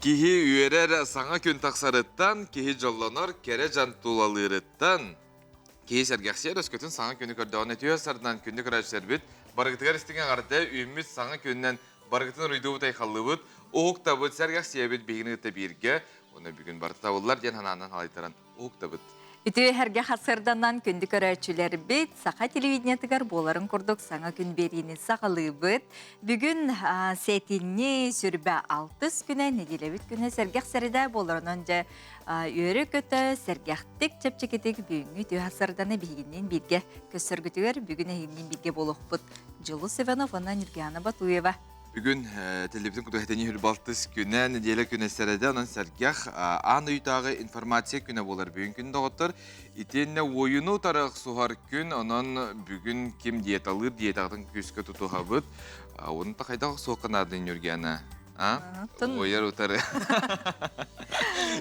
Киһи үөрэр саҥа күн тахсарыттан, киһи дьоллонор кэрэ дьон тулалыырыттан, киһи сэргэхсийэр өскөтүн саҥа күнү көрдөҕүнэ үтүө сарынан күндү көрөөччүлэрбит барыгытыгар истиҥ эҕэрдэ үүммүт саҥа күнүнэн барыгытын уруйдуубут айхаллыыбыт, уһуктабыт, сэргэхсийэбит биһигини кытта бииргэ уонна бүгүн барыта табыллар диэн санаанан салайтаран уһуктабыт. Үтүө эһэргэ хасырданан күндү көрөөччүлэрбит саха телевидениетыгар буоларын курдук саҥа күн биэриини саҕалыыбыт. Бүгүн сэтинньи сүрбэ алтыс күнэ нэдиэлэбит күнэ сэргэх сэрэдэ буоларынан дьэ үөрэ-көтө сэргэхтик чэпчэкитик бүгүҥҥү үтүө хасырданы биһигинниин бииргэ көрсөргүтүгэр бүгүн эһигинниин бииргэ буолуохпут. Дьулус Иванов уонна Нюргиана Батуева. Бүгүн телевизор кутуһэтини хүрбалтыс күнэ, неделя күнэ сэрэдэ, онон сэргэх аан ыйытааҕы информация күнэ буолар бүгүн күн доҕоттор. Итиэннэ уойуну утары охсуһар күн, онон бүгүн ким диеталыыр диетаҕытын күүскэ тутуһабыт. Оны та хайдах охсуохха наадый Нюргиана? А? Уойар утары.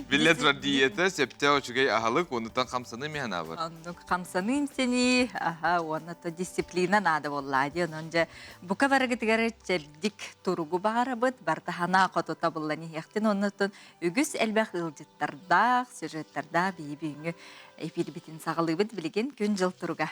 Биллэн турар диета сөптөөх үчүгэй аһылык, онуттан хамсаныы миһэн аабыр. Оннук хамсаныы имсэнии, аха, уонна то дисциплина наада буоллаа дии, онон дьэ Бука барыгытыгар чэбдик туругу баҕарабыт, бартаһана хоту табыллан иһиэхтин оннуттан үгүс элбэх ыалдьыттардаах, сюжеттардаах биһи бүгүҥҥү эфирбитин саҕалыыбыт билигин күн-дьыл туруга.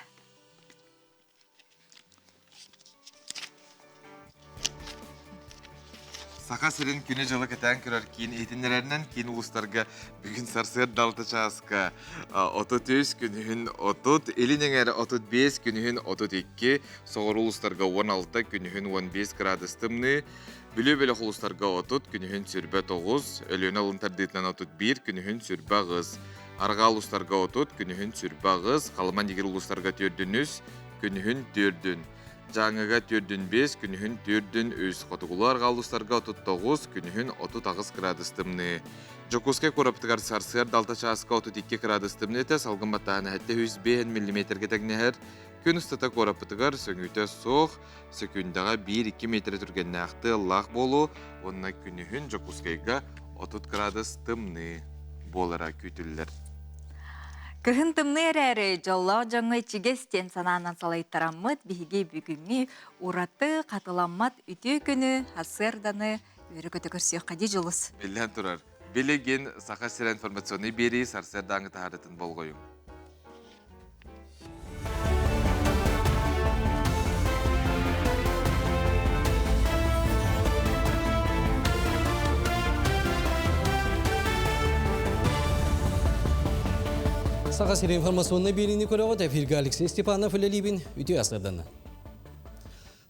Саха сирин күнү-дьылы кэтээн көрөр киин иһитиннэрэринэн киин улуустарга бүгүн сарсыарда 6 чааска 33, күнүһүн 30, илин эҥэр 35, күнүһүн 32, Соҕуруу улуустарга 16, күнүһүн 15 градус тымныы, Бүлүү бөлөх улуустарга 30, күнүһүн сүрбэ 9, Өлүөнэ алын тардыытынан 31, күнүһүн сүрбэ 8, Арҕаа улуустарга 30, күнүһүн сүрбэ 8, Халыма Нигир улуустарга төрдүн үс, күнүһүн төрдүн. Дьааҥыга төрдүн 5, күнүһүн төрдүн үс, Хотугулуу арҕаа улуустарга 39, күнүһүн 38 градус тымныы. Дьокуускай куораппытыгар сарсыарда 6 чааска 32 градус тымныы этэ, салгын баттааһына 705 миллиметргэ тэҥнэһэр. Күн устата куораппытыгар сөҥүүтэ суох, сөкүүндэҕэ 1-2 миэтэрэ түргэннээх тыаллаах буолуо уонна күнүһүн Дьокуускайга 30 градус тымныы буолара күүтүллэр. Кыһын тымныы эрээри, дьоллоох дьоҥҥо ичигэс диэн санаанан салайтараммыт биһиги бүгүҥҥү ураты хатыламмат үтүө күнү, сарсыарданы үөрэ-көтө көрсүөххэ дии Дьулус. Биллэн турар, билигин Саха сирэ информационнай биэрии сарсыардааҥҥы таһаарытын болҕойуҥ. Саха сири информационнай биэриини көрөҕүт. Эфиргэ Алексей Степанов үлэлиибин. Үтүө асырдана.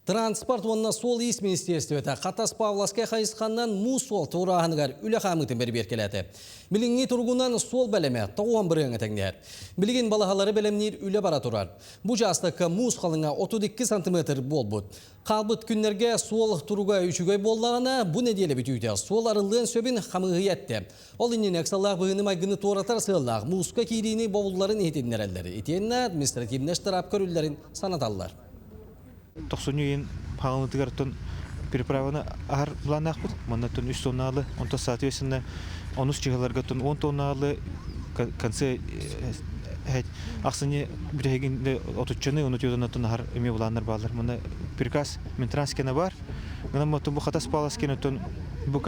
Транспорт уонна суол-иис министиэристибэтэ Хатас Павловскай хайысханан муус суол туорааһыныгар үлэ хаамыытын бэрэбиэркэлээтэ. Билиҥҥи туругунан суол бэлэмэ тоҕуон бырыаҥа тэҥнэһэр. Билигин балаһалары бэлэмниир үлэ бара турар. Бу учаастакка муус халыҥа 32 сантиметр буолбут. Хаалбыт күннэргэ суол туруга үчүгэй буоллаҕына, бу нэдиэлэ бүтүүтэ суол арыллыан сөбүн хамыыһыйа эттэ. Ол иннинэ ыксаллаах быһыыны-майгыны туоратар сыаллаах мууска киириини бобулларын иһитиннэрэллэр. Итиэннэ административнай штраф көрүллэрин санаталлар. Тохсунньу ыйын хаалынытыгар оттон переправаны аһар планнаахпыт. Манна оттон үс тоннаалы, онтон соответственно онус чыһыларга оттон 10 тоннаалы конце ахсынньы бүтэһигин отуччаны ону тыатан аһар эмиэ былааннар бааллар. Манна приказ Минтранскена бар. Гынан оттон бу Хатас Паласкин оттон бу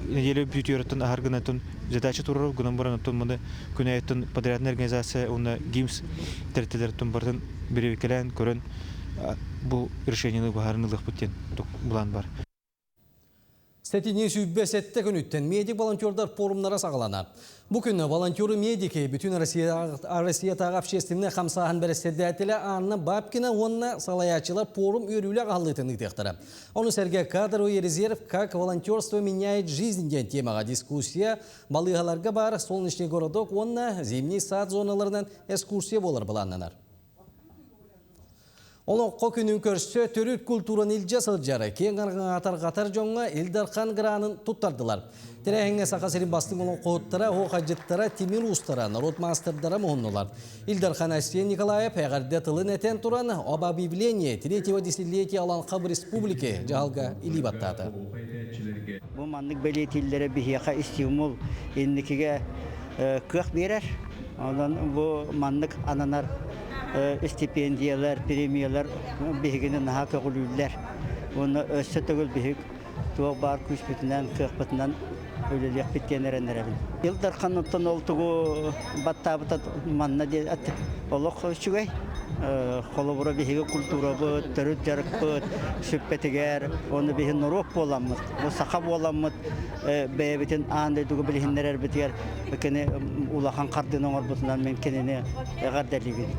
неделя бүтүөр оттон аһар гынан оттон задача турар гынан баран оттон маны күн айыттан подрядная организация уонна ГИМС тэрилтэлэр оттон барытын бирибиккэлээн көрөн бу решениены быһааран ылыахпыт диэн былаан бар. Сэтинньи сүүрбэ сэттэ күнүттэн медик-волонтердар форумнара саҕаланар. Бу күн волонтеры-медики бүтүн Россиятааҕы общественнай хамсааһын бэрэссэдээтэлэ Анна Бабкина уонна салайааччылар форум үөрүүлээх аһыллыытын ыытыахтара. Ону сэргэ «Кадровый резерв. Как волонтерство меняет жизнь» диэн темаҕа дискуссия, балыыһаларга баар «Солнечный городок» уонна «Зимний сад» зоналарынан экскурсия буолар былааннанар. Олоҥхо күнүн көрсө төрүт культураны илдьэ сылдьар киэҥ арҕаҥатар дьоҥҥо Ил Дархан гранын туттардылар. Тэрээһиҥҥэ Саха сирин бастыҥ олоҥхоһуттара, оһуохайдьыттара, тимир уустара, норуот маастардара муһуннулар. Ил Дархан Айсен Николаев эҕэрдэ тылын этэн туран, об объявлении третьего десятилетия Олоҥхо в республике дьаһалга илии баттаата. Бу маннык бэлиэтииллэрэ биһиэхэ стимул инникигэ кыах биэрэр. Онон бу маннык ананар стипендиялар, премиялар биһигини наһаа көҕүлүүллэр. Уонна өссө төгүл биһик туох баар күүспүтүнэн, кыахпытынан үлэлиэхпит диэн эрэнэрэбин. Ил Дархан оттон ол тугу баттаабыта манна диэн олох үчүгэй. Холобура биһиги культурабыт, төрүт дьарыкпыт сүппэтигэр, оны биһи норуот буоламмыт, бу саха буоламмыт бэйэбитин аан дойдуга билиһиннэрэрбитигэр кини улахан хардыыны оҥорбутунан мин кинини эҕэрдэлиибин.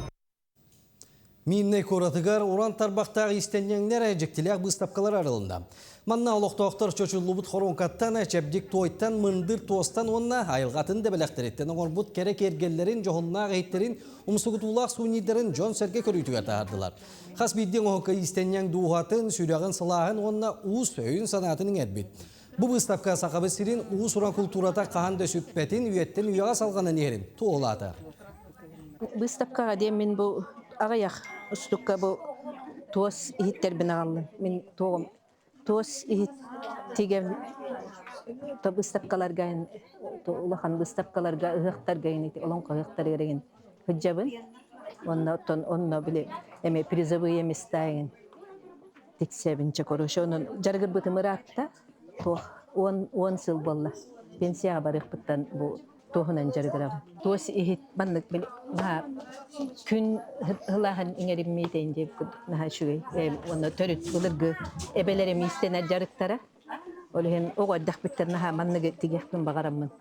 Миннэй куоратыгар уран тарбахтаах иистэнньэҥнэр дьиктилээх быыстапкалар арылынна. Манна олохтоохтор чочуллубут хоруоҥкаттан, чэбдик туойтан, мындыр туостан уонна айылҕатын да бэлэхтэриттэн оҥорбут кэрэ киэргэллэрин, дьоһуннаах иһиттэрин, умсугутуулаах сувенирдарын дьон-сэргэ көрүүтүгэр таһаардылар. Хас биирдии оҥоһукка иистэнньэҥ дууһатын, сүрэҕин сылааһын уонна уус өйүн-санаатын иҥэрбит. Бу быыстапка Сахабыт сирин уус-уран култуурата хаһан да сүппэтин, үйэттэн үйэҕэ салҕанан иһэрин туоһулаата. Быыстапкаҕа диэн мин бу аҕыйах устукка бу туос иһиттэрбин аҕаллым. Мин туоҕум туос иһит тигэм то быыстапкаларга улахан быыстапкаларга ыһыахтарга олоҥхо ыһыахтарыгар игин сылдьабын. Уонна оттон онно били эми призовые места игин тиксэбин чэ короче онон дьарыгырбытым ыраатта туох 10 сыл буолла пенсияҕа барыахпыттан бу туоһунан дьарыгырабын туос иһит маннык наһаа күн ылааһын иҥэриммиитин диэбит курдук наһаа үчүгэй уонна төрүт былыргы эбэлэрим иистэнэр дьарыктара ол иһин оҕо эрдэхпиттэн наһаа манныгы тигиэхпин баҕараммын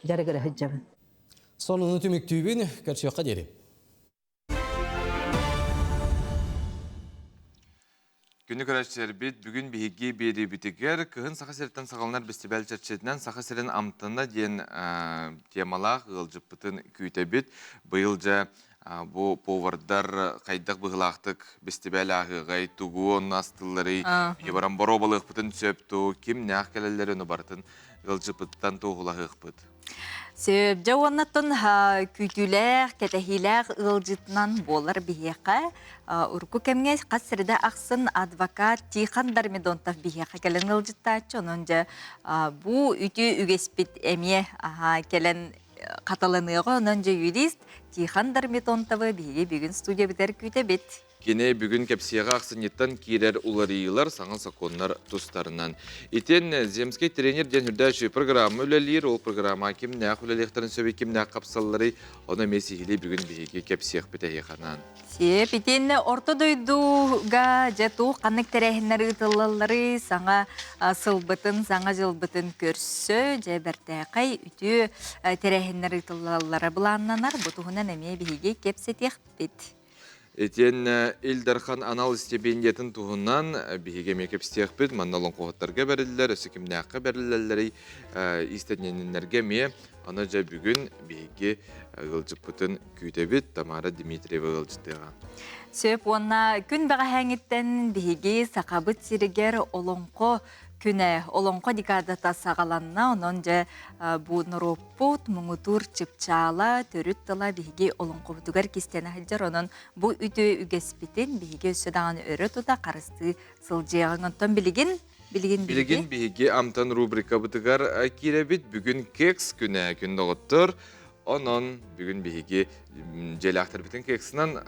дьарыгыра сылдьабын Сонуну түмүктүүбүн, көрсүөххэ диэри. Күнү көрөөччүлэрбит бүгүн биһиги биэриибитигэр кыһын Саха сириттэн саҕаланар бэстибээл чэрчитинэн Саха сирин амтана диэн темалаах ыалдьыппытын күүтэбит. Быйыл дьэ бу повардар хайдах быһыылаахтык бэстибээл ааһыаҕай, тугу онно астыылларый, баран боруобалыахпытын сөп туу, кимнээх кэлэллэрин барытын ыалдьыппытыттан туоһулаһыахпыт. Сөп. Дьэ уоннаттан күүтүүлээх, кэтэһиилээх ыалдьытынан буолар биһиэхэ урукку кэмҥэ хас сирэдэ ахсын адвокат Тихон Дармидонтов биһиэхэ кэлэн ыалдьыттааччы. Онон дьэ бу үтүө үгэспит эмиэ кэлэн хатыланыаҕа. Онон дьэ юрист Тихон Дармидонтовы биһиги бүгүн студиябытыгар күүтэбит. Кини бүгүн кэпсиэҕэ ахсынньыттан киирэр уларыйыылар, саҥа сокуоннар тустарынан. Итиэннэ Земский тренер диэн үрдээччи программа үлэлиир. Ол программа кимнээх үлэлиэхтэрин сөбүй, кимнээх хапсалларый, ону эмиэ сиһилии бүгүн биһиги кэпсиэхпит эһиэхэ Сиэп, итиэннэ орто дойдуга дьэ туох ханнык тэрээһиннэр ыытыллалларый, саҥа сылбытын, саҥа дьылбытын көрсө, дьэ бэртээхэй үтүө тэрээһиннэр ыытыллаллара былааннанар. Бу туһунан эмиэ биһиги кэпсэтиэхпит. Итиэннэ Ил Дархан анал истипиэндийэтин туһунан биһиги эмиэ кэпсиэхпит. Манна олоҥхоһуттарга бэриллэр, өссө кимнээххэ бэриллэллэрий, иистэнньэннэргэ эмиэ. Аны дьэ бүгүн биһиги ыалдьыппытын күүтэбит. Тамара Дмитриева ыалдьытыаҕа. Сөп уонна күн бэҕэһээҥиттэн биһиги Сахабыт сиригэр олоҥхо күнэ, олоҥхо декадата саҕаланна. Онон дьэ бу норуоппут муҥутуур чыпчаала, төрүт тыла биһиги олоҥхобутугар кистэнэ сылдьар. Онон бу үтүө үгэспитин биһиги өссө даҕаны өрө тута харыстыы сылдьыаҕыҥ. Онтон билигин билигин Билигин биһиги Амтан рубрикабытыгар киирэбит. Бүгүн кекс күнэ, күн доҕоттор. Онон бүгүн биһиги дьиэлээхтэрбитин кексынан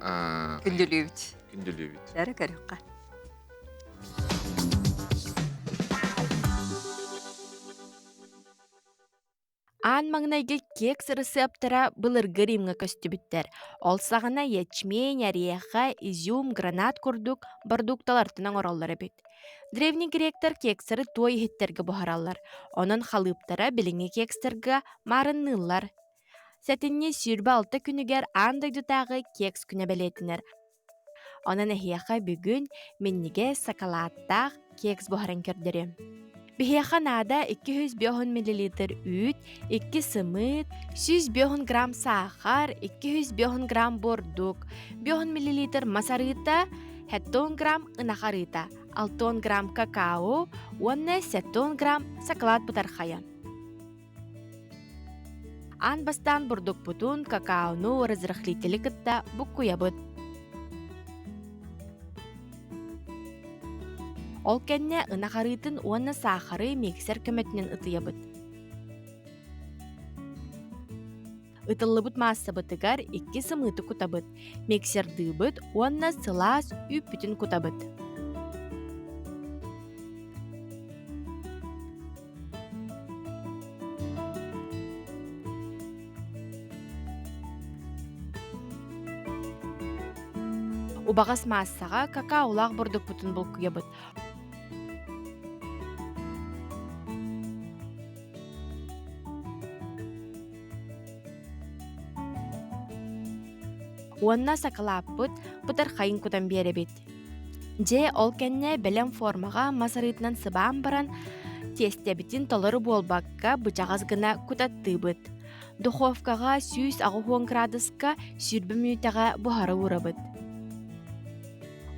күндүлүүбүт. Күндүлүүбүт. Бары көрүөххэ. Аан маҥнайгы кекс ырысыаптара былыргы Римҥэ көстүбүттэр. Ол саҕана ячмень, ореха, изюм, гранат курдук бордуукталартан оҥороллор эбит. Древний гректэр кекстары туой иһиттэргэ буһараллар, онон халыыптара билиҥҥи кекстарга маарынныыллар. Сэтинньи 26 күнүгэр аан дойдутааҕы кекс күнэ бэлиэтэнэр. Онон эһиэхэ бүгүн минньигэс сакалааттаах кекс буһаран көрдөрүөм. Биһиэхэ наада 250 миллилитр үүт, 2 сымыыт, 150 грамм саахар, 250 грамм бурдук, 5 миллилитр мас арыыта, 70 грамм ынах арыыта, 60 грамм какао уонна 70 грамм сакалаат бытархайа. Аан бастаан бурдукпутун, какаону, разрыхлители кытта буккуйабыт. Ол кэннэ ынах арыытын уонна саахары миксер көмөтүнэн ытыйабыт. Ытыллыбыт маассабытыгар икки сымыыты кутабыт, миксердыыбыт уонна сылаас үүппүтүн кутабыт. Убаҕас маассаҕа какаолаах бурдукпутун булкуйабыт. Уонна сакалааппыт бытархайын кутан биэрэбит. Дьэ, ол кэннэ бэлэм формаҕа мас арыытынан сыбаан баран, тиэстэбитин толору буолбакка бычаҕас гына кутаттыыбыт. Духовкаҕа 180 градуска 20 мүнүүтэҕэ буһара уурабыт.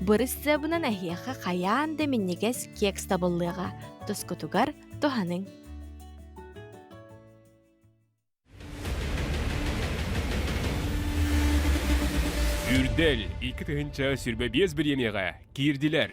Бырыс сыабынан эһиэхэ хайаан да минньигэс кекс табыллыаҕа, тускутугар туһаныҥ. Үрдэл 2025 бириэмийэҕэ киирдилэр.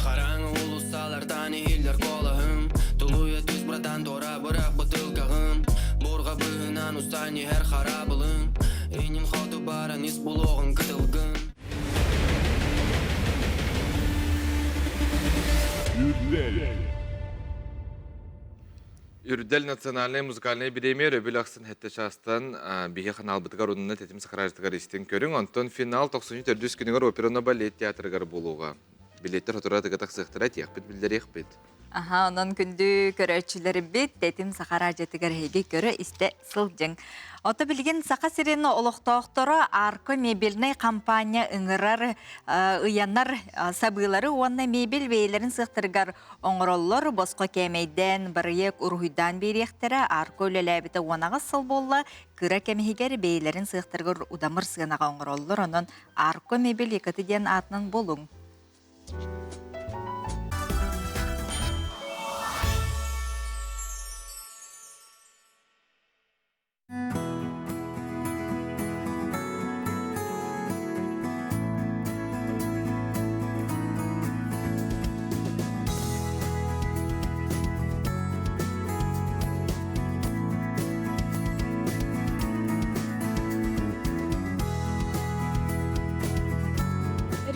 Хараҥа уулуссалартан иһиллэр куолаһым Тулуйа түс братан туора бырах бытыылкаҕын Буурҕа быыһынан устан иһэр хараабылыҥ Иннин хоту баран ис булуоҕуҥ кытылгын Үрдэл национальнай музыкальнай бириэмийэ өрөбүл ахсын сэттэ чаастан биһи ханаалбытыгар уонна тэтим сакараажытыгар истиҥ көрүҥ. Онтон финал тохсунньу төрдүс күнүгэр операны балет театрыгар буолуоҕа. Билеттэр сотору тыга тахсыахтара, этиэхпит, биллэриэхпит. Аха, онон күндү көрөөччүлэрбит Тэтим Саха радиотыгар эһиги көрө-истэ сылдьыҥ. Ото билигин Саха сирин олохтоохторо Арко мебельнай компания ыҥырар, ыйанар сабыылары уонна мебель бэйэлэрин сыахтарыгар оҥороллор. Босхо кээмэйдээн, барыйыак уруһуйдаан биэриэхтэрэ. Арко үлэлээбитэ 18 сыл буолла. Кыра кэмиһигэр бэйэлэрин сыахтарыгар удамыр сыанаҕа оҥороллор. Онон Арко мебель Якаты диэн аатынан булуҥ.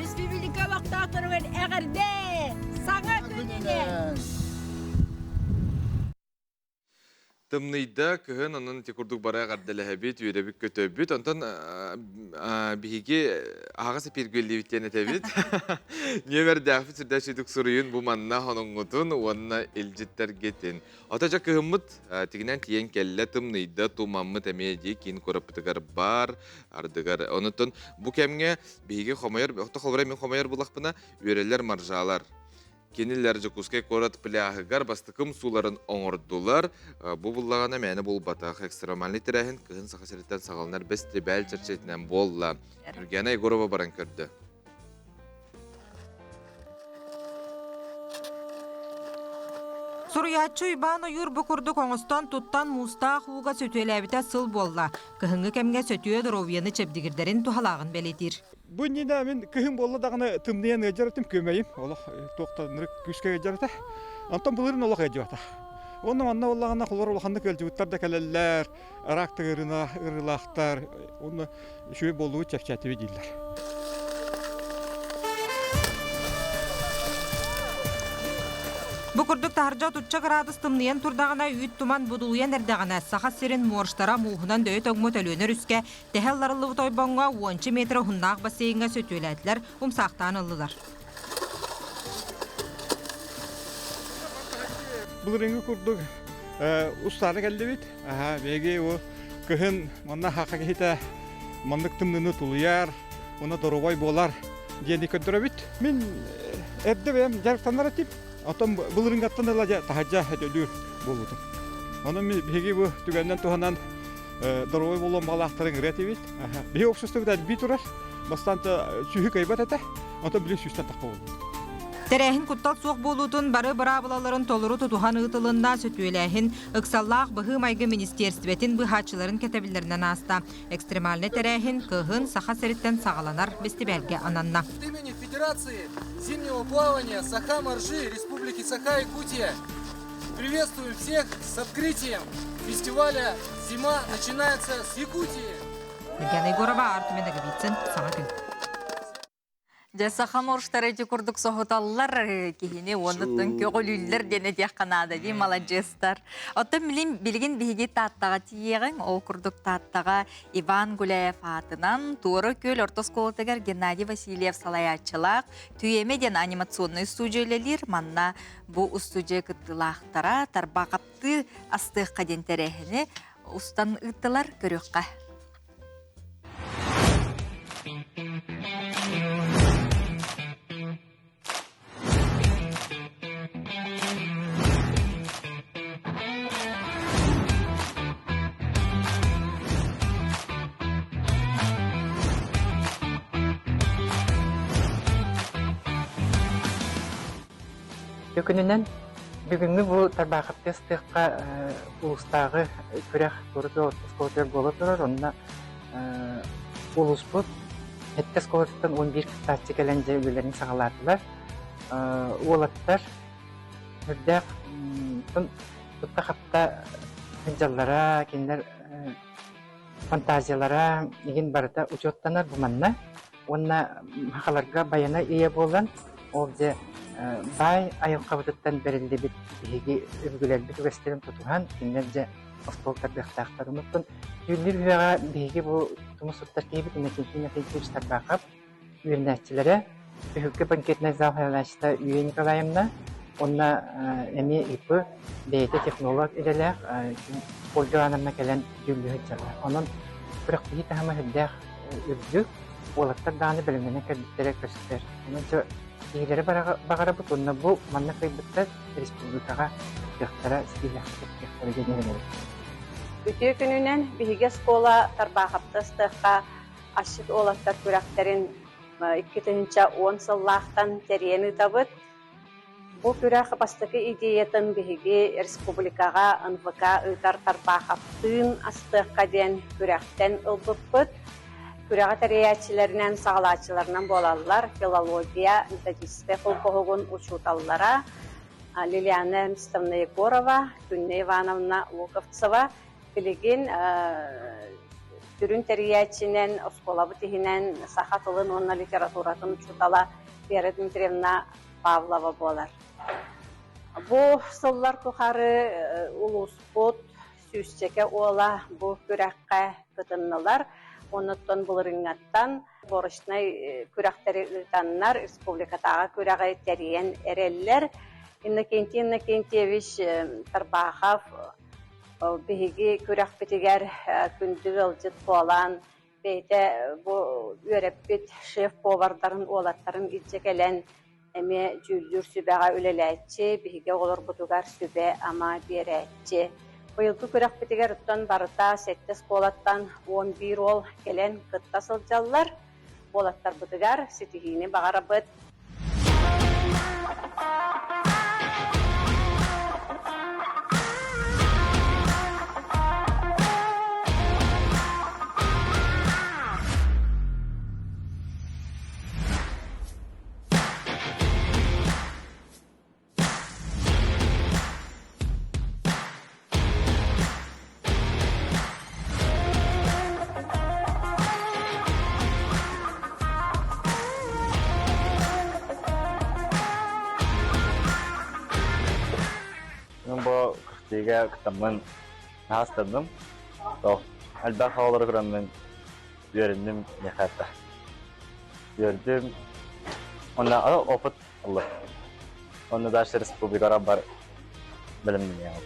Республика олохтоохторугар эҕэрдэ! Саҥа күнүнэн! Тымныйда кыһын онон ити курдук бары эҕэрдэлэһэбит, үөрэбит, көтөбүт. Онтон биһиги аһаҕас эпииргэ диэн этэбит. Нүөмэрдээхпит сүрдээх сүдүк суруйун бу манна хоноҥҥутун уонна илдьиттэргитин. Ото дьэ кыһыммыт тигинэн тиийэн кэллэ, тымныйда, тумаммыт эмиэ дии киин куораппытыгар баар, ардыгар. Онутун бу кэмҥэ биһиги хомойор, охто холобура мин хомойор булахпына, үөрэллэр маржалар. Кинилэр Дьокуускай куорат пляһыгар бастакы сууларын оҥордулар. Бу буллаҕына мээнэ буолбатах. Экстремальный тэрээһин кыһын Саха сириттэн саҕаланар бэстибээл чэрчитинэн буолла. Нургиана Егорова баран көрдө. Суруйааччы Уйбаан Ойуур бу курдук оҥостон туттан муустаах ууга сөтүөлээбитэ сыл буолла. Кыһыҥҥы кэмҥэ сөтүө доруобуйаны чэбдигирдэрин туһалааҕын бэлиэтиир. Бу иннинэ мин кыһын буолла даҕаны тымныйан ыалдьар этим күөмэйим олох туох да ынырык күүскэ ыалдьар этэ. Онтон былырыын олох ыалдьыбата. Уонна манна буоллаҕына холор улаханнык ыалдьыбыттар да кэлэллэр, рак тыгырына ырыылаахтар, уонна үчүгэй буолуубут чэпчээтибит дииллэр. Бу курдук таһырдьа отучча кыраадыс тымныйан турдаҕына, үүт туман будулуйан эрдэҕинэ, Саха сирин моржтара мууһунан дөйө тоҥмут Өлүөнэ өрүскэ Тэһэ ылларыллыбыт ойбоҥҥо уонча метр уһуннаах бассейҥҥа сөтүөлээтилэр, умсаахтаан ыллылар. Былырыыҥҥы курдук устаары кэллибит. Биһиги бу кыһын манна хаха киһитэ маннык тымныыны тулуйар, уонна доруобай буолар диэни көрдөрөбүт. Мин эрдэ бэйэм дьарыктанар этим. Оттон былырыҥҥаттан ыла дьэ таһырдьа өтөлүүр буолбутум. Онон биһиги бу түгэнинэн туһанан доруобай буолуон баҕалаахтарын ырыа этибит. Биһи обществобыт элбии турар. Бастаан сүүһү кыайбат этэ, онтон билигин сүүстэн тахха буолбут. Тэрээһин куттал суох буолуутун бары быраабылаларын толору тутуһан ыытылынна, сөтүөлээһин, ыксаллаах быһыы-майгы министиэрстибэтин быыһааччыларын кэтэбиллэринэн ааста. Экстремальнай тэрээһин кыһын Саха сириттэн саҕаланар бэстибээлгэ ананна. От имени Федерации зимнего плавания Саха-Моржи Республики Саха-Якутия приветствуем всех с открытием фестиваля «Зима начинается с Якутии». Ульяна Егорова, Артем Ноговицын, Саҥа күн. Дьэ, саха моржтара ити курдук соһуталлар киһини уоннуттан көҕүлүүллэр диэн этиэххэ наада дии маладьыастар. Оттон билин билигин биһиги Тааттаҕа тиийиэҕиҥ. Ол курдук Тааттаҕа Иван Гуляев аатынан Туора Күөл орто оскуолатыгар Геннадий Васильев салайааччылаах Түйэмэ диэн анимационнай студия үлэлиир. Манна бу устудьуйа кыттыылаахтара тарбаҕаптыы астыахха диэн тэрээһини устан ыыттылар көрүөххэ. Күнүнэн бүгүҥҥү бу Тарбаахапты ыстыахха улуустааҕы күрэх туора оскуолатыгар буола турар. Онно улууспут сэттэ оскуолатыттан 11 кыттааччы кэлэн дьэ үлэлэрин саҕалаатылар. Уолаттар үрдээх тутта-хапта сылдьаллара, кинилэр фантазиялара игин барыта учуоттанар бу манна. Уонна сахаларга байана ийэ буолан, ол дьэ баай айылҕабытыттан бэриллибит биһиги өбүгэлэрбит үгэстэрин тутуһан, кинилэр дьэ остуол тардыахтаахтар. Онуттан дьүүллүүр үһүөҕэ биһиги бу тумус туттар киһибит Иннокентий Иннокентьевич Тарбахов үөрэнээччилэрэ, Түһүлгэ банкетнай зал салайааччыта Юлия Николаевна уонна эмиэ ИП бэйэтэ технолог идэлээх Ольга Ивановна кэлэн дьүүллүү сылдьаллар. Онон күрэхтэһии таһыма сүрдээх үрдүк, уолаттар даҕаны бэлэмнэнэн кэлбиттэрэ көстөр. Онон чэ киһилэри баҕарабыт уонна бу манна кыайбыттар республикаҕа кыттыахтара, ситиһиэхтэрэ кыттыахтара диэн эрэнэбит. Үтүө күнүнэн биһиги оскуола Тарбаахапта ыстыахха асчыт уолаттар күрэхтэрин 2010 сыллаахтан тэрийэн ыытабыт. Бу күрэх бастакы идеятын биһиги республикаҕа НВК ыытар Тарбаахаптыын астыахха диэн күрэхтэн ылбыппыт. Күрэҕи тэрийээччилэринэн, саҕалааччыларынан буолаллар филология методическай холбоһугун учууталлара Лилиана Эрнстовна Егорова, Күннэ Ивановна Луковцева. Билигин сүрүн тэрийээччинэн оскуолабыт иһинэн саха тылын уонна литературатын учуутала Вера Дмитриевна Павлова буолар. Бу сыллар тухары улууспут сүүсчэкэ уола бу күрэххэ кытыннылар. Онуттан былырыыҥҥаттан сборочнай күрэхтэри ыытаннар республикатааҕы күрэҕи тэрийэн эрэллэр. Иннокентий Иннокентьевич Тарбахов биһиги күрэхпитигэр күндү ыалдьыт буолан бэйэтэ бу үөрэппит шеф-повардарын уолаттарын илдьэ кэлэн эмиэ дьүүллүүр сүбэҕэ үлэлээччи, биһиги оҕолорбутугар сүбэ-ама биэрээччи. Быйылгы күрэхпитигэр оттон барыта сэттэ оскуолаттан 11 уол кэлэн кытта сылдьаллар. Уолаттарбытыгар ситиһиини баҕарабыт. Бу кыттыыга кыттаммын наһаа Элбэх оҕолору көрөммүн үөрэнним миэхэ Үөрдүм. Уонна опыт ыллым. Онно дальше республикаҕа бар бэлэмнэниэҕим.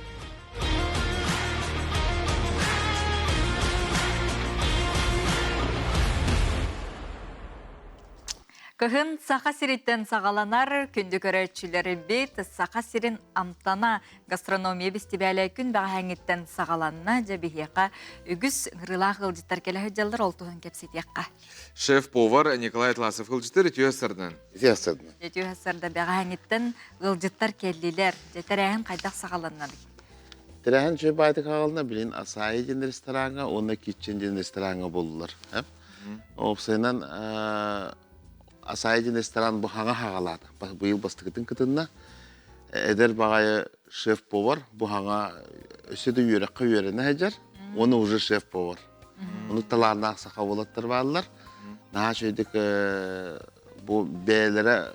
Кыһын Саха сириттэн саҕаланар күндү көрөөччүлэрбит Саха сирин амтана гастрономия бэстибээлэ күн бэҕэһээҥҥиттэн саҕаланна. Дьэ биһиэхэ үгүс ыҥырыылаах ыалдьыттар кэлэ сылдьаллар, ол туһун кэпсэтиэххэ. Шеф-повар Николай Атласов ыалдьыттар үтүө сардан. Үтүө сардан. Үтүө сарда бэҕэһээҥҥиттэн ыалдьыттар кэллилэр. Дьэ тэрээһин хайдах саҕаланнабый? Тэрээһин үчүгэй баайдык хаална, билин Асаи диэн рестораҥҥа уонна Kitchen диэн рестораҥҥа буоллулар. Уопсайынан Асаи диэн ресторан бу хаҥа хаҕалаата. Быйыл бастакытын кытынна. Эдэр баҕайы шеф-повар бу хаҥа өссө да үөрэххэ үөрэнэ сылдьар. Уонна уже шеф-повар. Ону талааннаах саха уолаттар бааллар. Наһаа үчүгэйдик бу бэйэлэрэ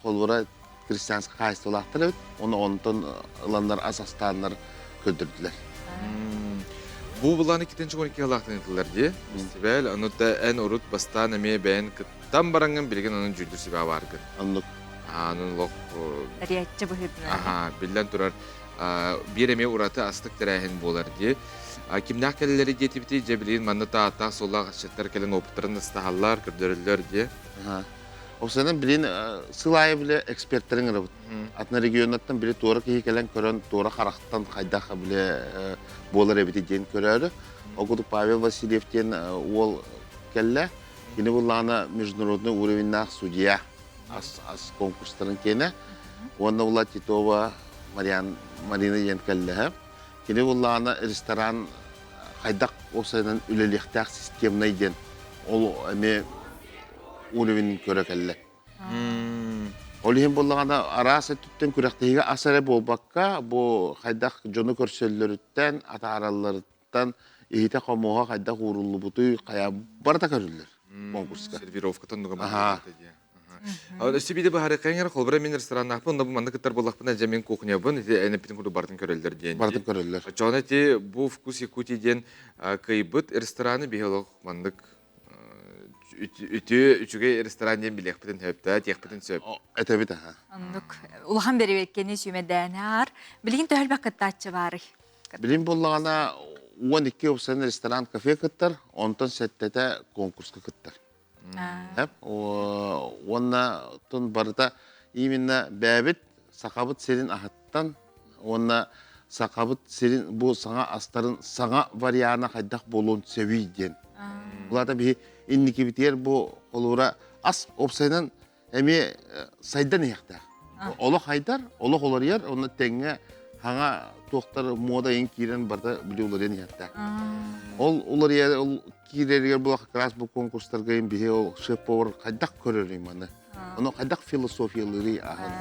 холобура христианскай хаһаайыстыбалаахтар эбит. Оны онтон ыланнар ас астааннар көрдөрдүлэр. Бу былаан иккитинчи 12 сылаахтан ыытыллар дии. Фестиваль, ону да эн урут бастаан эмиэ бэйэн кыттан бараҥҥын билигин онон дьүүллүүр сүбэ бааргын. Оннук. Аанын лох Риаччы быһыытынан. Аха, биллэн турар биир эмиэ ураты астык тэрээһин буолар дии. Кимнээх кэлэлэри диэтибити дьэ билигин манна тааттаах суоллаах ыччаттар кэлэн опыттарын ыстаһаллар, көрдөрөллөр дии. Опсанан билин сыл аайы биле эксперттэрин ырабыт. Атын регионнартан били туора киһи кэлэн көрөн, туора харахтан хайдах биле буолар эбити диэн көрөөрү. Ол курдук Павел Васильев диэн уол кэллэ. Кини буллаана международный уровеннаах судья ас, ас конкурстарын киэнэ. Уонна була Титова Мариан, Марина диэн кэллэһэ. Кини буллаана ресторан хайдах уопсайынан үлэлиэхтээх системнай диэн ол эмиэ уровень көрө кэллэ. Ол иһин буоллаҕына араас өттүттэн күрэхтэһиигэ ас эрэ буолбакка, бу хайдах дьону көрсөллөрүттэн, атааралларыттан, иһитэ-хомуоһа хайдах ууруллубутуй, хайа барыта көрүллэр конкурска. Сервировка тоннуга Өссө биирдэ быһаарыаххайыҥ эрэ, холобура мин рестораннаахпын, онно бу манна кыттар буоллахпына, дьэ мин кухнябын, ити эн эппитин курдук барытын көрөллөр диэн. Барытын көрөллөр. Оччоҕуна ити бу «Вкус Якутии» диэн кыайбыт рестораны биһи олох маннык үтүө үчүгэй ресторан диэн билиэхпитин сөп да, этиэхпитин сөп. Этэбит аха. Оннук улахан бэрэбиэркэни сүүмэрдээн аар. Билигин төһө элбэх кыттааччы баарый? Билим буоллаҕына 12 уопсайынан ресторан кафе кыттар, онтон сэттэтэ конкурска кыттар. Уонна тун барыта именно бэйэбит сахабыт сирин аһыттан уонна сахабыт сирин бу саҥа астарын саҥа вариана хайдах буолуон сөбүй диэн. Улаата биһи инникибитигэр бу холуура ас уопсайынан эмиэ сайдан иһиэхтээх. Олох хайдар, олох уларыйар, онно тэҥҥэ хаҥа туохтар муода иҥ киирэн барыта били уларыйан иһиэхтээх. Ол уларыйар ол киирэригэр була как раз бу конкурстарга биһи ол шеф-повар хайдах көрөрүй маны? Ону хайдах философиялыырый аһын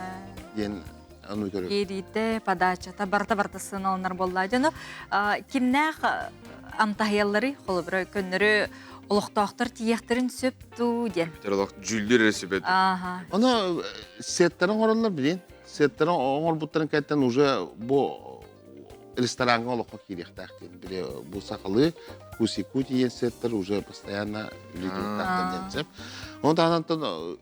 диэн аны көрөр. Киириитэ, подачата барыта-барыта сыаналанар буолла. Дьону кимнээх амтаһыйалларый? Холобура, көннөрү олохтоохтор тиийиэхтэрин сөп дуу диэн. Бүтэр олох дьүүллүүр эрэ сүбэ. Ааха. Ону сеттарын оҥороллор билин. Сеттарын оҥорбуттарын кэнниттэн уже бу рестораҥҥа олоххо киириэхтээх диэн. Били бу сахалыы Вкус Якутии диэн сеттар уже постоянно үлэлиэхтээхтэр диэн сөп. Оны таһынан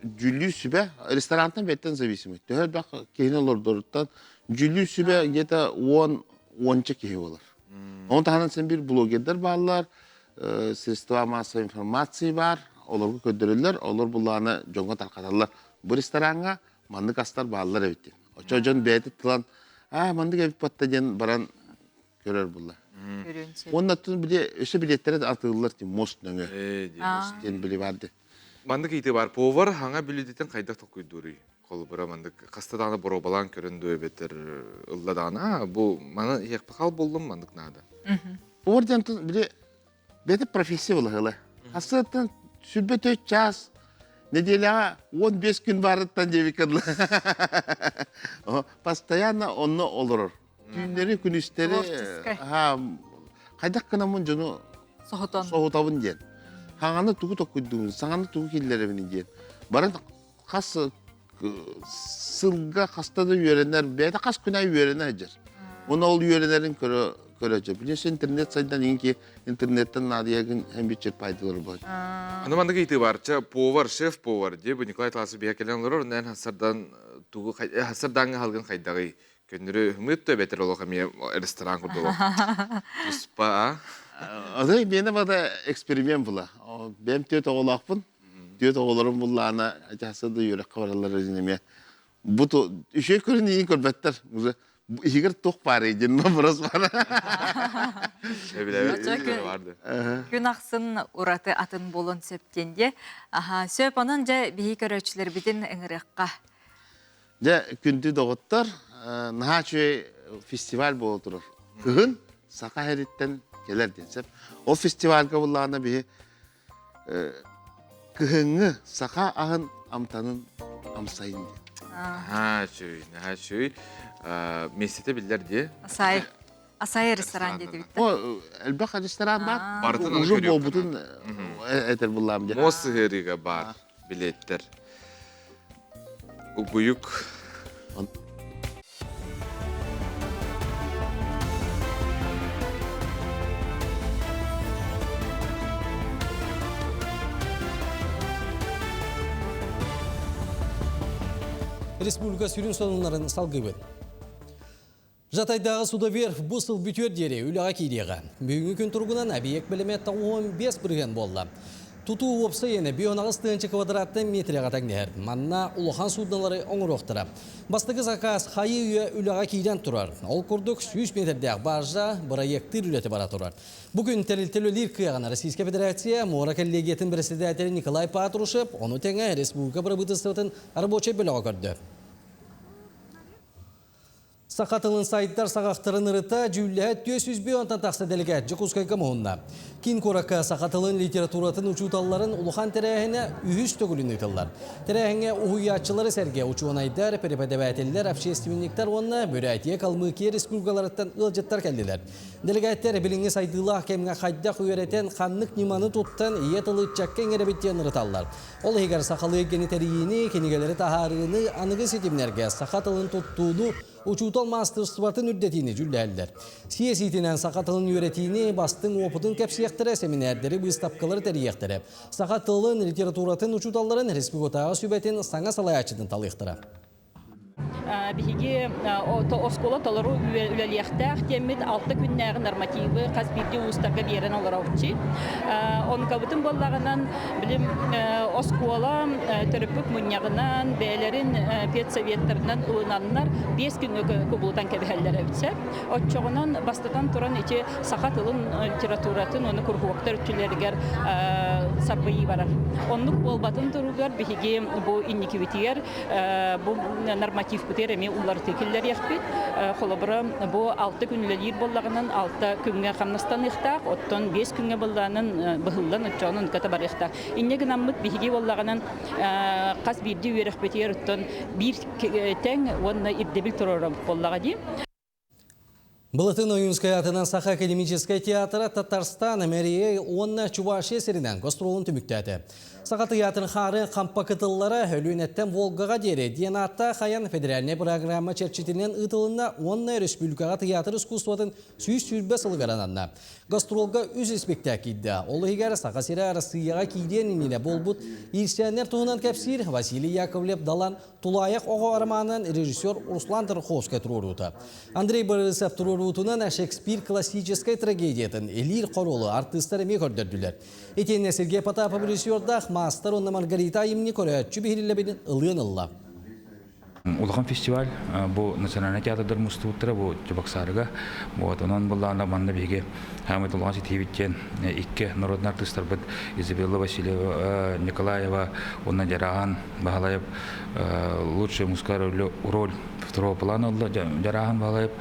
дьүүллүүр сүбэ ресторантан бэттэн зависимый. Төһө элбэх киһини олордоруттан дьүүллүүр сүбэ где-то уон уонча киһи болар. Оны таһынан син бир блогердар бааллар, средства массовой информации бар, олорго көрдөрөллөр, олор буллааны дьоҥҥо тарҕаталлар. Бу рестораҥҥа маннык астар бааллар эбит диэн. Оччо дьон бэйэтэ тылан, аа маннык эбит батта диэн баран көрөр булла. Уонна били өссө билиэттэрэ да атыыллар тим мост нөҥө. Диэн били барды. Маннык ыйытыы бар. Повар хаҥа бүлүүдэтин хайдах толкуйдууруй? Холобура маннык хаста даҕаны боруобалаан көрөн дуо эбэтэр ылла даҕаны аа бу маны иһиэхпэ хал буллум маннык наада. Повар диэн били бэйэтэ профессия булаһыла. Хасыаттан сүрбэ төрт чаас неделяҕа 15 күн барыттан диэбиккэ Постоянно онно олорор. Түүннэри, күнүстэри хайдах гынаммын дьону соһутабын диэн. Хаҥаны тугу токуйдуубун, саҥаны тугу киллэрэбин диэн. Баран хас сылга хаста да үөрэнэр, бэйэтэ хас күн аайы үөрэнэ сылдьар. Уонна ол үөрэнэрин көрө көрө Билиэс интернет сайдан инки интернеттен наадыйагын һэм бичер пайдалар бар. Аны маннык ыйытыы бар. Ча повар, шеф-повар дии бу Николай Таласов биһэ кэлэн олорор, нэн хасардан тугу хасардаҥҥа халгын хайдаҕый? Көннөрү ымыт да эбэтэр олох эмиэ ресторан курдук туспа Аны миэнэ бада эксперимент була. Бэйэм түөрт оҕолоохпун. Түөт оҕолорум буллаана чахса да үөрэххэ бараллар эмиэ бу үчүгэй көрүн иин көрбөттөр. Уже иһигэр туох баарый диэн вопрос бар. Күн ахсын ураты атын буолуон сөп диэн дии. Аха, сөп онон дьэ биһи көрөөччүлэрбитин ыҥырыахха. Дьэ, күндү доҕоттор, наһаа үчүгэй фестиваль буола турар. Кыһын Саха сириттэн кэлэр диэн сөп. Ол фестивальга буллаҕына биһи кыһыҥҥы саха аһын амтанын амсайын диэн. Наһаа үчүгэй, наһаа үчүгэй. Миэстэтэ биллэр дии. Асай. Асай ресторан диэтибит. О, элбэх ресторан бар. Барытын Уже буолбутун этэр буллаам дии. Муос сыһыарыыга бар билеттер. Угуйук. Республика сүрүн сонуннарын салгыбыт. Жатайдааҕы судоверфь бу сыл бүтүөр диэри үлэҕэ киириэҕэ. Бүгүҥҥү күн туругунан объект бэлэмэ 95% буолла. Тутуу уопсай иэнэ 58 тыһыынча квадраттан метрэҕэ тэҥнэһэр. Манна улахан суднолары оҥоруохтара. Бастакы заказ хайыы-үйэ үлэҕэ киирэн турар. Ол курдук 100 метрдээх баржа бырайыактыыр үлэтэ бара турар. Бу күн тэрилтэ үлэлиир кыаҕын Российскай Федерация муора коллегиятын председателэ Николай Патрушев, ону тэҥэ республика бырабыыталыстыбатын рабочай бөлөҕө көрдө. Саха тылын сайдар саҕахтарын ырыта дьүүллэһэ 401 онтон тахса делегат Дьокуускайга муһунна. Киин куоракка саха тылын литературатын учууталларын улахан тэрээһинэ үһүс төгүлүн ыытыллар. Тэрээһиҥҥэ уһуйааччылары сэргэ учуонайдар, преподавателлэр, общественниктар уонна Бүрээттийэ, Калмыкия республикаларыттан ыалдьыттар кэллилэр. Делегаттар билиҥҥи сайдыылаах кэмҥэ хайдах үөрэтэн, ханнык ньыманы туттан ийэ тылы ыччакка иҥэрэбит диэн ырыталлар. Ол иһигэр сахалыы эйгэни тэрийиини, кинигэлэри таһаарыыны, аныгы ситимнэргэ саха тылын туттууну, учуутал маастарыстыбатын үрдэтиини дьүүллэһэллэр. Сиэс иитинэн саха тылын үөрэтиини, бастыҥ уопутун кэпсиэхтэрэ, сэминээрдэри, быыстапкалары тэрийиэхтэрэ. Саха тылын, литературатын учууталларын республикатааҕы сүбэтин саҥа салайааччытын талыахтара. Биһиги оскуола толору үлэлиэхтээх диэммит алта күннээҕи нормативы хас биирдии улуустарга биэрэн олоробутчи. Онукабытын буоллаҕынан билим оскуола төрөппүт мунньаҕынан бэйэлэрин педсоветтарынан ылынаннар биэс күҥҥэ кубулутан кэбиһэллэр эбит сөп. Оччоҕунан бастатан туран ити саха тылын литературатын уонна куруһуоктар өттүлэригэр сарбыйыы барар. Оннук буолбатын туругар биһиги бу инникибитигэр Бу нормативпытыгар эмиэ уларытыы киллэриэхпит. Холобура, бу алта күн үлэлиир буоллаҕынан алта күҥҥэ хамнастаныахтаах, оттон биэс күҥҥэ буоллаҕынан быһыллан оччоҕунан ыкката барыахтаах. Инньэ гынаммыт биһиги буоллаҕынан хас биирдии үөрэхпитигэр оттон биир тэҥ уонна ирдэбил туруорабыт буоллаҕа дии. Былатын Ойуунскай атынан Саха академическай театра Татарстан, Мэрия уонна Чувашия сиринэн гастролун түмүктээтэ. Саха тыйаатырын хаары хампа кытыллара Өлүөнэттэн Волгаҕа диэри диэн ааттаах айан федеральнай программа чэрчитинэн ыытылынна уонна республикаҕа тыйаатыр искусствотын 120 сылыгар ананна. Гастролга үс испиктээк киирдэ. Ол иһигэр Саха сирэ Арассыыйаҕа киириэн иннинэ буолбут иирсээннэр туһунан кэпсиир Василий Яковлев Далан Тулаайах оҕо романын режиссер Руслан Тарховскай туруоруута. Андрей Борисов туруоруутунан Шекспир классическай трагедиятын Элиир хоруолу артыыстар эмиэ көрдөрдүлэр. Итиэннэ Сергей Потапов режиссердаах «Маастар уонна Маргарита» айымньы көрөөччү биһириллэбин ылыан ылла. Улахан фестиваль бу национальнай театрдар мустубуттара бу Чебоксарыга. Вот онон буллаана манна биһиги Хаамыт улахан ситиһиибит диэн икки народный артыыстарбыт Изабелла Васильева Николаева уонна Дьарахан Баһылаев лучшая мужская роль второго плана ылла Дьарахан Баһылаев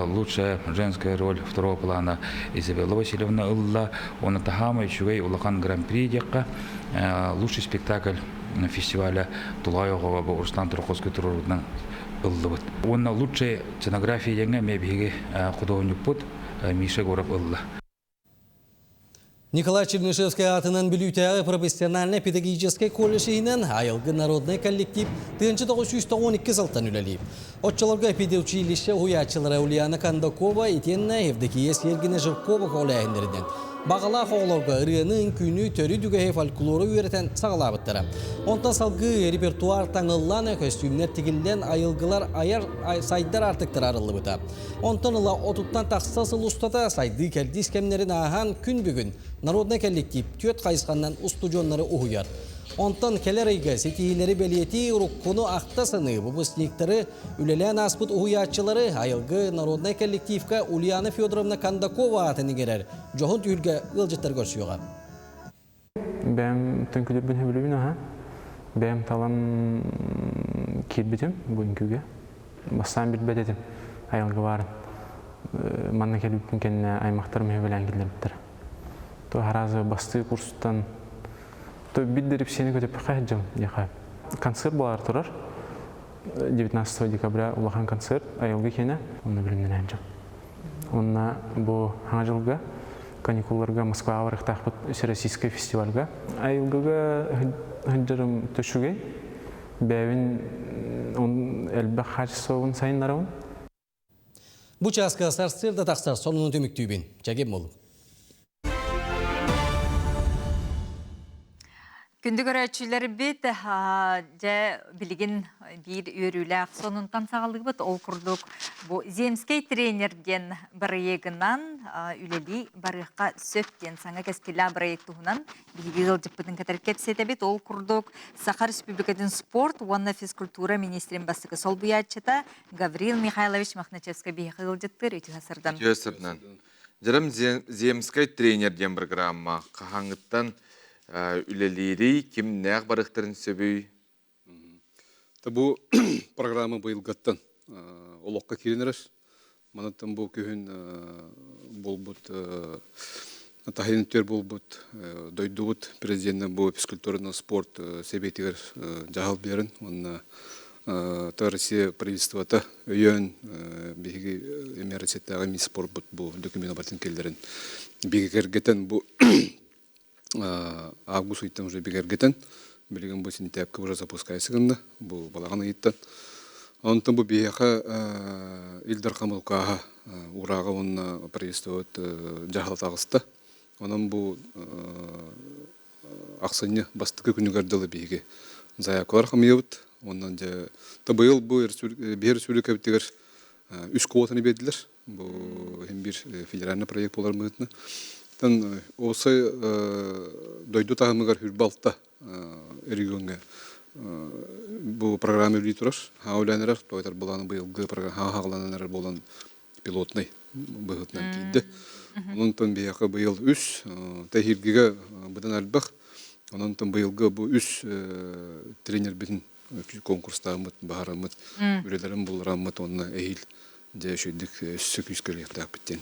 лучшая женская роль второго плана Изабелла Васильевна ылла уонна таһаама үчүгэй улахан гран-при диэххэ лучший спектакль фестиваля Тулай оҕоҕо бу Руслан Турховский туруорбутунан ыллыбыт. Уонна лучшая сценография диэҥҥэ эмиэ биһиги худуоһунньукпут Миша Егоров ылла. Николай Чернышевскай аатынан Бүлүүтээҕи профессиональнай педагогическай колледж иһинэн Айылгы народнай коллектив 1992 сылтан үлэлиир. Оччолорго педучилище уһуйааччылара Ульяна Кондакова итиэннэ Евдокия Сергина Жиркова көҕүлээһиннэринэн баҕалаах оҕолорго ырыаны, үҥкүүнү, төрүт үгэһи, фольклору үөрэтэн саҕалаабыттара. Онтон салгыы репертуар таҥыллан, көстүүмнэр тигиллэн, айылгылар айар сайдар аартыктара арыллыбыта. Онтон ыла отуттан тахса сыл устата сайдыы кэрдиис кэмнэрин ааһан күн бүгүн народнай коллектив түөрт хайысханнан устудьуоннары уһуйар. Онтон кэлэр ыйга ситиһиилэри бэлиэтии, уруккуну ахта саныы, выпускниктары, үлэлээн ааспыт уһуйааччылары Айылгы народнай коллективка Ульяна Федоровна Кондакова аатын иҥэрэр дьоһун түһүлгэ ыалдьыттар көрсүөҕэ. Бэйэм түҥкүлүрбүн сөбүлүүбүн аһа. Бэйэм талан киирбитим бу үҥкүүгэ. Бастаан билбэт этим айылгы баарын. Манна кэлбиппин кэннэ аймахтарым сөбүлээн киллэрбиттэр. То аразы бастыы курстан то бит дерипсиэни көтөппөххө сылдьабын диэхэ. Концерт буолар турар. 19 декабря улахан концерт айылгы киэнэ. Онно билимнэнэн дьон. Уонна бу Саҥа дьылга каникулларга Москваҕа барыахтаахпыт Всероссийскай фестивальга. Айылгыга сылдьарым үчүгэй. Бэйэбин элбэх хаачыстыбабын сайыннарабын. Бу чааска сарсыарда тахсар сонуну түмүктүүбүн. Чэгим болу. Күндү көрөөччүлэрбит, дьэ билигин биир үөрүүлээх сонунтан саҕалыыбыт. Ол курдук бу «Земскэй тренер» диэн бырайыагынан үлэлии барыахха сөп диэн саҥа кэскиллээх бырайыак туһунан биһиги ыалдьыппытын кытары кэпсэтэбит. Ол курдук Саха Республикатын спорт уонна физкультура министрин бастакы солбуйааччыта Гаврил Михайлович Мохначевскай биһиэхэ ыалдьыттыыр. Үтүө сардан. Үтүө сардан. Дьарым Земскэй тренер диэн программа хаһааҥҥыттан үлэлиирий, кимнээх барыахтарын сөбүй? Бу программа быйылгаттан олоххо киирэн эрэр. Манаттан бу күһүн буолбут таһын түөр буолбут дойдубут президенэ бу физкультураны спорт сэбиэтигэр дьаһал биэрэн уонна Россия правительствота өйөөн биһиги эмиэрисеттээҕи мин спорпут бу докумена батын киллэрин бигэргэтэн бу август ыйтан уже бигэргэтэн билигин бу сентябрьга уже запускайсы гынна бу балаҕан ыйыттан онтон бу биһиэхэ Ил Дархан Лукааһа урааҕа уонна правительствобыт дьаһала таҕыста онон бу ахсынньы бастакы күнүгэр дылы биһиги заявкалар хамыйабыт. Онон дьэ быйыл бу биһи республикабытыгар үс квотаны биэрдилэр. Бу иһин биир федеральный проект буолар быһыытынан. Оттон уопсай дойду таһымыгар хүрбалта региоҥҥа бу программа үлэлии турар. Хаа үлээн эрэр, тойтар былааны быйылгы программа хааланан эрэр буолан пилотнай быһыытынан киирдэ. Онон биһиэхэ быйыл үс, тэһииргигэ быдан элбэх. Онон быйылгы бу үс тренербитин конкурстааммыт, баһараммыт, үлэлэрин буллараммыт уонна эһиил дьэ үчүгдүк өссө күүскэ үлэлиэхтээхпит диэн.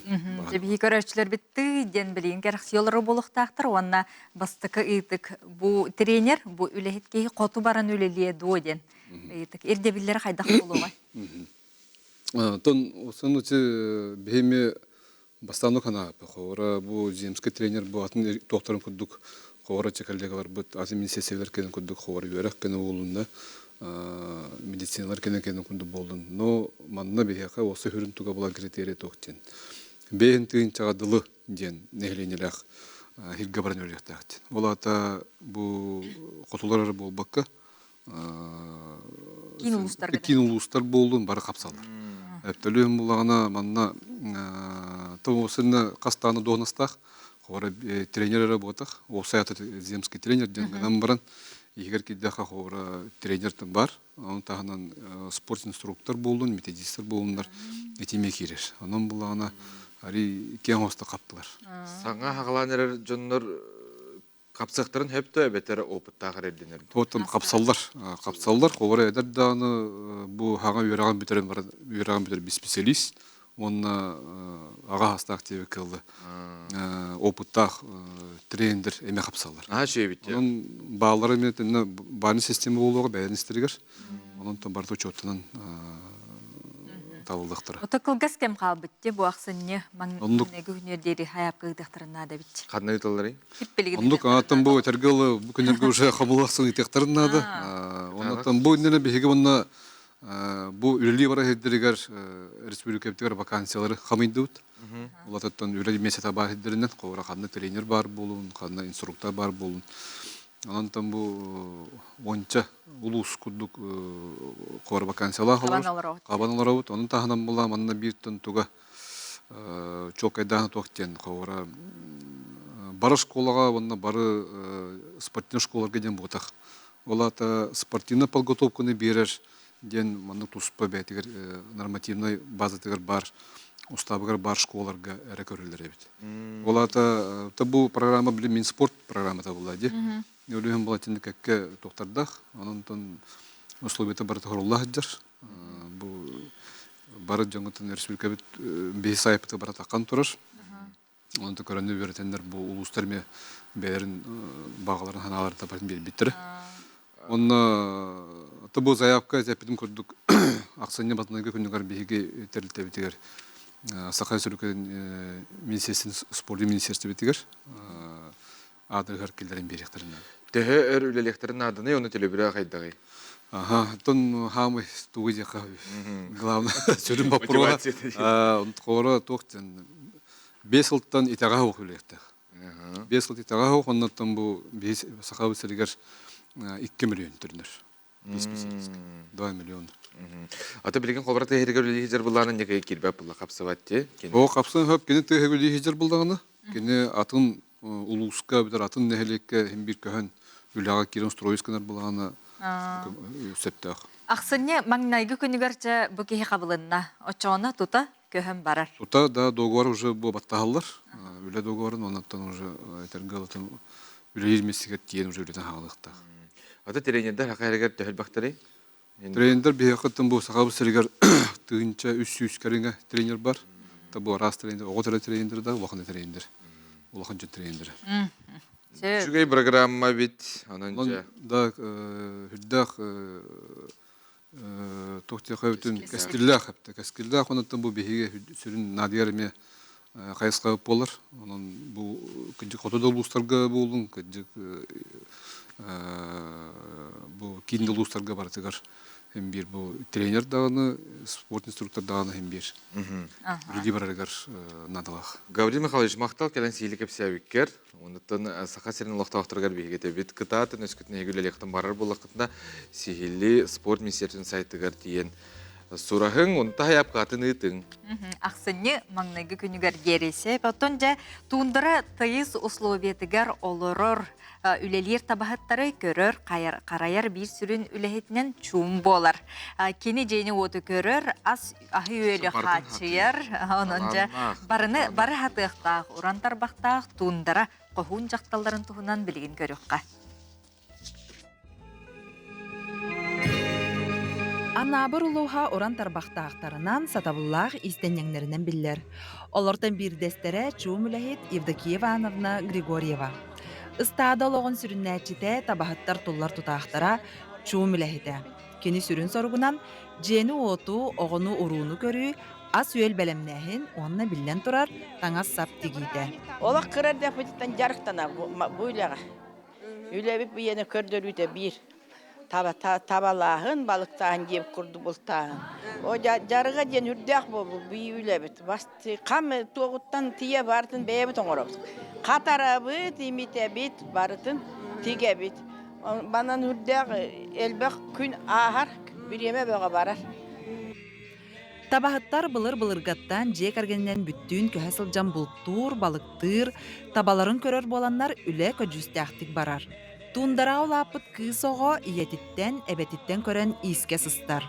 Дьэ биһи көрөөччүлэрбит тыы диэн билигин кэрэхсиолору буолуохтаахтар уонна бастакы ыйытык бу тренер бу үлэһит киһи хоту баран үлэлиэ дуо диэн ыйытык ирдэбиллэрэ хайдах буолуоҕай? Оттон осонучу биһими бастаан ханааппы хоора бу земский тренер бу атын туохтарын курдук хоора коллегаларбыт атын министерстволар кэлин курдук хоора үөрэх кэнэ буолунна медициналар кэнэ кэнэ курдук буоллун но манна биһиэхэ осы хүрүн туга була критерий туох диэн бэйэн тыынчаҕа дылы диэн нэһилиэнньэлээх хиргэ баран үлэлиэхтээх диэн ол аата бу хотулар эрэ буолбакка Киин улуустарга. Киин улуустар буоллун бары хапсаллар. Өптөлүөн буллаҕына манна тоҕусунна хастааны дуоһунастаах хора тренер эрэ буотах уопсай земский тренер диэн гынан баран иһигэр киирдэххэ хора тренер бар ону таһынан спорт инструктор буоллун методистар буоллуннар этимиэ киирэр онон буллаҕына ари киэҥ оста хаптылар саҥа хаҕалаан эрэр дьоннор Хапсыахтарын хөп да эбэтэр опыттаах эрэрдинэр. Оттон хапсаллар. Хапсаллар. Холобура эдэр даҕаны бу хаҥа үөрэҕин бүтэрэн баран үөрэҕин бүтэрбит специалист уонна аҕа саастаах диэбит кыаллы опыттаах тренер эмэ хапсаллар. Аа үчүгэйбит. Онон бааллара эмиэ тэннэ бааны система буолуоҕа бэйэн истэригэр. Онон барыта учуоттанан талыллыахтара. Ото кылгас кэм хаалбыт те бу ахсынньы маҥнайгы күнүөр диэри хайаапка ыытыахтарын наада эбит. Ханна ыыталларый? Оннук ааттан бу этэргэ дылы бу күннэргэ уже хомулахсын ыытыахтарын наада. Оннуттан бу иннинэ биһиги уонна бу үлэлии бара сирдэригэр республикабытыгар вакансиялары хамыйдыбыт. Улатыттан үлэ месяца баар сирдэринэн ховра ханна тренер баар буолун, ханна инструктор баар буолун. Онон бу уонча улуус курдук хор вакансиялаах олорор. Хабан олоробут. Onun таһынан була манна биир туга чуолкайдаан туох диэн ховора бары школаҕа уонна бары спортивный школаларга диэн буотах. Ол аата спортивнай подготовканы биэрэр диэн маннык туспа бэйэтигэр нормативнай базатыгар баар устаабыгар баар школаларга эрэ көрүллэр эбит. Ол аата бу программа били Минспорт программата буолла дии. Өлүһүн буолатын кэккэ туохтардаах. Онон условията барыта хорулла сылдьар. Бу бары дьоҥҥутун республикабыт биһи сайпыты баратаххан турар. Онон көрөннөр үөрэтэннэр бу улуустар эмиэ бэйэлэрин баҕаларын санааларын табарын биэрбиттэрэ. Онно бу заявка эппитим курдук ахсынньы батынайга күнүгэр биһиги тэрилтэбитигэр Саха Республикатын министерствотын спордун министерствотыгар аадырыгар киллэрэн биэриэхтэрин наада. Төһө өр үлэлиэхтэрин нааданый, ону төлөбүрэ хайдаҕый? Аха, оттон хаамый тугу диэххэ главное сүрүн боппуруоһа холоро туох диэн 5 сылтан итэҕэһэ суох үлэлиэхтээх. 5 сыл итэҕэһэ суох, оннуттан бу биһи Сахабыт сиригэр 2 миллион төрүнэр. 2 миллион. Ата билигин холбора тыһырыгар үлэлии сылдьар буллаҕына никэ киирбэт булла хапсыбат ти. О хапсан хөп кини тыһыгар үлэлии сылдьар буллаҕына кини атын улууска бүтэр атын нэһилиэккэ иһин биир көһөн үлэҕэ киирэн устроюсь гынар буллаҕына сөптөөх. Ахсынньы маҥнайгы күнүгэр чэ бу киһи хабылынна. Оччоҕуна тута көһөн барар. Тута да договор уже бу баттаһаллар. Үлэ договорын оннуттан уже этэргэ ылытын үлэлиир миэстигэр тиийэн уже үлэтин хаалыахтаах. Ата тренердэр хака эригэр төһөлбөхтөрүй? Тренердэр биһиэхэ бу Сахабыт сиригэр 1300 кэриҥэ тренер бар. Та бу араас тренер, оҕо төрө тренер да, улахан тренер. Улахан дьон тренерэ. Үчүгэй программа бит. Онон да үрдээх туох диэхэ бүтүн кэскиллээх эптэ. Кэскиллээх онуттан бу биһиги сүрүн наадыйар эмиэ хайысха буолар. Онон бу кырдьык хоту да улуустарга буоллун, кырдьык бу киин да улуустарга барытыгар хим биир бу тренер даҕаны, спорт инструктор даҕаны хим биир үлэлии барарыгар наадалаах. Гаврил Михайлович, махтал кэлэн сиили кэпсээбиккэр. Онуттан Саха сирин олохтоохторугар биһиги этэбит кытаатын өскүтүн эһиги үлэлиэхтэн барар буоллаххытына сиһили спорт министерствотын сайтыгар тиийэн сураһыҥ, онто хайапкатын ыытыҥ. Ахсынньы маҥнайгы күнүгэр диэри сөп. Оттон дьэ туундара тыйыс условиятыгар олорор, үлэлиир табаһыттары көрөр, харайар биир сүрүн үлэһитинэн чуум буолар. Кини дьиэни-уоту көрөр, ас аһы-үөлү хааччыйар, онон дьэ барыны бары хатыахтаах, уран тарбахтаах туундара хоһуун дьахталларын туһунан билигин көрүөххэ. Анаабыр улууһа уран тарбахтаахтарынан, сатабыллаах иистэнньэҥнэринэн биллэр. Олортон биирдэстэрэ чуум үлэһит Евдокия Ивановна Григорьева. Ыстаада олоҕун сүрүннээччитэ, табаһыттар туллар тутаахтара, чуум үлэһитэ. Кини сүрүн соругунан дьиэни-уоту, оҕону-урууну көрүү, ас-үөл бэлэмнээһин уонна, биллэн турар, таҥас-сап тигиитэ. Олох кыра эрдэхпититтэн дьарыктана бу үлэҕэ. Үлэбит бу көрдөрүүтэ биир. Табалааһын, балыктааһын диэбит курдук бултааһын. О дьарыга диэн үрдээх буолбут бу үлэбит. Хам туоҕуттан тиийэ барытын бэйэбит оҥоробут. Хатарабыт, имитэбит, барытын тигэбит. Манан үрдээх элбэх күн ааһар, бириэмэ бөҕө барар. Табаһыттар былыр-былыргаттан дьиэ кэргэнинэн бүттүүн көһө сылдьан бултуур, балыктыыр, табаларын көрөр буоланнар үлэ көдьүүстээхтик барар. Туундараҕа улааппыт кыыс оҕо ийэтиттэн, эбэтиттэн көрөн иискэ сыстар.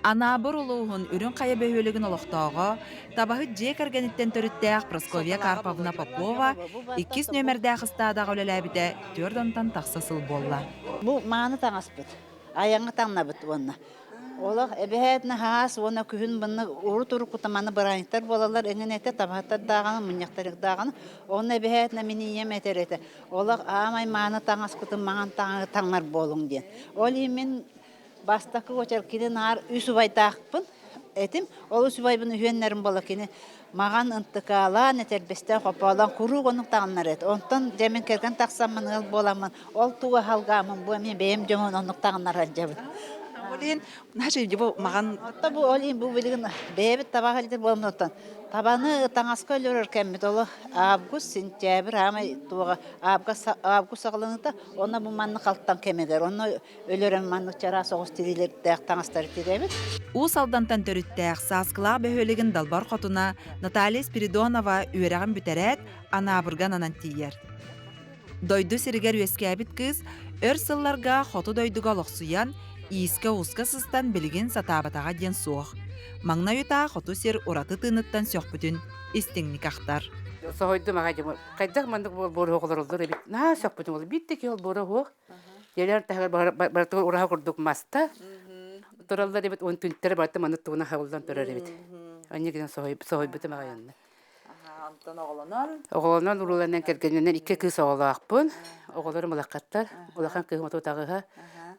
Анаабыр улууһун Үрүҥ Хайа бөһүөлэгин олохтооҕо, табаһыт дьиэ кэргэниттэн төрүттээх Прасковья Карповна Попова иккис нүөмэрдээх ыстаадаҕа үлэлээбитэ түөрт уонтан тахса сыл буолла. Бу мааны таҥаспыт, айаҥҥа таҥнабыт уонна. Олох эбэһээтинэ хаас уонна күһүн манна урут-уруккута маны бырааһынньыктар буолаллар эҥин этэ, табаһыттар даҕаны, мунньахтар даҕаны. Онно эбэһээтинэ мин ийэм этэр этэ, олох аамай мааны таҥаскытын маҥан таҥаһы таҥнар буолуҥ диэн. Ол иһин мин Бастакы уочарат кини наар үс убайдаахпын этим. Ол үс убайбын үһүөннэрин буола кини маҕан ынтыкаалаан, этэрбэстээн, хопоолоон куруук оннук таҥыннар эт. Онтон дьэ мин кэргэн тахсаммын ыал буоламмын, ол тугу аһалгааммын бу эмиэ бэйэм дьоммун оннук таҥыннар сылдьабын. Ол иһин, значит, бу маҕан Отто бу ол иһин бу билигин бэйэбит табаҕа илдьэр буоламмын оттон табаны таҥаска өлөрөр кэммит оло август, сентябрь аамай туоҕа август саҕаланыыта онно бу маннык халтаҥ кэмигэр онно өлөрөн маннык чараас оҕус тириилэрдээх таҥастары тирэбит. Уус Алдантан төрүттээх Сааскылаах бөһүөлэгин далбар хотуна Наталья Спиридонова үөрэҕин бүтэрээт, Анаабырга ананан тиийэр. Дойду сиригэр үөскээбит кыыс Өр сылларга хоту дойдуга олохсуйан, иискэ-ууска сыстан билигин сатаабатаҕа диэн суох. Маҥнай утаа хоту сир ураты тыыныттан сөхпүтүн истиҥник ахтар. Соһуйдум аҕай дьэ хайдах маннык буоруһуох олороллор эбит наһаа сөхпүтүм ол биир да киһи ол буоруһуох дьиэлэр таһыгар барытыгар ураһа курдук маста тураллар эбит уон түнтэрэ барыта маннык тугунан хабыллан турар эбит анньа гынан соһуйбутум аҕай онно Онтон оҕолонон? Оҕолонон, урууланан, кэргэнинэн икки кыыс оҕолоохпун. Оҕолорум улахаттар. Улахан кыыһым 38-һа,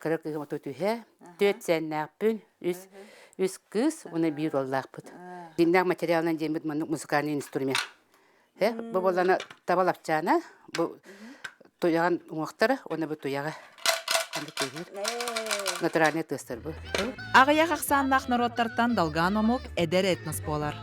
кыра кыыһым 33-һэ. Түөрт сиэннээхпин, үс, үс кыыс уонна биир уоллаахпыт. Дьиҥнээх материалынан диэммит маннык музыкальный инструмент. Э, бу буоллана таба лапчаана, бу туйаҕын уҥуохтара уонна бу туйаҕа. Натуральный тыастар бу. Аҕыйах ахсааннаах норуоттартан долгаан омук эдэр этнос буолар.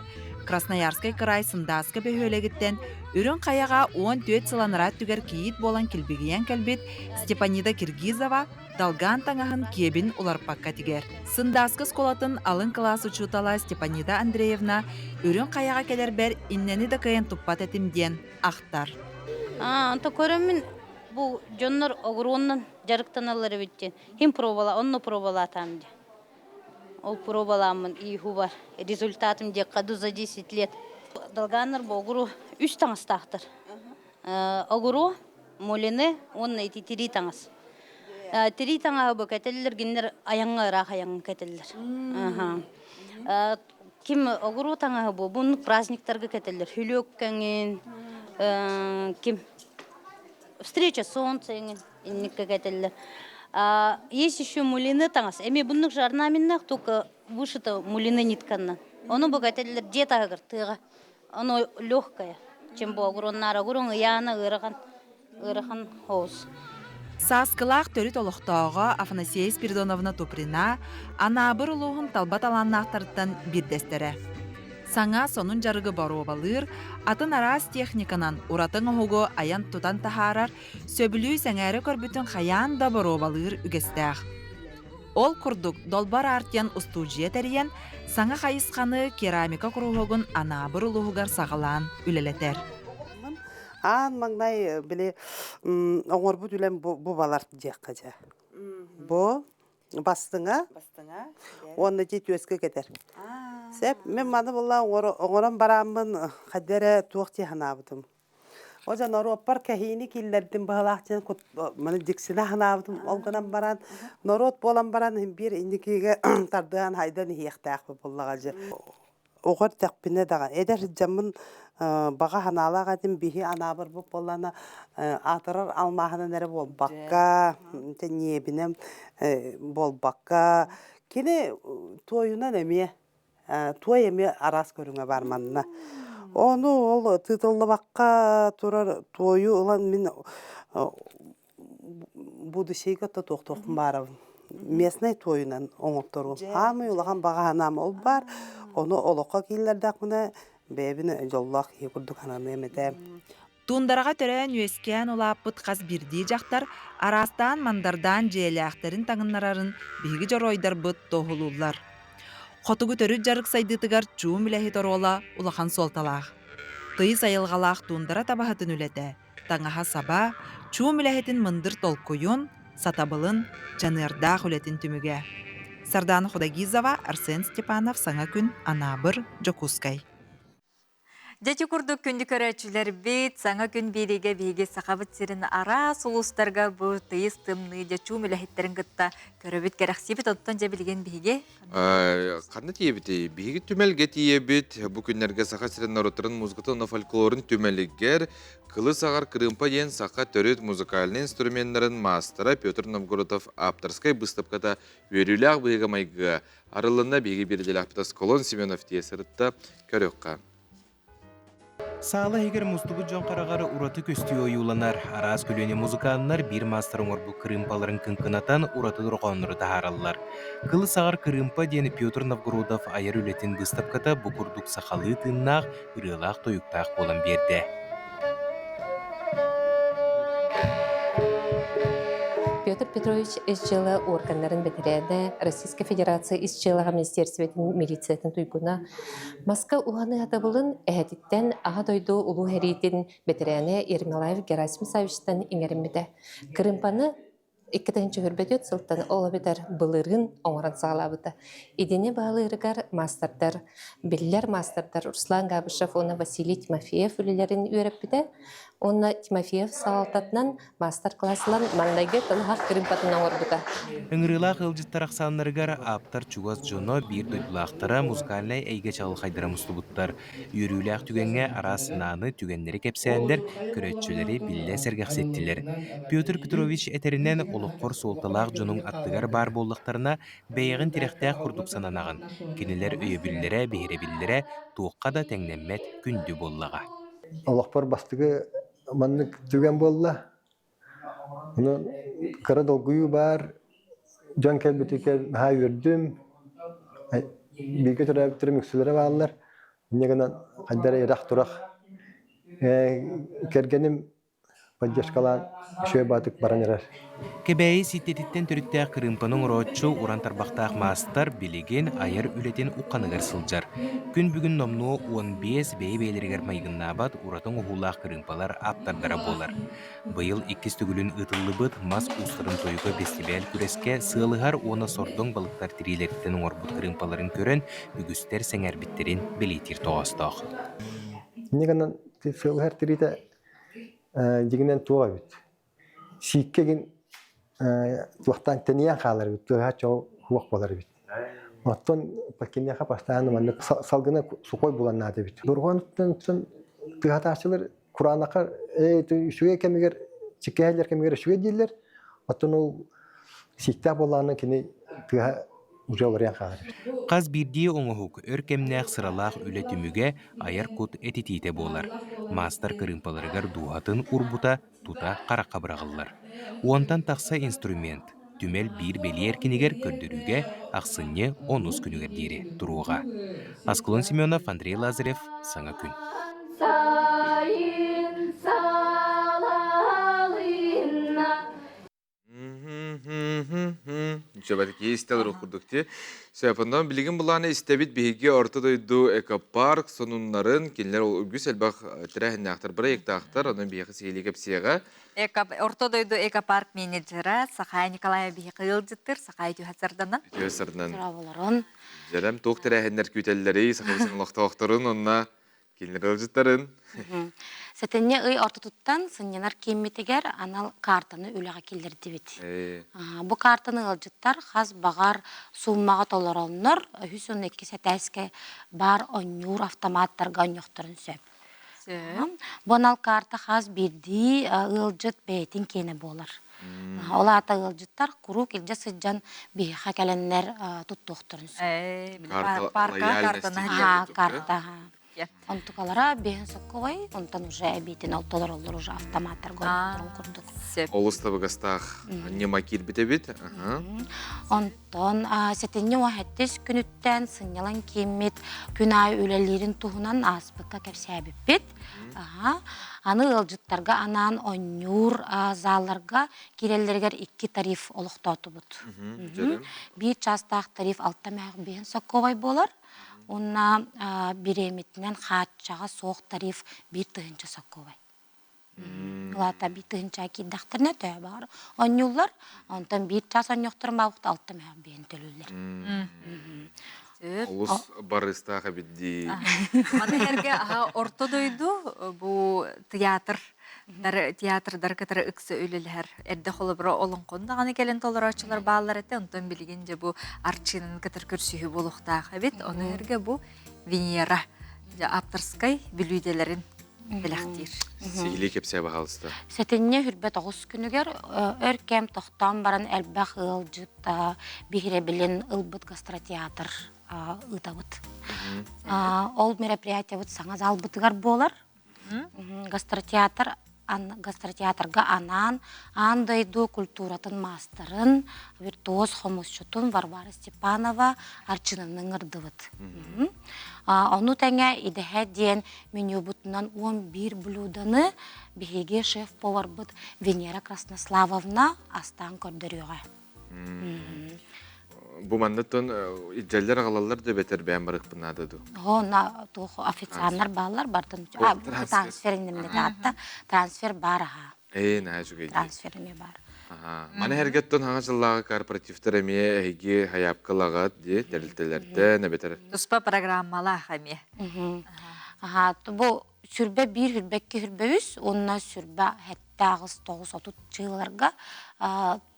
Красноярскай кыраай Сындааска бөһүөлэгиттэн Үрүҥ Хайаҕа 14 сыл анараа өттүгэр кийиит буолан килбигийэн кэлбит Степанида Киргизова долгаан таҥаһын киэбин уларпакка тигэр. Сындааска оскуолатын алын кылаас учуутала Степанида Андреевна Үрүҥ Хайаҕа кэлэрбэр иннэни да кыайан туппат этим диэн ахтар. Онто көрөммүн бу дьоннор огуруоннан дьарыктаналлар эбит диэн Ким пробовала, онно пробовалаатаам диэн. Ол пробовалааммын иихубар результатым диэххэ ду за 10 лет. Долганнар бу огуру үс таҥастаахтар. Огуру, мулины уонна ити тирии таҥас. Тирии таҥаһы бу кэтэллэр, кинилэр айаҥҥа ыраах айаҥҥа кэтэллэр. Ким огуру таҥаһы бу бу праздниктарга кэтэллэр. Хүлүөк кэҥин, ким встреча солнца эҥин инникке кэтэллэр. Есть еще мулины таҥас. Эми буннук же орнаменнаах, только вышито мулины нитканнан. Ону бу кэтэллэр дьиэ таһыгар тыаҕа. Оно легкое, чем бу огуроннаара огурон ыйаана ыарахан ыарахан хоус. Сааскылаах төрүт олохтооҕо Афанасия Спиридоновна Туприна Анаабыр улууһун талба талааннаахтарыттан биирдэстэрэ. Саҥа сонун дьарыгы боруобалыыр, атын араас техниканан ураты оҥоһугу айан-тутан таһаарар сөбүлүү сэҥээрэ көрбүтүн хайаан да боруобалыыр үгэстээх. Ол курдук Долбор Артиан устуудьуйа тэрийэн, саҥа хайысханы керамика куруһуогун Анаабыр улууһугар саҕалаан үлэлэтэр. Аан маҥнай били оҥорбут үлэм бу балар диэххэ дьэ. Бу бастыҥа уонна ити түөскэ кэтэр. Сөп, мин маны була оҥорон барааммын хайда эрэ туох дии санаабытым. О дьэ норуоппар кэһиини киллэрдим быһалаах диэн маны дьиксинэ санаабытым. Ол гынан баран норуот буолан баран биир инникигэ тардыһан хайдан иһиэхтээхпит буоллаҕа дьэ. Оҕо эрдэхпинэ даҕаны эдэр сылдьаммын баҕа санаалаах этим биһи анаабарбыт буоллаҕына аатырар алмааһынан эрэ буолбакка ньиэбинэн буолбакка кини туойунан эмиэ туой эмиэ араас көрүҥэ баар манна. Ону ол тыытыллыбакка турар туойу ылан мин будущийга да туохтуохпун баарабын. Местнай туойунан оҥотторуом. Хаамый улахан баҕа санаам ол баар. Ону олоххо киллэрдэхпинэ бэйэбин дьоллоох киһи курдук сананыам этэ. Туундараҕа төрөөн-үөскээн улааппыт хас биирдии дьахтар араастаан мандардаан дьиэлээхтэрин таҥыннарарын биһиги дьоруойдарбыт туоһулууллар. Хотугу төрүт дьарык сайдыытыгар чуум үлэһит оруола улахан суолталаах. Тыйыс айылҕалаах туундара табаһытын үлэтэ, таҥаһа-саба, чуум үлэһитин мындыр толкуйун, сатабылын, дьаныардаах үлэтин түмүгэ. Сардаана Худогизова, Арсен Степанов, Саҥа күн, Анаабыр, Дьокуускай. Дьэ ити курдук күндү көрөөччүлэрбит, саҥа күн биэриигэ биһиги Сахабыт сирин араас улуустарга бу тыйыс тымныы дьэ чуум үлэһиттэрин кытта көрөбүт, кэрэхсиибит. Оттон дьэ билигин биһиги Ханна тиийэбитий? Биһиги түмэлгэ тиийэбит. Бу күннэргэ Саха сирин норуоттарын музыкатын уонна фольклорун түмэлигэр Кылы саҕар кырыымпа диэн саха төрүт музыкальнай инструменнарын маастара Петр Новгородов ааптарскай быыстапката үөрүүлээх быһыыга-майгыга Арылланна биһиги биирдэлээхпит Аскалон Семенов тиэ сырытта көрүөххэ. Саала иһигэр мустубут дьон хараҕар ураты көстүү ойууланар. Араас көлүөнэ музыканнар биир маастар оҥорбут кырыымпаларын кыҥкынатан ураты дорҕооннору таһаараллар. Кылы саҕар кырыымпа диэн Петр Новгородов айар үлэтин быыстапката бу курдук сахалыы тыыннаах, ырыалаах-тойуктаах буолан биэрдэ. Петр Петрович ис дьыала органнарын бэтэрээнэ, Российскай Федерация ис дьыалаҕа министиэристибэтин милициятын туйгуна, Москва уһаныы сатабылын эһэтиттэн Аҕа дойду Улуу сэриитин бэтэрээнэ Ермолаев Герасим Савичтан иҥэриммитэ. Кырыымпаны 2 024 сылтан ол эбэтэр былырыын оҥорон саҕалаабыта. Идини баһылыырыгар маастардар, биллэр маастардар Руслан Габышев уонна Василий Тимофеев үлэлэрин үөрэппитэ. Уонна Тимофеев салалтатынан маастар-класс ылан маҥнайгы тылыһах кырыымпатын оҥорбута. Ыҥырыылаах ыалдьыттар ахсааннарыгар ааптар чугас дьоно, биир дойдулаахтара, музыкальнай эйгэ чаҕылхайдара мустубуттар. Үөрүүлээх түгэҥҥэ араас санааны, түгэннэри кэпсээннэр, көрөөччүлэри биллэ сэргэхситтилэр. Петр Петрович этэринэн, олоххор суолталаах дьонуҥ аттыгар баар буоллахтарына, бэйэҕин тирэхтээх курдук сананаҕын. Кинилэр өйөбүллэрэ, биһирэбиллэрэ туохха да тэҥнэммэт күндү буоллаҕа. Олохпор бастакы маннык түгэн буолла. Онон кыра долгуйуу баар, дьон кэлбитигэр наһаа үөрдүм. Бииргэ төрөөбүттэрим үксүлэрэ бааллар. Инньэ гынан хайдах эрэ ирэх-турах кэргэним поддержкалаан үчүгэй баатык баран эрэр. Кэбээйи Сииттэтиттэн төрүттээх кырыымпаны оҥорооччу уран тарбахтаах маастар билигин айар үлэтин ухханыгар сылдьар. Күн бүгүн номнуо 15 бэйэ-бэйэлэригэр майгыннаабат ураты оҥоһуулаах кырыымпалар ааптардара буолар. Быйыл иккис төгүлүн ыытыллыбыт мас уустарын тойуга бэстибээл күрэскэ сыалыһар уонна сордоҥ балыктар тириилэриттэн оҥорбут кырыымпаларын көрөн, үгүстэр сэҥээрбиттэрин бэлиэтиир тоҕоостоох. Инньэ гынан сыалыһар тириитэ дьиҥинэн туох эбит. Сииккэ гин туохтаан тэнийэн хаалар эбит, тыаһа чоҕу суох буолар эбит. Оттон киниэхэ постоянно маннык салгына сухой булан наада эбит. Дорҕоонуттан тыаһатааччылар кураанахха үчүгэй кэмигэр чиккэһэллэр кэмигэр үчүгэй дииллэр. Оттон ол сииктээх буоллаҕына кини тыаһа уже уларыйан хаалар эбит. Хас биирдии оҥоһук өр кэмнээх сыралаах үлэ түмүгэ айар кут этитиитэ буолар. Маастар кырыымпаларыгар дууһатын урбута тута харахха быраҕыллар. Уонтан тахса инструмент түмэл биир бэлиэ эркинигэр көрдөрүүгэ ахсынньы онус күнүгэр диэри туруоҕа. Аскалон Семенов, Андрей Лазарев, Саҥа күн. Дьэбэтики истэлэр курдук ти. Сөп, онон билигин былааны истэбит биһиги Орто дойду экопарк сонуннарын кинилэр үгүс элбэх тэрээһиннээхтэр, проектаахтар, онон биһиэхэ сиһилии кэпсиэҕэ. Эко, Орто дойду экопарк менеджера Сахая Николаева биһиэхэ ыалдьыттыр, Сахая түһэ сарданан. Үтүө сарданан. Здраволорун. Дьэрем туох тэрээһиннэр күүтэллэрий, сахабысын олохтоохторун онно Кинилэр ыалдьыттарын. Сэтинньи ый ортотуттан сынньанар кииммитигэр анал картаны үлэҕэ киллэрдибит. Бу картаны ыалдьыттар хас баҕар сууммаҕа толороннор, 312 этээскэ баар онньуур автоматтарга онньохторун сөп. Бу анал карта хас биирдии ыалдьыт бэйэтин киэнэ буолар. Ол аата ыалдьыттар куруук илдьэ сылдьан биһиэхэ кэлэннэр туттуохтарын сөп. Парка картаны карта. Онтукалара биһин сокковай, онтон уже эбиитин ол толороллор уже автоматтарга олорторун курдук. Олус табыгастаах ньыма киирбит эбит. Онтон сэтинньи уоһэттис күнүттэн сынньалаҥ кииммит күн аайы үлэлиирин туһунан ааспыкка кэпсээбиппит. Аны ыалдьыттарга анаан онньуур залларга киирэллэригэр икки тариф олохтоотубут. Биир чаастаах тариф алта мөһөх биһин сокковай буолар. Уонна бириэмитинэн хааччаҕа суох тариф биир тыһыынча сокковай. Улаата биир тыһыынча киирдэхтэринэ төһө баҕар онньууллар. Онтон биир чаас онньохторун баабыт алта мөһөх биһин төлүүллэр. Олус барыстаах эбит дии. Маны эргэ орто дойду бу театр театрдар кытары ыкса үлэлэһэр. Эрдэ холобура олоҥхону даҕаны кэлэн толорооччулар бааллар этэ. Онтон билигин дьэ бу Арчыынаны кытары көрсүһүү буолуохтаах эбит. Ону эргэ бу Венера авторскай бүлүүдэлэрин бэлэхтиир. Сиһилии кэпсээ баһаалыста. Сэтинньи хүрбэ тоҕус күнүгэр өр кэм тохтоон баран элбэх ыалдьыт биһирэбилин ылбыт гастротеатр ыытабыт. Ол мероприятиебыт саҥа залбытыгар буолар. Гастротеатр гастротеатрга анаан аан дойду культуратын маастарын, виртуоз хомусчутун Варвара Степанова Арчынаны ыҥырдыбыт. Ону тэҥэ идэһэ диэн менюбутунан 11 блюданы биһиги шеф-поварбыт Венера Краснославовна астаан көрдөрүөҕэ. Бу манныттан илдьэллэр аҕалаллар да бэтэр бэйэм барыахпын наада дуу? Оо, на туох официаннар бааллар бартын трансфер иннэмнэ таатта трансфер баар аха. Ээ, наһаа үчүгэй. Трансфер эмиэ баар. Маны эргеттон хаҥа сыллааҕы корпоративтар эмиэ эһиги хайаапкалаҕыт дии тэрилтэлэртэн эбэтэр Туспа программалаах эмиэ. Аха, бу сүрбэ биир, сүрбэ икки, сүрбэ үс уонна сүрбэ сэттэ, аҕыс, тоҕус, отут чыыларга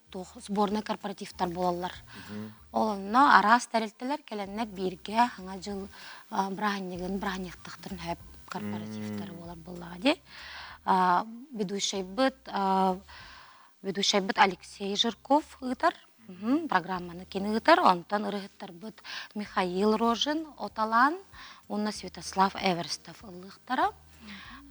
туох сборнай корпоративтар буолаллар. Ол онно араас тэрилтэлэр кэлэннэр бииргэ Саҥа дьыл бырааһынньыгын бырааһынньыктахтарын сөп корпоративтары буолар буоллаҕа дии. Ведущайбыт ведущайбыт Алексей Жирков ыытар. Программаны кини ыытар. Онтон ырыһыттарбыт Михаил Рожин, Оталан уонна Святослав Эверстов ыллыахтара.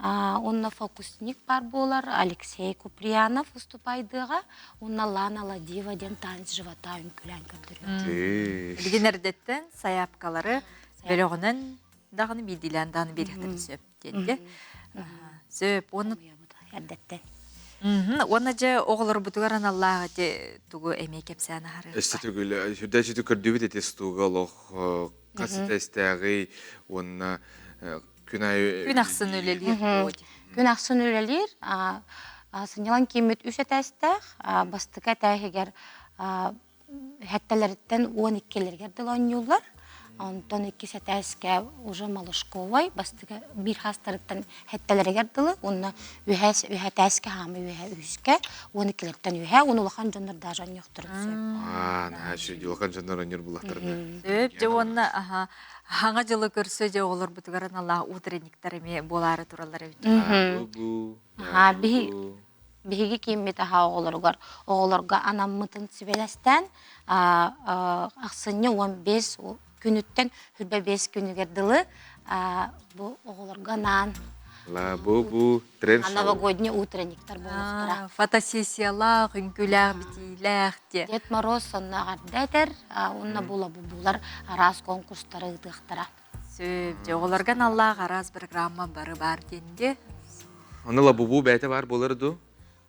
Уонна фокусник баар буолар Алексей Куприянов выступайдыаҕа уонна Лана Ладива диэн танец живота үҥкүүлээн көрдөрүө. Билигин эрдэттэн сайаапкалары бөлөҕүнэн даҕаны биирдиилээн даҕаны биэриэхтэрин сөп диэн Сөп. Уонна эрдэттэн. Уонна дьэ оҕолорбутугар аналлаах ити тугу эмиэ кэпсээн аһарыахха. Өссө төгүл сүрдээх сүтүк көрдүүбүт ити стууга олох хас этээстээҕий уонна күн аайы Күн ахсын үлэлиир Күн ахсын үлэлиир. Сынньалаҥ кииммит үс этээстээх. Бастакы этээһигэр сэттэлэриттэн уон иккилэригэр дылы оонньууллар. Онтон иккис этээскэ уже малышковай бастакы биир хаастарыттан сэттэлэригэр дылы уонна үһэ үһэ этээскэ хаама үһэ үһүскэ уон иккилэриттэн үһэ уон улахан дьоннор даже оонньуохтарын сөп. Аа, наһаа үчүгэй улахан дьоннор оонньуур буллахтарына. Сөп дьэ уонна аха хаҥа дьылы көрсө дьэ оҕолорбутугар аналлаах утренниктар эмиэ буолаары тураллар эбит. Бу Аха биһи Биһиги кииммит аһа оҕолоругар оҕолорго анаммытын сүбэлэстээн ахсынньы 15 күнүттэн хүрбэ биэс күнүгэр дылы бу оҕолорго анаан Ла бу бу тренд шоу. Новогодний утренниктар буолуохтара. Фотосессиялаах, үҥкүүлээх, битиилээх диэ. Дед Мороз сонно эҕэрдэ этэр, уонна булабулар араас конкурстары ыытыахтара. Сөп, дьэ оҕолорго аналлаах араас программа бары баар диэн дии. Аны лабубу бэйэтэ баар буолар дуу?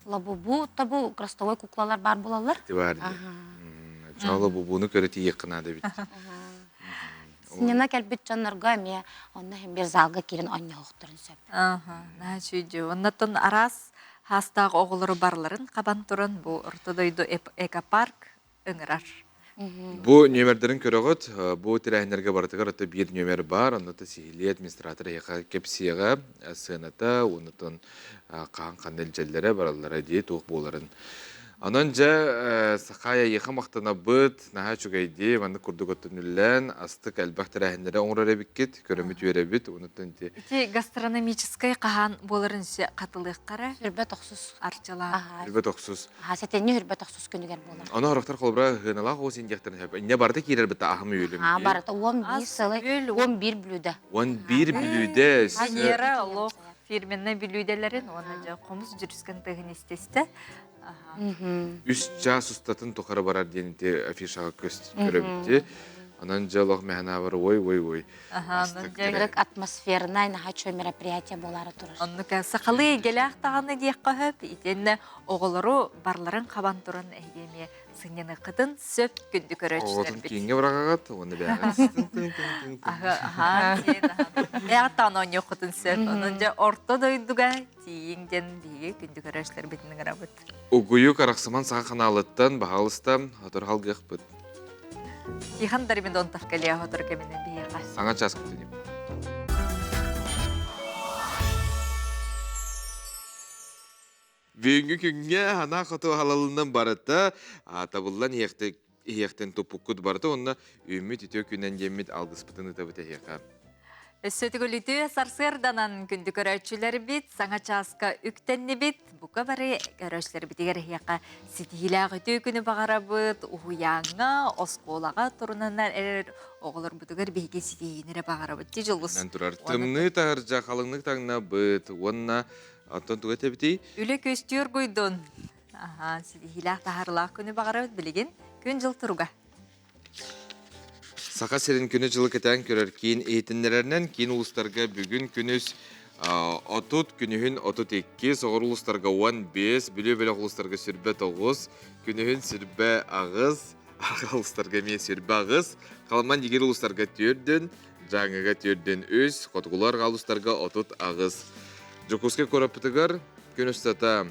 Лабубу табу крестовой куклалар баар буолаллар. Ити баар дии. Чоо лабубуну көрө тиийиэххэ наада эбит. Сынньана кэлбит дьоннорго эмиэ онно иһин бир залга киирэн оонньоһуохтарын сөп. Аха, наһаа үчүгэй. Оннотон араас хаастаах оҕолору барыларын хабан туран бу Орто дойду экопарк ыҥырар. Бу нүөмэрдэрин көрөҕүт. Бу тэрээһиннэргэ барытыгар ото биир нүөмэр баар. Онно сиһилии администратор эһиэхэ кэпсиэҕэ сыаната, уоннатон хаһан ханна илдьэллэрэ, бараллара дии туох буоларын. Онон дьэ Сахая эйиэхэ махтанабыт, наһаа үчүгэйдии, маннык курдук өттүнүллэн, астык элбэх тэрээһиннэри оҥорор эбиккит, көрөмүт үөрэбит, онуттан ити Ити гастрономическай хаһан буоларын хатылыаххара. Сүрбэ тохсус. Арчылаах. Сүрбэ тохсус. Сэтинньи хүрбэ тохсус күнүгэр буолар. Ону орохтор холобура хыаналаах оҕус индиэхтэрин сөп. Инньэ барыта киирэр быта аһым үөлүм. Аа барыта 11 сылы 11 блюдо. 11 бүлүүдэ. Венера олох фирменный бүлүүдэлэрин уонна дьэ хомус дьүрүскэн тыһын истестэ. Үс чаас устатын тухары барар диэн ити афишаҕа көрөбүттү. Онон дьэ олох мэхэнабар ой ой ой. Атмосфернай наһаа чой мероприятие буолаары турар. Оннук сахалыы эйгэлээх даҕаны диэххэ сөп. Итиэннэ оҕолору барларын хабан туран эһиги эмиэ сынньаныаххытын сөп күндү көрөөччүлэрбит. Оҕотун кииҥҥэ быраҕаҕыт уонна бэйэҕит Бэйэҕит оонньуоххутун сөп. Онон дьэ орто дойдуга тиийиҥ диэн биһиги күндү көрөөччүлэрбитин ыҥырабыт. Угуйук Арахсыман саха ханаалыттан баһаалыста хотор халгыахпыт. Тихон Дормидонтов кэлиэ хотор кэминэн биһиэхэ. Саҥа час күтүнүм. Бүгүҥҥү күҥҥэ анаа хоту халалынан барыта табыллан иһиэхтэн туппуккут барыта уонна үүммүт үтүө күнэн диэммит алгыспытын ытабыт эһиэхэ. Өссө төгүлүтү сарсыарданан күндү көрөөччүлэрбит саҥа чааска үктэннибит. Бука бары көрөөччүлэрбитигэр эһиэхэ ситиһиилээх үтүө күнү баҕарабыт. Уһуйааҥҥа, оскуолаҕа турунан эрэр оҕолорбутугар биһиги ситиһиини эрэ баҕарабыт. Ти дьулус. Турар тымныы таһырдьа халыҥнык таҥнабыт уонна Оттон тугу этэбитий? Үлэ көстүөр гуйдун. Аха, ситиһиилээх таһаарыылаах күнү баҕарабыт билигин. Күн-дьыл туруга. Саха сирин күнү-дьылы кэтээн көрөр киин иһитиннэрэринэн киин улуустарга бүгүн күнүс 30, күнүһүн 32, соҕуруу улуустарга 15, Бүлүү бөлөх улуустарга сүрбэ тоҕус, күнүһүн сүрбэ аҕыс, Арҕаа улуустарга эмиэ сүрбэ аҕыс, Халыман Дигир улуустарга түөрдүн, Дьааҥыга түөрдүн үс, хотугулар улуустарга 38. Дьокуускай куораппытыгар күн устата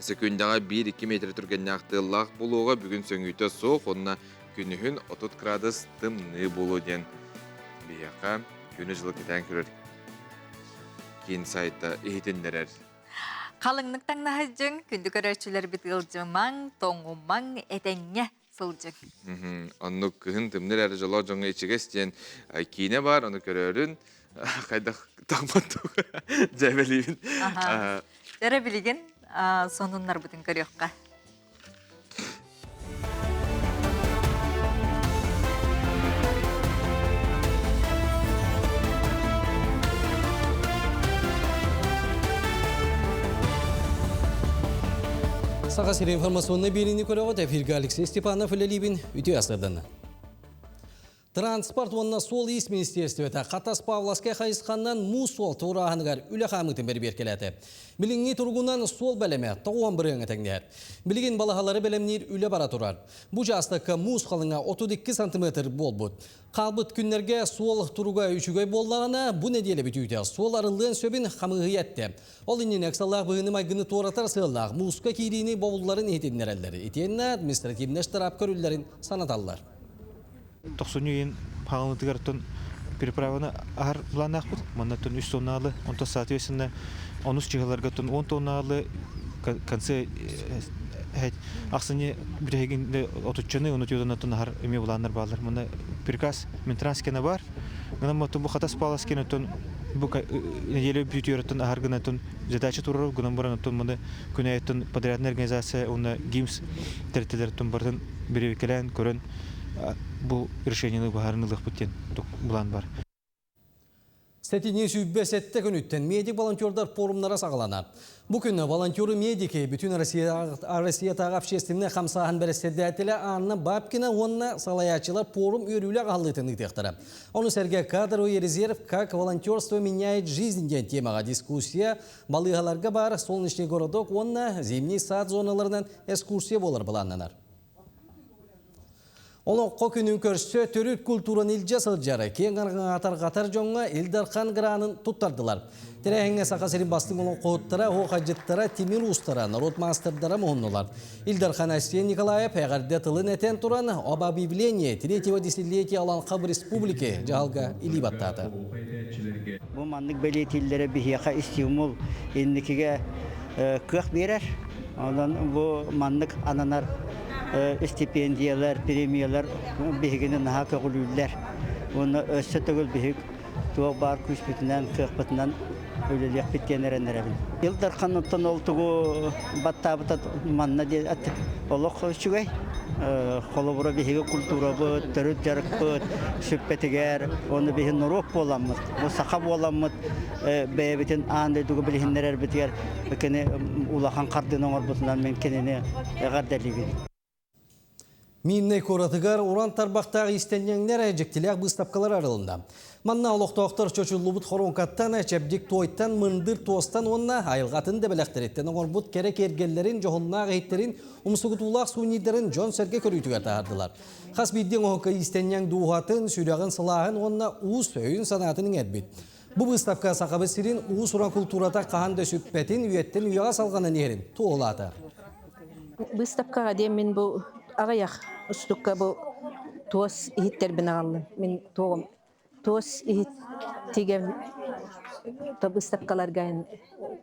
Секүндэҕэ 1-2 метр түргэннээх тыаллаах буолуоҕа. Бүгүн сөҥүүтэ суох уонна күнүһүн 30 градус тымныы буолуо диэн биһиэхэ күнү-дьылы кэтээн көрөр киин сайта иһитиннэрэр. Халыҥнык таҥнаһыдьыҥ, күндү көрөөччүлэрбит ыалдьымаҥ, тоҥумаҥ, этэҥҥэ сылдьыҥ. Оннук кыһын тымныр эрэ дьолоох дьоҥҥо ичигэс диэн киинэ бар, ону көрөөрүн хайдах таҥматтык дьээбэлиибин. Эрэ билигин сонуннарбытын көрүөххэ. Саха сири информационный биэриини көрөҕүт. Эфиргэ Алексей Степанов үлэлиибин. Үтүө асырдана. Транспорт уонна суол-иис министиэристибэтэ Хатас Павловскай хайысханан муус суол туорааһыныгар үлэ хаамыытын бэрэбиэркэлээтэ. Билиҥҥи туругунан суол бэлэмэ 90 бырыһыаҥҥа тэҥнэһэр. Билигин балаһалары бэлэмниир үлэ бара турар. Бу учаастакка муус халыҥа 32 сантиметр буолбут. Хаалбыт күннэргэ суол туруга үчүгэй буоллаҕына, бу нэдиэлэ бүтүүтэ суол арыллыан сөбүн хамыыһыйа эттэ. Ол иннинэ ыксаллаах быһыыны-майгыны туоратар сыаллаах мууска киириини бобулларын иһитиннэрэллэр. Итиэннэ административнай штраф көрүллэрин санаталлар. Тохсунньу ыйын хаалынытыгар оттон переправаны аһар планнаахпыт. Манна оттон үс тоннаалы, онтон соответственно онус чыһыларга оттон 10 тоннаалы конце ахсынньы бүтэһигин отуччаны ону тыадан аһар эмиэ былааннар бааллар. Манна приказ Минтранскина бар. Гынан бу Хатас Паласкин оттон бу неделя бүтүөрөттөн аһар гынатын задача турар гынан баран оттон маны күнәйттэн подрядная организация уонна ГИМС тэрилтэлэриттэн барытын бирибикэлээн көрөн бу решениены быһааран ылыахпыт диэн былаан бар. Сэтинньи 27 күнүттэн медик-волонтердар форумнара саҕаланар. Бу күн волонтеры-медики бүтүн Россиятааҕы общественнай хамсааһын бэрэссэдээтэлэ Анна Бабкина уонна салайааччылар форум үөрүүлээх аһыллыытын ыытыахтара. Ону сэргэ «Кадровый резерв. Как волонтерство меняет жизнь» диэн темаҕа дискуссия, балыыһаларга баар Солнечный городок уонна Зимний сад зоналарынан экскурсия буолар былааннанар. Олоҥхо күнүн көрсө төрүт культураны илдьэ сылдьар киэҥ арҕаҥатар дьоҥҥо Ил Дархан гранын туттардылар. Тэрээһиҥҥэ Саха сирин бастыҥ олоҥхоһуттара, оһуохайдьыттара, тимир уустара, норуот маастардара муһуннулар. Ил Дархан Айсен Николаев эҕэрдэ тылын этэн туран, об объявлении третьего десятилетия Олоҥхо в республике дьаһалга илии баттаата. Бу маннык бэлиэтииллэрэ биһиэхэ стимул инникигэ кыах биэрэр. Онон бу маннык ананар стипендиялар, премиялар биһигини наһаа көҕүлүүллэр. Уонна өссө төгүл биһик туох баар күүспүтүнэн, кыахпытынан үлэлиэхпит диэн эрэнэрэбин. Ил Дарханыттан ол тугу баттаабыта манна диэн олох үчүгэй. Холобура биһиги культурабыт, төрүт дьарыкпыт сүппэтигэр, уонна биһи норуот буоламмыт, бу саха буоламмыт бэйэбитин аан дойдуга билиһиннэрэрбитигэр кини улахан хардыыны оҥорбутунан мин кинини эҕэрдэлиибин. Миннэй куоратыгар уран тарбахтаах иистэнньэҥнэр дьиктилээх быыстапкалар арылынна. Манна олохтоохтор чочуллубут хоруоҥкаттан, чэбдик туойтан, мындыр туостан уонна айылҕатын да бэлэхтэриттэн оҥорбут кэрэ киэргэллэрин, дьоһуннаах иһиттэрин, умсугутуулаах сувенирдарын дьон-сэргэ көрүүтүгэр таһаардылар. Хас биирдии оҥоһукка иистэнньэҥ дууһатын, сүрэҕин сылааһын уонна уус өйүн-санаатын иҥэрбит. Бу быыстапка Сахабыт сирин уус-уран култуурата хаһан да сүппэтин, үйэттэн үйэҕэ салҕанан иһэрин туоһулаата. Быыстапкаҕа диэн мин бу аҕыйах устукка бу туос иһиттэрбин аҕаллым. Мин туоҕум туос иһит тигэм то быыстапкаларга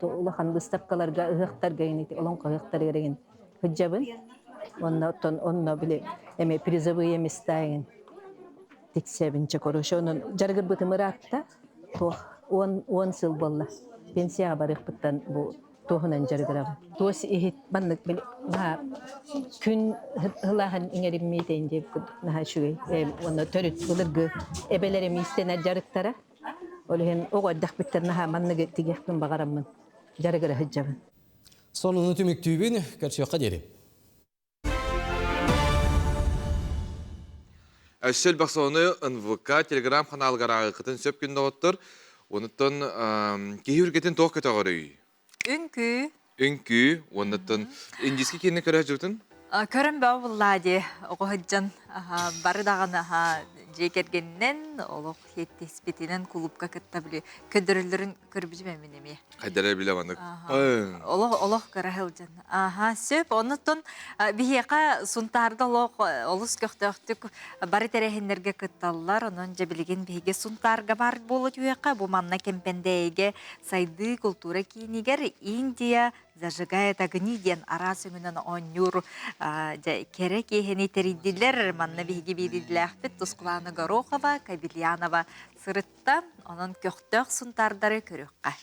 улахан быыстапкаларга ыһыахтарга олоҥхо ыһыахтарыгар игин сылдьабын. Онно оттон онно били эми призовые места игин тиксэбин чэ короче онон дьарыгырбытым ыраатта туох 10 сыл буолла пенсияҕа барыахпыттан бу туоһунан дьарыгырабын туос иһит маннык били наһаа күн ылааһын иҥэриммиитин диэбит курдук наһаа үчүгэй уонна төрүт былыргы эбэлэрим иистэнэр дьарыктара ол иһин оҕо эрдэхпиттэн наһаа манныгы тигиэхпин баҕараммын дьарыгыра сылдьабын Сонуну түмүктүүбүн, көрсүөххэ диэри. Өссө элбэх сонуну НВК телеграм-ханаалыгар ааҕыаххытын сөп күн доҕоттор. Онуттан киһи үргэтин туох көтөҕөрүй? Үҥкүү. Үҥкүү. Уоннаттан индийский киинэ көрөөччүбүтүн? Көрөн бөҕө буллаа дии оҕо сылдьан бары даҕаны дьиэ кэргэнинэн олох сиэттиспитинэн кулуупка кытта били көрдөрөллөрүн көрбүтүм эмин эмиэ. Хайдара билэ маннык. Олох олох кыра сылдьан. Аха сөп. Оннуттан биһиэхэ Сунтаарда олох олус көхтөөхтүк бары тэрээһиннэргэ кытталлар. Онон дьэ билигин биһиги Сунтаарга бар буола түһүөххэ. Бу манна Кэмпэндээйигэ сайдыы култуура киинигэр Индия зажигает огни диэн араас өҥүнэн оонньуур дьэ кэрэ киэһэни тэрийдилэр. Манна биһиги биэриилээхпит Тускулаана Горохова, Кабельянова сырытта. Онон көхтөөх сунтаардары көрүөххэ.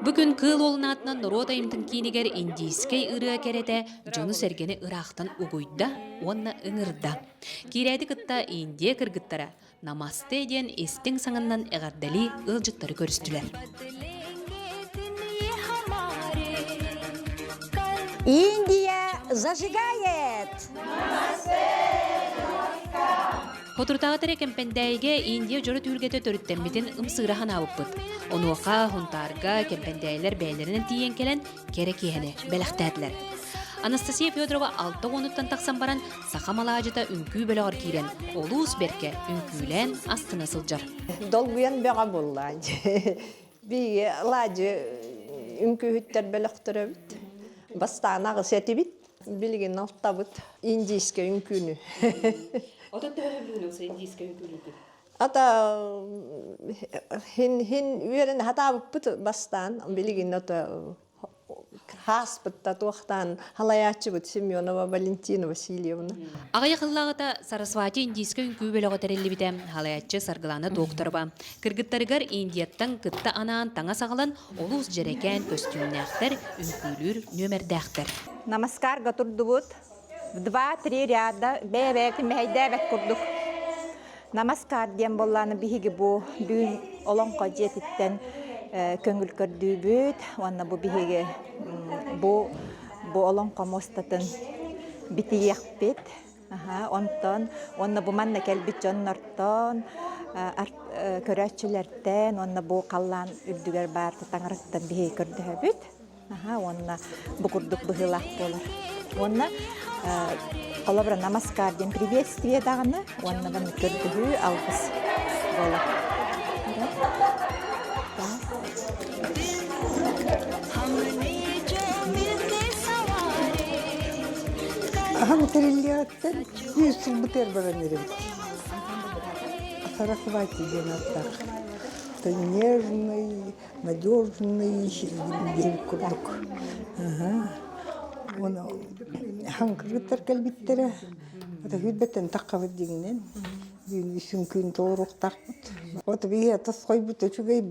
Бу күн Кыыл Уолун аатынан норуот айымтын киинигэр индийскэй ырыа кэрэтэ дьону-сэргэни ыраахтан угуйда уонна ыҥырда. Киирээти кытта Индия кыргыттара Намасте диэн истиҥ саҥаннан эҕэрдэлии ыалдьыттары көрүстүлэр. Индия зажигает! Соторутааҕыта эрэ Кэмпэндээйигэ Индия дьоро түһүлгэтэ төрүттэммитин ымсыыра санаабыппыт. Онуоха Хунтаарга кэмпэндээйилэр бэйэлэринэн тиийэн кэлэн кэрэ киэһэни бэлэхтээтилэр. Анастасия Федорова алта уонуттан тахсан баран саха малаадьыта үҥкүү бөлөҕөр киирэн олус бэркэ үҥкүүлээн астына сылдьар. Долгуйан бөҕө буолла. Биһиги алаадьы үҥкүүһүттэр бөлөхтөрөбүт. Бастаан аҕыс этибит. Билигин алтабыт. Индийскэй үҥкүүнү. Отон төһө сөбүлүүнү индийскэй үҥкүүлүүгүн? Ата хин хин үөрэн хатаабыппыт бастаан билигин ото хааспытта туохтаан халайааччыбыт Семенова Валентина Васильевна. Аҕыйах ыллааҕыта Сарасвати индийскэй үҥкүү бөлөҕө тэриллибитэ. Халайааччы Саргылана Докторова. Кыргыттарыгар Индияттан кытта анаан таҥас аҕалан олус дьэрэкээн көстүүмнээхтэр, үҥкүүлүүр нүөмэрдээхтэр. Намаскарга турдубут. Два-три ряда бэйэ-бэйэтин мэһэйдээбэт курдук. Намаскар диэн буоллааны биһиги бу бүгүн Олоҥхо дьиэтиттэн көҥүл көрдүүбүт уонна бу биһиги бу бу Олоҥхо муостатын битийиэхпит. Онтон уонна бу манна кэлбит дьоннортон көрөөччүлэртэн уонна бу халлаан үрдүгэр баар таҥараттан биһиги көрдөһөбүт. Аха, уонна бу курдук быһыылаах буолар. Уонна холобура намаскар диэн приветствие даҕаны уонна манна көрдөһүү алгыс буолар. Аһам тэриллиэҕиттэн үс сылбытыгар баран эрэбит. Сарасвати диэн ааттаах. Нежный, надежный диэбит курдук. Уонна хаҥкыргыттар кэлбиттэрэ. Ата сүүрбэттэн таххабыт диҥнэн. Түүн үсүн күн толоруохтаахпыт. Вот биһи тас хойбут үчүгэй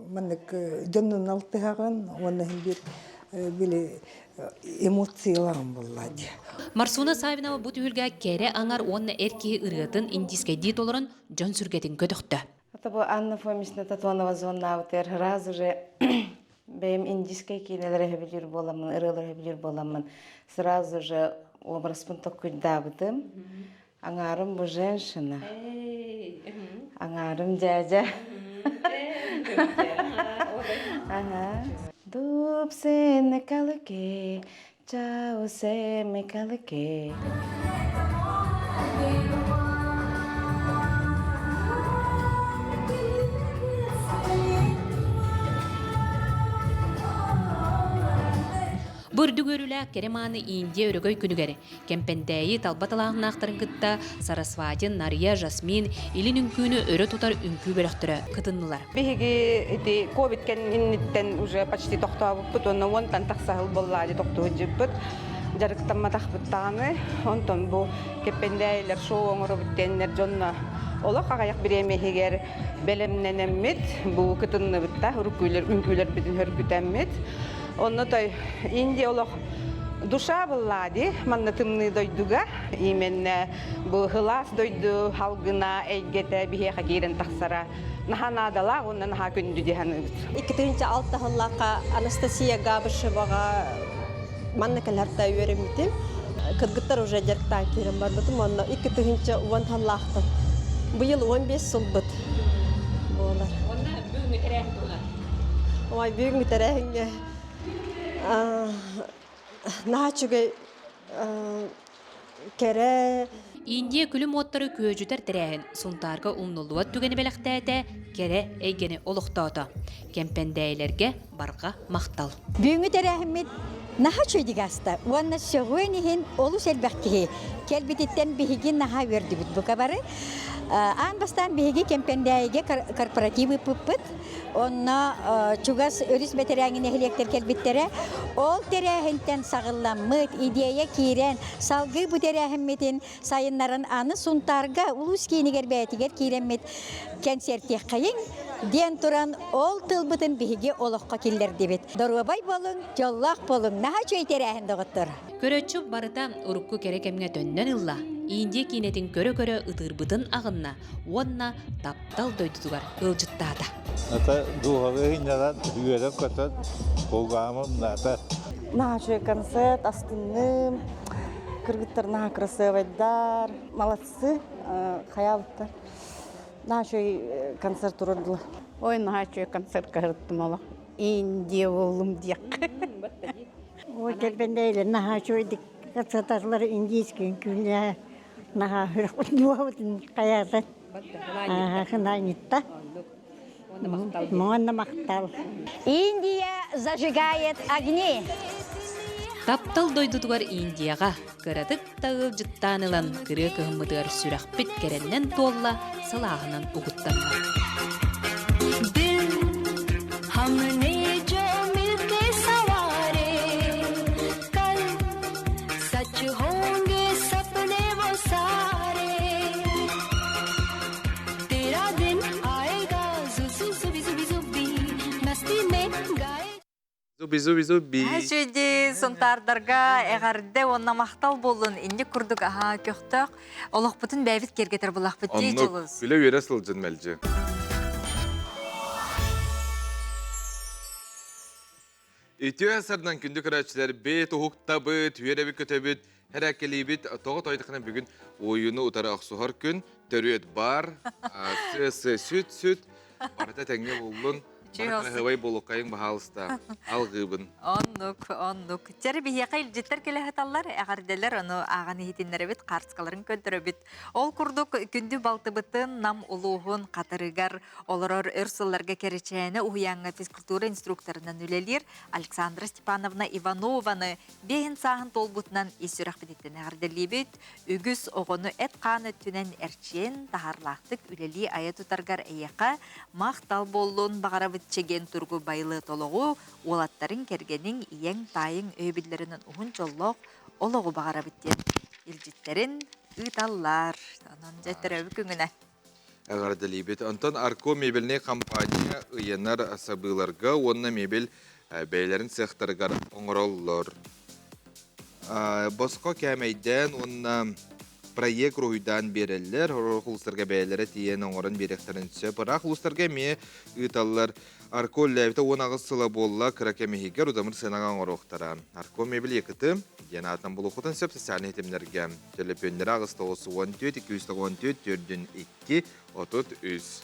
маннык дьоннун алтыһаҕын уонна биир били эмоцияларым буолла дии. Марсуна Савинова бу түһүлгэ кэрэ аҥар уонна эр киһи ырыатын индийскэйдии толорон дьон сүргэтин көтөхтө. Это бу Анна Фомична Тотонова звоннаабытыгар сразу же бэйэм индийскэй киинэлэри сөбүлүүр буоламмын, ырыалары сөбүлүүр буоламмын сразу же образпын токкуйдаабытым. Аҥаарым бу женщина, аҥаарым дьээдьэ. Ага. Дупсене калыке, чао се калыке. Бу үрдүк үөрүүлээх кэрэ мааны Индия өрөгөй күнүгэр Кэмпэндээйи талба талааннаахтарын кытта Сарасватин, Нария, Жасмин илин үҥкүүнү өрө тутар үҥкүү бөлөхтөрө кытыннылар. Биһиги ити ковид кэнниттэн уже почти тохтообуппут уонна уонтан тахса сыл буолла тохтуу сылдьыбыппыт. Дьарыктамматахпыт даҕаны. Онтон бу Кэппэндээйилэр шоу оҥоробут диэннэр дьонно олох аҕыйах бириэмэ иһигэр бэлэмнэнэммит, бу кытынныбыт да, уруккүүлэр үҥкүүлэрбитин хөргүтэммит. Онно той Индия олох душа была ди манна тымныы дойдуга именно бу хылаас дойду халгына эйгэтэ биһиэхэ киирэн тахсара наһаа наадалаах уонна наһаа күндү дии саныыбыт. 2006 сыллаахха Анастасия Габышеваҕа манна кэлэртэ үөрэммитим. Кыргыттар уже дьарыктаан киирэн барбытым. Онно 2010 сыллаахтан. Быйыл 15 сылбыт буолар. Онно бүгүҥҥү тэрээһин туһунан Ой, бүгүҥҥү тэрээһиҥҥэ. Наһаа үчүгэй кэрэ. Индия күлүм уоттары күөдьүтэр тэрээһин Сунтаарга умнуллубат түгэни бэлэхтээтэ, кэрэ эйгэни олохтоото. Кэмпэндээйилэргэ барҕа махтал. Бүгүҥҥү тэрээһиммит наһаа үчүгэйдик ааста уонна сөҕүөн иһин олус элбэх киһи кэлбититтэн биһиги наһаа үөрдүбүт бука бары. Аан бастаан биһиги Кэмпэндээйигэ корпоратив ыыппыппыт. Онно чугас өрүс бэтэрээҥи нэһилиэктэр кэлбиттэрэ. Ол тэрээһинтэн саҕылламмыт идиэйэ киирэн, салгыы бу тэрээһиммитин сайыннаран аны Сунтаарга улуус киинигэр бэйэтигэр киирэммит кэнсиэртиэххэйиҥ диэн туран ол тылбытын биһиги олоххо киллэрдибит. Доруобай буолуҥ, дьоллоох буолуҥ, наһаа үчүгэй тэрээһин доҕоттор. Көрөөччү барыта урукку кэрэ кэмҥэ төннөн ылла, Индия киинэтин көрө-көрө ытыырбытын аҕынна уонна таптал дойдутугар ыалдьыттаата. Это дууһалыы сынньанан, үөрэн-көтөн, кулгаамым наата. Наһаа үчүгэй концерт, астынным. Кыргыттар наһаа красивайдар, молодцы, хайаабыттар. Наһаа үчүгэй концерт турардылар. Ой, наһаа үчүгэй концертка сырыттым олох. Индия буоллум диэххэ. Ой, кэлбэндэйлэр наһаа үчүгэйдик концертатлар индийский күнэ наһаа дуобутун хайаата хынаанньытта Муонна махтал. Индия зажигает огни. Таптал дойдутугар Индияҕа кыратык да ыалдьыттаан ылан кырыа кыһыммытыгар сүрэхпит кэрэннэн туолла, сылааһынан угуттанна. Зуби, зуби, зуби. Үчүгэй Сунтаардарга эҕэрдэ уонна махтал буоллун. Инник курдук аһаа көхтөөх олохпутун бэйэбит киэргэтэр булахпыт дии дьулус. Күлэ-үөрэ сылдьын мэлдьи. Үтүө сардан күндү көрөөччүлэр бэт уһуктабыт, үөрэбит көтөбүт, Һэрээккэлиибит тоҕо тойдахына бүгүн уойууну утары охсуһар күн, төрүөт бар, сыа сүт сүт, барыта тэҥҥэ буллун, бары буолуккайыҥ баһаалыста, алгыыбын. Оннук, оннук. Чэр биһиэхэ илдьиттэр кэлэ сыталлар, эҕэрдэлэр ону ааҕан иһитиннэрэбит, хаартыскаларын көрдөрөбүт. Ол курдук күндү балтыбытын Нам улууһун Хатырыгар олорор өр сылларга Кэрэчээнэ уһуйааҥҥа физкультура инструкторынан үлэлиир Александра Степановна Иванованы Биэһин сааһын туолбутунан ис сүрэхпититтэн эҕэрдэлиибит. Үгүс оҕону эт-хаан өттүнэн эрчийэн, таһаарлаахтык үлэлии айа тутаргар эйиэхэ махтал буоллун, баҕарабыт чэгиэн туругу байылыат олоҕу, уолаттарыҥ, кэргэниҥ, ийэҥ, таайыҥ өйөбүллэринэн уһун дьоллоох олоҕу баҕарабыт диэн илдьиттэрин ыыталлар. Онон дьэ төрөөбүт күҥүнэ. Эҕэрдэлиибит. Онтон Арко мебельнай компания ыйанар сабыыларга уонна мебель бэйэлэрин сыахтарыгар оҥороллор. Босхо кээмэйдээн уонна проект уруһуйдаан биэрэллэр. Орох улуустарга бэйэлэрэ тиийэн оҥорон биэриэхтэрин сөп. Ыраах улуустарга эмиэ ыыталлар. Арко үлэлээбитэ 18 сыла буолла, кыра кэм иһигэр удамыр сыанаҕа оҥоруохтара. Арко мебель Якыты диэн аатынан булуоххутун сөп социальнай ситимнэргэ. Төлөпүөннэрэ 894 294 4 2 33.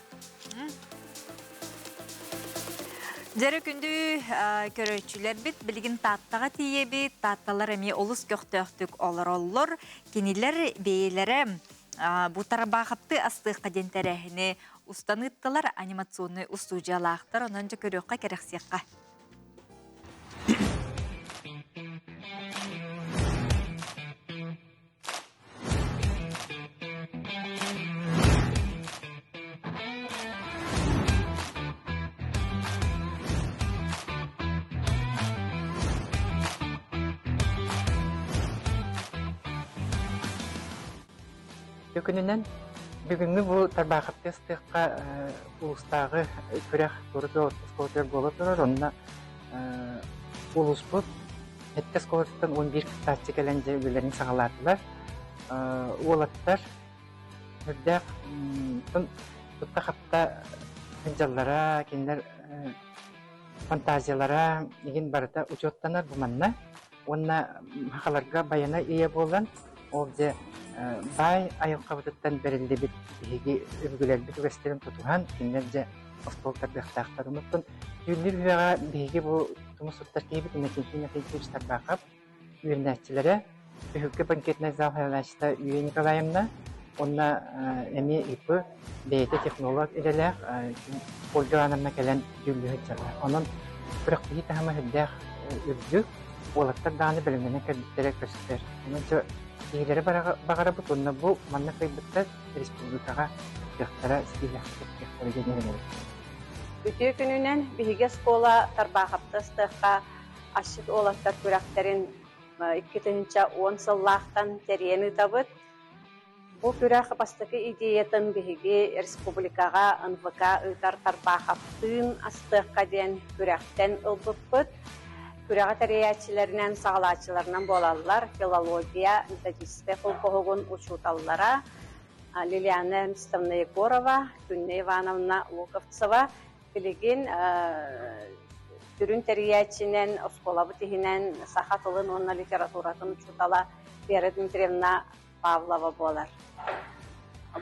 Дьэрэ күндү көрөөччүлэрбит билигин Тааттаҕа тиийэбит. Таатталар эмиэ олус көхтөөхтүк олороллор. Кинилэр бэйэлэрэ бу тарбаахапты астыахха диэн тэрээһини устан ыыттылар анимационнай устуудьуйалаахтар. Онон дьэ көрүөххэ кэрэхсиэххэ. Күнүнэн бүгүҥҥү бу Тарбаахапты ыстыахха улуустааҕы күрэх Турду оскуолатыгар буола турар. Онно улууспут сэттэ оскуолатыттан 11 кыттааччы кэлэн дьэ үлэлэрин саҕалаатылар. Уолаттар үрдээх тутта-хапта сылдьаллара, кинилэр фантазиялара игин барыта учуоттанар бу манна. Уонна сахаларга байана ийэ буолан, ол дьэ баай айылҕабытыттан бэриллибит биһиги өбүгэлэрбит үгэстэрин тутуһан, кинилэр дьэ остуол тардыахтаахтар. Онуттан дьүүллүүр үһүөҕэ биһиги бу тумус туттар киһибит Иннокентий Иннокентьевич Тарбахов. үөрэнээччилэрэ Түһүлгэ банкетнай зал салайааччыта Юлия Николаевна уонна эмиэ ИП бэйэтэ технолог идэлээх Ольга Ивановна кэлэн дьүүллүү сылдьаллар. Онон күрэхтэһии таһыма сүрдээх үрдүк, уолаттар даҕаны бэлэмнэнэн кэлбиттэрэ көстөр. Онон киһилэри баҕарабыт уонна бу манна кыайбыттар республикаҕа кыттыахтара, ситиһиэхтэрэ кыттыахтара диэн эрэнэбит. Үтүө күнүнэн биһиги оскуола Тарбаахапта ыстыахха асчыт уолаттар күрэхтэрин 2010 сыллаахтан тэрийэн ыытабыт. Бу күрэх бастакы идеятын биһиги республикаҕа НВК ыытар Тарбаахаптыын астыахха диэн күрэхтэн ылбыппыт. Күрэҕи тэрийээччилэринэн, саҕалааччыларынан буолаллар филология методическай холбоһугун учууталлара Лилиана Эрнстовна Егорова, Күннэ Ивановна Луковцева. Билигин сүрүн тэрийээччинэн оскуолабыт иһинэн саха тылын уонна литературатын учуутала Вера Дмитриевна Павлова буолар.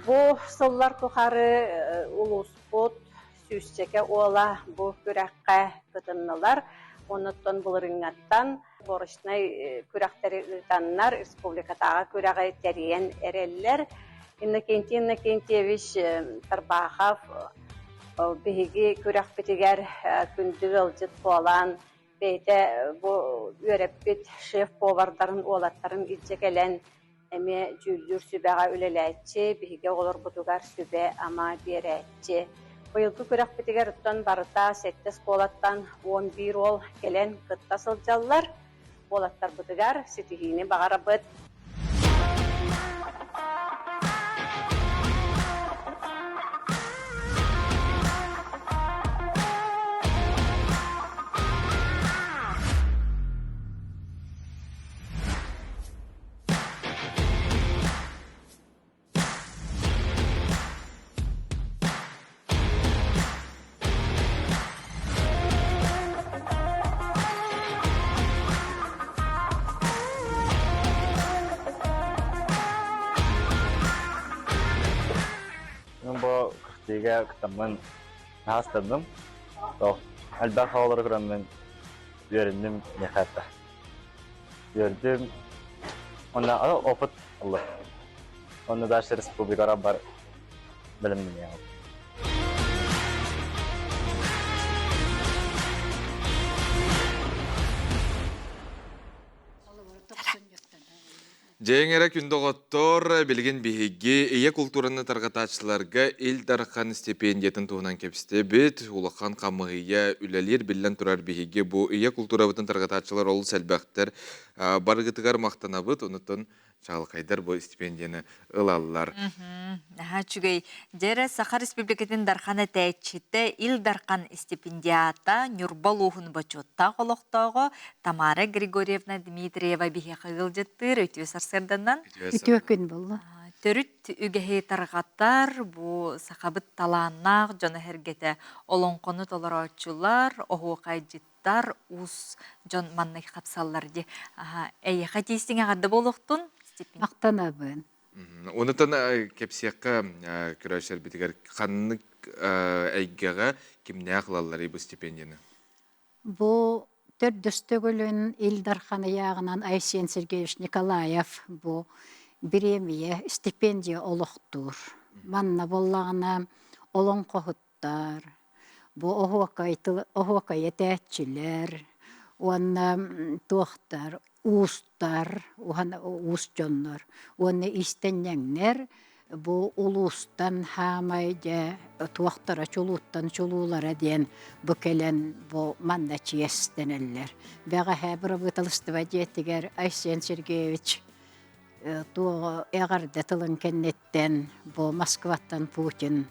Бу сыллар тухары улууспут сүүсчэкэ уола бу күрэххэ кытыннылар. Онуттан былырыыҥҥаттан сборочнай күрэхтэри ыытаннар республикатааҕы күрэҕи тэрийэн эрэллэр. Иннокентий Иннокентьевич Тарбахов биһиги күрэхпитигэр күндү ыалдьыт буолан бэйэтэ бу үөрэппит шеф-повардарын уолаттарын илдьэ кэлэн эмиэ дьүүллүүр сүбэҕэ үлэлээччи, биһиги оҕолорбутугар сүбэ-ама биэрээччи. Быйылгы күрэхпитигэр оттон барыта сэттэ оскуолаттан 11 уол кэлэн кытта сылдьаллар. Уолаттарбытыгар ситиһиини баҕарабыт. Бу кыттыыга кыттаммын наһаа Элбэх оҕолору көрөммүн үөрэнним миэхэ Үөрдүм. Уонна опыт ыллым. Уонна дальше республикаҕа бар бэлэмнэниэҕим. Дьэҥ эрэ күн доҕоттор, билигин биһиги ийэ култуураны тарҕатааччыларга Ил Дархан стипендиятын туһунан кэпсэтибит. Улахан хамыһыйа үлэлиир биллэн турар биһиги бу ийэ култуурабытын тарҕатааччылар олус элбэхтэр. Барыгытыгар махтанабыт, онутун чаҕылхайдар бу стипендияны ылаллар. Наһаа үчүгэй. Дьэ Саха Республикатын Дархан этээччитэ Ил Дархан стипендиата Ньурба улууһун бочуоттаах олохтооҕо Тамара Григорьевна Дмитриева биһиэхэ ыалдьыттыыр үтүө сарсыарданан. Үтүө күн буолла. Төрүт үгэһи тарҕатар бу сахабыт талааннаах дьоно-сэргэтэ олоҥхону толорооччулар, оһуохайдьыттар, уус дьон маннык хапсаллар дии. Эйиэхэ тиистиҥ эҕэрдэ буолуохтун. Махтанабын. Онутан кэпсиэххэ көрөөччүлэрбитигэр ханнык эйгэҕэ кимнээх ылалларый бу стипендияны? Бу төрдүс төгүлүн Ил Дархан ыйааҕынан Айсен Сергеевич Николаев бу бириэмийэ, стипендия олохтуур. Манна буоллаҕына олоҥхоһуттар, бу оһуокай оһуокай этээччилэр уонна туохтар уустар, уус дьоннор уонна иистэнньэҥнэр бу улуустан хаамай дьэ туохтара чулууттан чулуулара диэн бу кэлэн бу манна чиэстэнэллэр. Бэҕэһээ бырабыыталыстыба дьиэтигэр Айсен Сергеевич туоҕу эҕэрдэ тылын кэнниттэн бу Москваттан Путин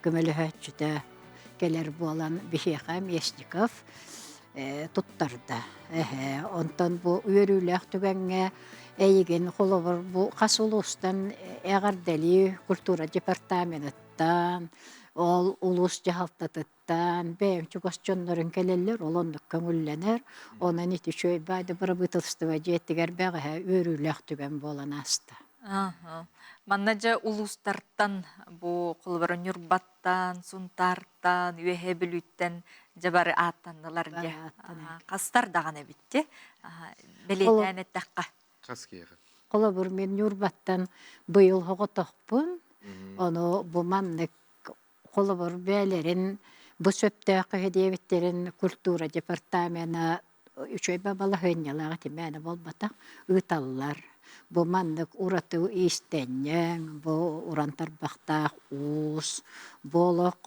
көмөлөһөөччүтэ кэлэр буолан биһиэхэ Местников туттарда. Эһэ, онтон бу үөрүүлээх түгэҥҥэ эйигин холобур бу хас улуустан эҕэрдэлии культура департаменыттан, ол улуус дьаһалтатыттан бэйэм чугас дьоннорун кэлэллэр, ол оннук көҥүллэнэр. Онон ити үчүгэй баайды бырабыыталыстыба дьиэтигэр бэҕэһээ үөрүүлээх түгэн буолан ааста. Манна дьэ улуустартан бу холобура Ньурбаттан, Сунтаартан, Үөһээ Бүлүүттэн дьэ бары ааттаннылар дьэ. Хастар даҕаны эбитти. Бэлиэтээн эттэххэ. Хас киһиэхэ? Холобур, мин Ньурбаттан быйыл оҕотохпун. Ону бу маннык холобур бээлэрин бу сөптөөх киһи диэбиттэрин культура департамена үчүгэй балаһыанньалаах итимээнэ буолбатах ыыталлар. Бу маннык ураты иистэнньэҥ, бу уран тарбахтаах уус, бу олох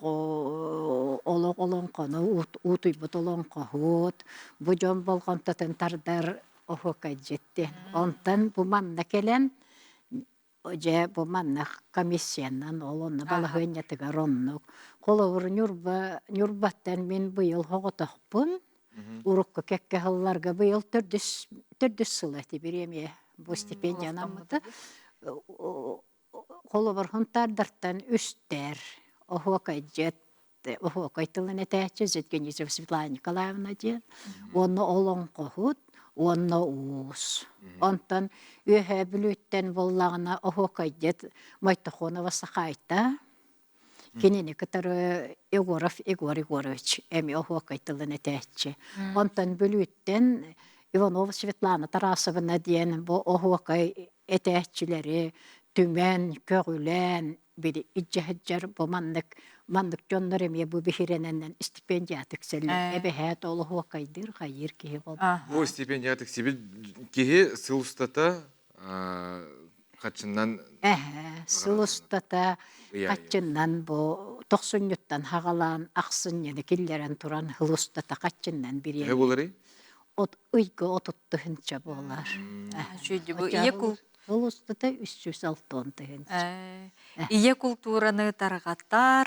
олох олоҥхону уутуйбут олоҥхоһут, бу дьон болҕомтотун тардар оһуокайдьыт диэн. Онтон бу манна кэлэн Дьэ, бу манна комиссиянан ол онно балаһыанньатыгар оннук. Холобур, Ньурба, Ньурбаттан мин быйыл оҕотохпун. Урукку кэккэ сылларга быйыл төрдүс, төрдүс сыла ити бириэмийэ бу стипендиянаммыта. Холобур, Хунтаардартан үстэр, оһуокайдьыт, оһуокай тылын этээччи Зеткенисова Светлана Николаевна диэн уонна олоҥхоһут уонна уус. Онтон Үөһээ Бүлүүттэн буоллаҕына оһуокайдьыт Мойтохонова Сахайта кинини кытары Егоров Егор Егорович эмиэ оһуокай тылын этээччи. Онтон Бүлүүттэн Иванова Светлана Тарасовна диэн бу оһуокай этээччилэри түмэн, көҕүлээн били илдьэ сылдьар бу маннык маннык дьоннор эмиэ бу биһирэнэннэн стипендия тиксэллэр эбэһээт ол оһуокайдыыр хайыыр киһи буолбут Бу стипендия тиксибит киһи сыл устата хаччыннан Эһэ, сыл устата хаччыннан бу тохсунньуттан хаҕалаан ахсынньыны киллэрэн туран сыл устата хаччыннан Төһө бириэмэ буоларый? от ыйга отуттуһунча буолар. Үчүгэй бу ийэ кул Ол устата 360 тыһыынча. Ийэ култуураны тарҕатар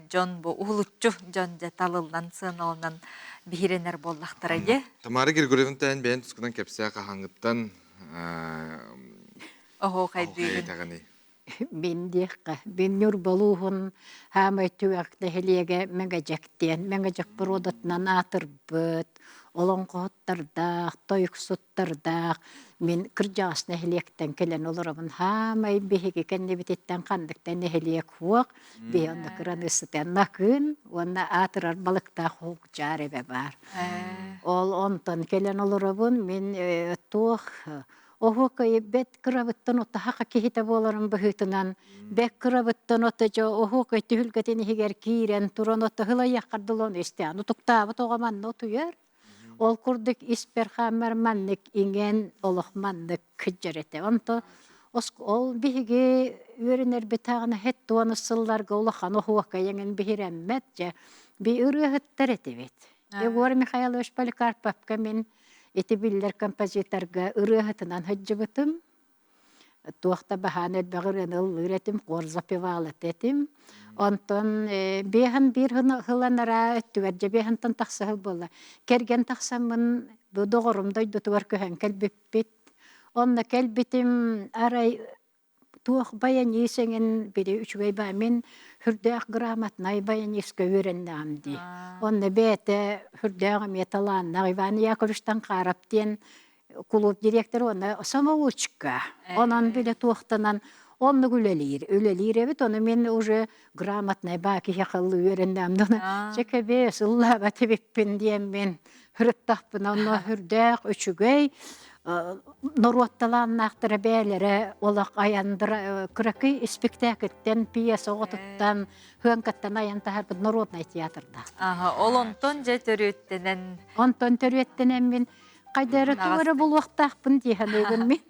дьон бу уһулуччу дьон дьэ талыллан сыаналанан биһирэнэр буоллахтара дьэ. Тамара Григорьевна тээн бэйэн тускунан кэпсээ хаһааҥҥыттан оһуохайдыыгын? Мин диэххэ, мин Ньурбалууһун хаамай түгэх нэһилиэгэ Мэҥэдьэк диэн Мэҥэдьэк боруодатынан аатырбыт, олоҥхоһуттардаах, тойуксуттардаах мин кырдьаҕас нэһилиэктэн кэлэн олоробун. Хаамай биһиги кэннибититтэн ханнык да нэһилиэк суох. Биһи онно кыраныыссытан Накыын уонна аатырар балыктаах Хоһукчаар эбэ баар. Ол онтон кэлэн олоробун. Мин туох Оһуокайы бэт кырабыттан отаһаха киһитэ буоларын быһыытынан бэт кырабыттан ото дьэ оһуокай түһүлгэтин иһигэр киирэн туран ото һылайыаххар дылы истээн утуктаабыт оҕо манна утуйар. Ол курдук испэр хааммар маннык иҥэн олох маннык кыдьар этэ. Онто ол биһиги үөрэнэрбит аҕына хэт туонус сылларга улахан оһуокай эҥин биһирэммэт дьэ би ырыаһыттар этибит. Егор Михайлович Поликарповка мин Ити биллэр композиторга ырыаһытынан сылдьыбытым. Туох да баһаан элбэх ырыаны ыллыыр этим, хор запевал этим. Онтон биэһэн биир һыланара өттүгэр дьэ биэһэнтэн тахса сыл буолла. Кэргэн тахсаммын бу доҕорум дойдутугар көһөн кэлбиппит. Онно кэлбитим арай Туох баянист эҥин били үчүгэй баа мин сүрдээх грамотнай баянистка үөрэннэҕим дии. Онно бэйэтэ сүрдээх эмиэ талааннаах Иван Яковлевичтан Хаарап диэн кулууп директора уонна самоучка. Онон били туохтанан оннук үлэлиир. Үлэлиир эбит, ону мин уже грамотнай баа киһиэхэ үөрэннэҕим дона чэ кэбиэс ыллаабат эбиппин диэммин Һырыттахпына онно сүрдээх үчүгэй норуот талааннаахтара бээлэрэ олох айандыра кыракый испиктээкиттэн пьеса оҕотуттан хыаҥкаттан айан таһарбыт народнай театрдаах. Аха, ол онтон дьэ төрүөттэнэн Онтон төрүөттэнэн мин хайда эрэ тугу эрэ булуохтаахпын дии саныыбын мин.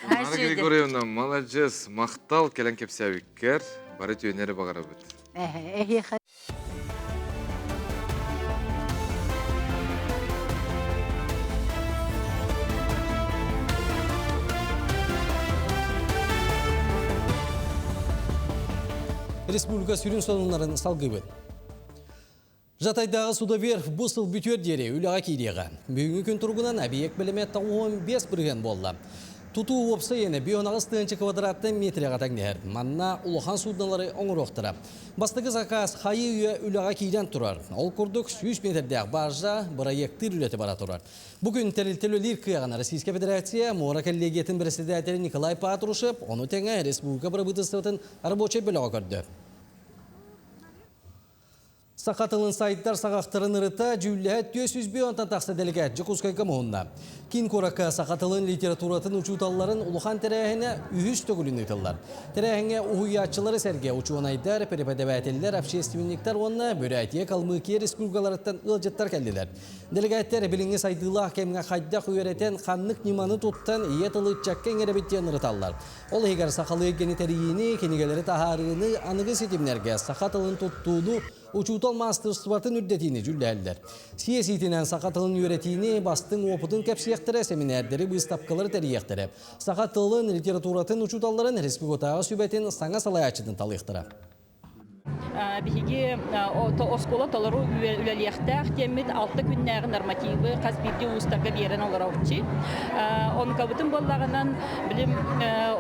Тамара Григорьевна, маладьыас, махтал кэлэн кэпсээбиккэр бары түөнэри баҕарабыт. Эһиэхэ Республика сүрүн сонуннарын салгыыбыт. Жатайдааҕы судоверфь бу сыл бүтүөр диэри үлэҕэ киириэҕэ. Бүгүҥҥү күн туругунан объект бэлэмэ 95 бырыһыан буолла. Тутуу уопсай иэнэ 5 тыһыынча квадраттан метрэҕэ тэҥнэһэр. Манна улахан суудналары оҥоруохтара. Бастакы заказ хайыы-үйэ үлэҕэ киирэн турар. Ол курдук 100 метрдээх баржа бырайыактыыр үлэтэ бара турар. Бу күн тэрилтэ үлэлиир кыаҕын Российскай Федерация муора коллегиятын бэрэссэдээтэлэ Николай Патрушев, ону тэҥэ республика бырабыыталыстыбатын рабочай бөлөҕө көрдө. Саха тылын сайдар саҕахтарын ырыта дьүүллэһэ 401 онтон тахса дэлэгээт Дьокуускайга муһунна. Киин куоракка саха тылын литературатын учууталларын улахан тэрээһинэ үһүс төгүлүн ыытыллар. Тэрээһиҥҥэ уһуйааччылары сэргэ учуонайдар, преподавателлэр, общественниктар уонна Бүрээттийэ, Калмыкия республикаларыттан ыалдьыттар кэллилэр. Дэлэгээттэр билиҥҥи сайдыылаах кэмҥэ хайдах үөрэтэн, ханнык ньыманы туттан ийэ тылы ыччакка иҥэрэбит диэн ырыталлар. Ол иһигэр сахалыы эйгэни тэрийиини, кинигэлэри таһаарыыны, аныгы ситимнэргэ саха тылын туттууну, учуутал маастарыстыбатын үрдэтиини дьүүллэһэллэр. Сиэс иитинэн саха тылын үөрэтиини, бастыҥ уопутун кэпсиэхтэрэ, сэминээрдэри, быыстапкалары тэрийиэхтэрэ. Саха тылын, литературатын учууталларын республикатааҕы сүбэтин саҥа салайааччытын талыахтара. Биһиги оскуола толору үлэлиэхтээх диэммит алта күннээҕи нормативы хас биирдии улуустарга биэрэн олоробутчи. Онукабытын буоллаҕынан билим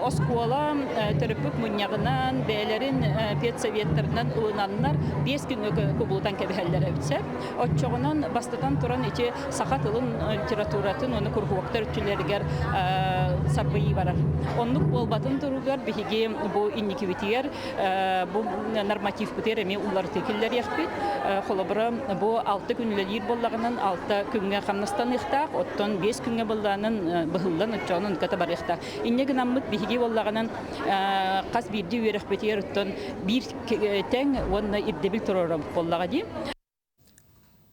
оскуола төрөппүт мунньаҕынан бэйэлэрин педсоветтарынан ылынаннар 5 күҥҥэ кубулутан кэбиһэллэр эбит сөп. Оччоҕунан бастатан туран ити саха тылын литературатын уонна куруһуоктар өттүлэригэр сарбыйыы барар. Оннук буолбатын туругар биһиги бу инникибитигэр Бу нормативпытыгар эмиэ уларытыы киллэриэхпит. Холобура, бу алта күн үлэлиир буоллаҕынан, алта күҥҥэ хамнастаныахтаах, оттон 5 күҥҥэ буоллаҕынан быһыллан оччоҕунан ыкката барыахтаах. Инньэ гынаммыт биһиги буоллаҕынан хас биирдии үөрэхпитигэр оттон биир тэҥ уонна ирдэбил туруорабыт буоллаҕа дии.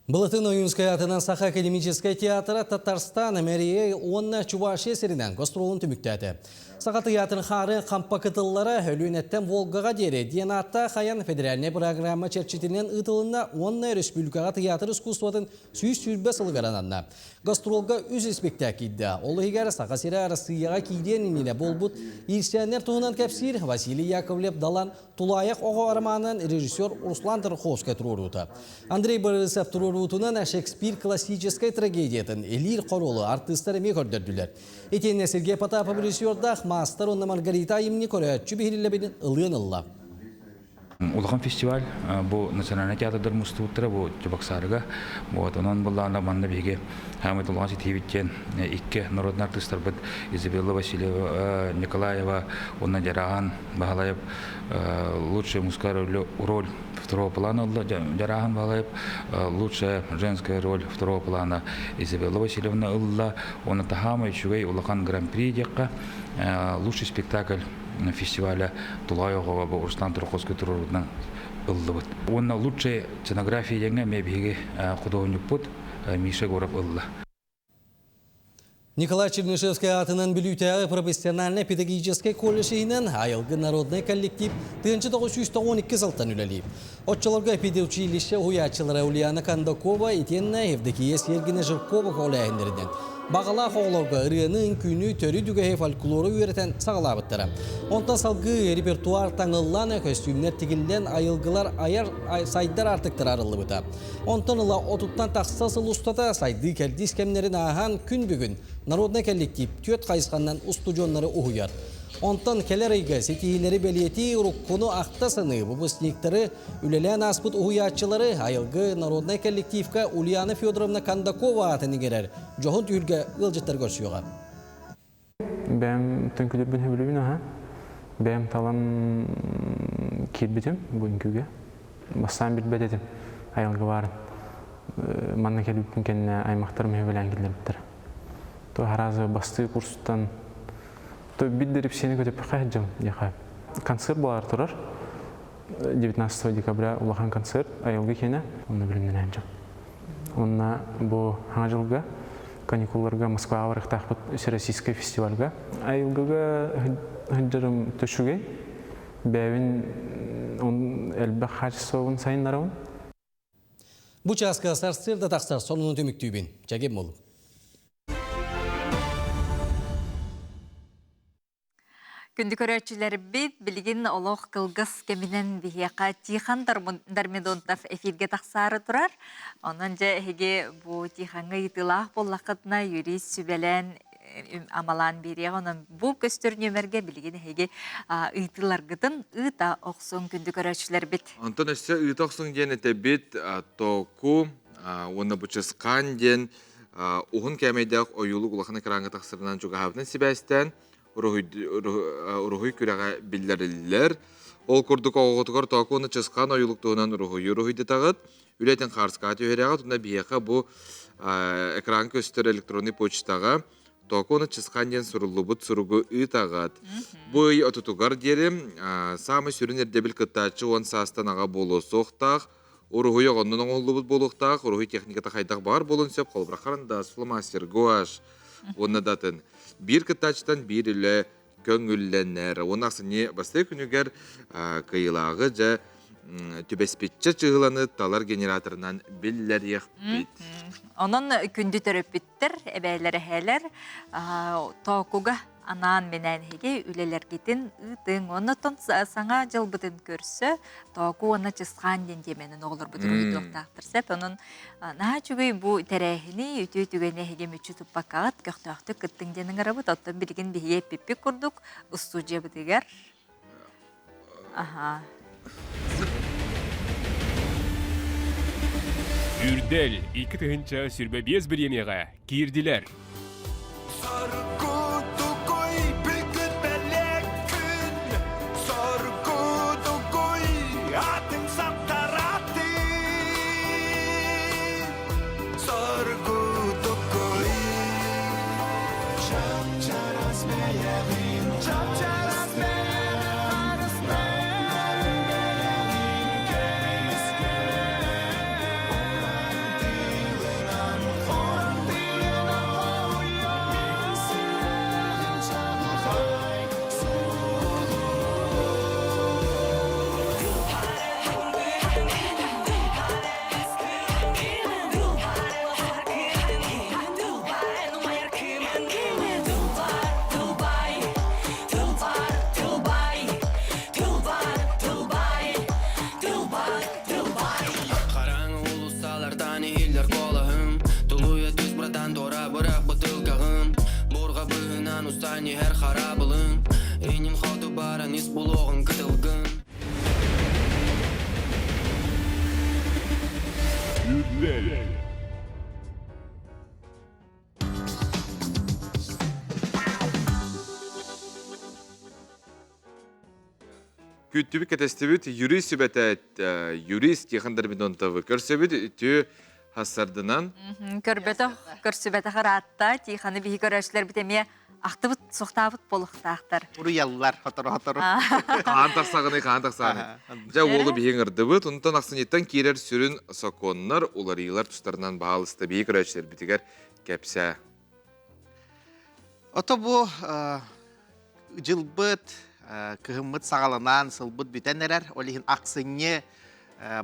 Былатын Ойуунскай атынан Саха академическай театра Татарстан, Мэрия уонна Чувашия сиринэн гастролун түмүктээтэ. Саха тыйаатын хаары хампа кытыллара Өлүөнэттэн Волгаҕа диэри диэн ааттаах айан федеральнай программа чэрчитинэн ыытылынна уонна республикаҕа тыйаатыр искусствотын 120 сылыгар ананна. Гастролга үс испиктээк киирдэ. Ол иһигэр Саха сирэ Арассыыйаҕа киириэн иннинэ буолбут иирсээннэр туһунан кэпсиир Василий Яковлев Далан Тулаайах оҕо арамаанын режиссер Руслан Тарховскай туруоруута. Андрей Борисов туруоруутунан Шекспир классическай трагедиятын Элиир хоруолу артыыстар эмиэ көрдөрдүлэр. Итиэннэ Сергей Потапов режиссердаах «Маастар уонна Маргарита» айымньы көрөөччү биһириллэбитин ылыан ылла. Улахан фестиваль бу национальнай театрдар мустубуттара бу Чебоксарыга. Вот онон буллаана манна биһиги хаамыт улахан ситиһибит диэн икки народный артыыстарбыт Изабелла Васильева Николаева уонна Дьарахан Баһылайып лучшая мужская роль второго плана ылла Дьарааһын Баһылайып лучшая женская роль второго плана Изабелла Васильевна ылла уонна таһаама үчүгэй улахан гран-при диэххэ лучший спектакль фестиваля Тулай оҕоҕо бу Руслан Турховский туруорбутунан ыллыбыт. Уонна лучшая сценография диэҥҥэ эмиэ биһиги худуоһунньукпут Миша Егоров ылла. Николай Чернышевскай аатынан Бүлүүтээҕи профессиональнай педагогическай колледж иһинэн Айылгы народнай коллектив 1992 сылтан үлэлиир. Оччолорго педучилище уһуйааччылара Ульяна Кондакова итиэннэ Евдокия Сергина Жиркова көҕүлээһиннэринэн баҕалаах оҕолорго ырыаны, үҥкүүнү, төрүт үгэһи, фольклору үөрэтэн саҕалаабыттара. Онтон салгыы репертуар таҥыллан, көстүүмнэр тигиллэн, айылгылар айар сайдар аартыктара арыллыбыта. Онтон ыла отуттан тахса сыл устата сайдыы кэрдиис кэмнэрин ааһан күн бүгүн народнай коллектив түөрт хайысханнан устудьуоннары уһуйар. Онтон кэлэр ыйга ситиһиилэри бэлиэтии уруккуну ахта саныы выпускниктары үлэлээн ааспыт уһуйааччылары айылгы народнай коллективка Ульяна Федоровна Кондакова аатын иҥэрэр дьоһун түһүлгэ ыалдьыттар көрсүөҕэ. Бэйэм түҥкүлүрбүн сөбүлүүбүн аһа. Бэйэм талан киирбитим бу үҥкүүгэ. Бастаан билбэт этим айылгы баарын. Манна кэлбиппин кэннэ аймахтарым сөбүлээн киллэрбиттэрэ. То аразы бастыы курстан то бир да репсияны көтөппөххө сылдьабын диэхэ. Концерт буолар турар. 19 декабря улахан концерт айылгы киэнэ. Онно билимнэнэн сылдьабын. Уонна бу Саҥа дьылга каникулларга Москваҕа барыахтаахпыт Всероссийскай фестивальга. Айылгыга сылдьарым үчүгэй. Бэйэбин элбэх хаачыстыбабын сайыннарабын. Бу чааска сарсыарда тахсар сонуну түмүктүүбүн. Чэгим болу. Күндү көрөөччүлэрбит, билигин олох кылгас кэминэн биһиэхэ Тихон Дормидонтов эфиргэ тахсаары турар. Онон дьэ эһиги бу Тихоҥҥа ыйытыылаах буоллаххытына юрист сүбэлээн амалаан биэриэҕэ. Онон бу көстөр нүөмэргэ билигин эһиги ыытыыларгытын ыыта охсуҥ күндү көрөөччүлэрбит. Онтон өссө ыыта охсуҥ диэн этэбит Току уонна Бучаскаан диэн уһун кээмэйдээх ойуулук улахан экраҥҥа тахсарынан чугаһаабытын сибээстээн уруһуй күрэҕэ биллэриллэр. Ол курдук оҕоҕутугар Току уонна Чысхаан ойуулук туһунан уруһуйу уруһуйдатаҕыт. Үлэтин хаарыскаҕа түһэрэҕит уонна биһиэхэ бу экран көстөр электронный почтаҕа Току уонна Чысхаан диэн суруллубут суругу ыытаҕыт. Бу ый отутугар диэри саамай сүрүн ирдэбил кыттааччы 10 саастан аҕа буолуо суохтаах, уруһуй оҕоннон оҥоһуллубут буолуохтаах, уруһуй техниката хайдах баар буолуон сөп, холобура харандаас, фломастер, гуашь уонна да атын. Биир кыттааччытан биир үлэ көҥүллэнэр. Уонна ахсынньы бастакы күнүгэр кыайыылааҕы дьэ түбэспиччэ чыһыланы талар генераторынан биллэриэхпит. Онон күндү төрөппүттэр, эбээлэр, эһээлэр тоокуга анаан минээн эһиги үлэлэргитин ыытыҥ. Оннотон саҥа дьылбытын көрсө тооку уонна чысхаан диэн тиэмэнэн оҕолорбутун уһуйдуохтаахтар сөп. Онон Наһаа үчүгэй бу тэрээһини, үтүө түгэни эһиги мүччү туппаккаҕыт, көхтөөхтүк кыттыҥ диэн ыҥырабыт. Оттон билигин биһиги эппиппит курдук, устуудьуйабытыгар Аха. Үрдэл 2025 бириэмийэҕэ киирдилэр. Хараҥа уулуссалартан иһиллэр куолаһым Тулуйа түс, братан, туора бырах бытыылкаҕын Буурҕа быыһынан устан иһэр хараабылыҥ Иннин хоту баран ис булуоҕуҥ кытылгын Күттүбүт кэтэстибит юрист сүбэтэ юрист Тихон Дормидонтовы көрсөбүт үтүө хассардынан. Көрбөтөх, көрсүбэтэх ыраатта. Тихоны биһи көрөөччүлэрбит эмиэ ахтыбыт, сухтаабыт буолуохтаахтар. Уруйаллар, хотору-хотору. Хаан тахсаҕыный, хаан тахсаҕыный. Дьэ, уолу биһи ыҥырдыбыт. Онтон ахсынньыттан киирэр сүрүн сокуоннар, уларыйыылар тустарынан баһаалыста биһи көрөөччүлэрбитигэр кэпсээ. Ото бу дьылбыт, кыһыммыт саҕаланан, сылбыт бүтэн эрэр. Ол иһин ахсынньы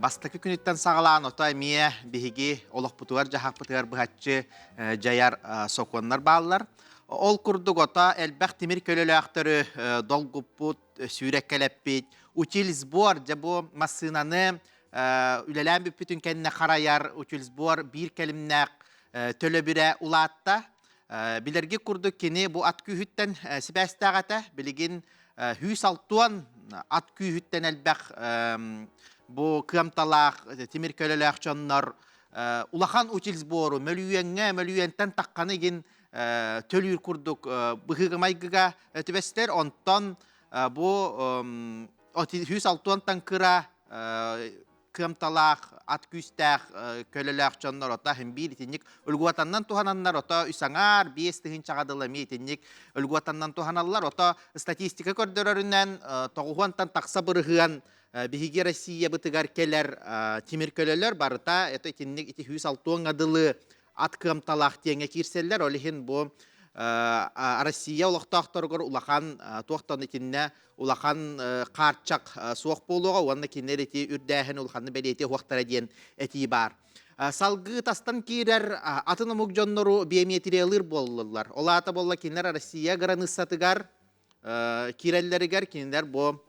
бастакы күнүттэн саҕалаан ото эмиэ биһиги олохпутугар-дьаһахпытыгар быһаччы дьайар сокуоннар бааллар. Ол курдук ото элбэх тимир көлөлөөхтөрү долгуппут, сүүрэккэлэппит, утильсбор, дьэ бу массыынаны үлэлээн бүппүтүн кэннэ харайар утильсбор биир кэлимнээх төлөбүрэ улаатта. Билэрги курдук кини бу ат күүһүттэн сибээстээх этэ. Билигин 160 ат күүһүттэн элбэх бу кыамталаах тимир көлөлөөх дьоннор улахан утильсбору мөлүйүөҥҥэ мөлүйүөнтэн тахханы игин төлүүр курдук быһыыга-майгыга түбэстэр. Онтон бу 160-тан кыра кыамталаах, ат күүстээх көлөлөөх дьоннор ото иһин биир итинник өлгуотаннан туһананнар ото үс аҥаар, 5 тыһыынчаҕа дылы эмиэ итинник өлгуотаннан туһаналлар. Ото статистика көрдөрөрүнэн тоҕуһуонтан тахса бырыһыан биһиги Россиябытыгар кэлэр тимир көлөлөр барыта это итинник ити 160-ҥа дылы ат кыамталаах диэҥҥэ киирсэллэр. Ол иһин бу Россия олохтоохторугар улахан туохтан итиннэ улахан хаарчах суох буолуоҕа уонна кинилэр ити үрдээһин улаханны бэлиэтиэ уохтара диэн этии баар. Салгыы тастан киирэр атын омук дьоннору биометриялыыр буоллулар. Ол аата буолла кинилэр Россия границатыгар киирэллэригэр кинилэр бу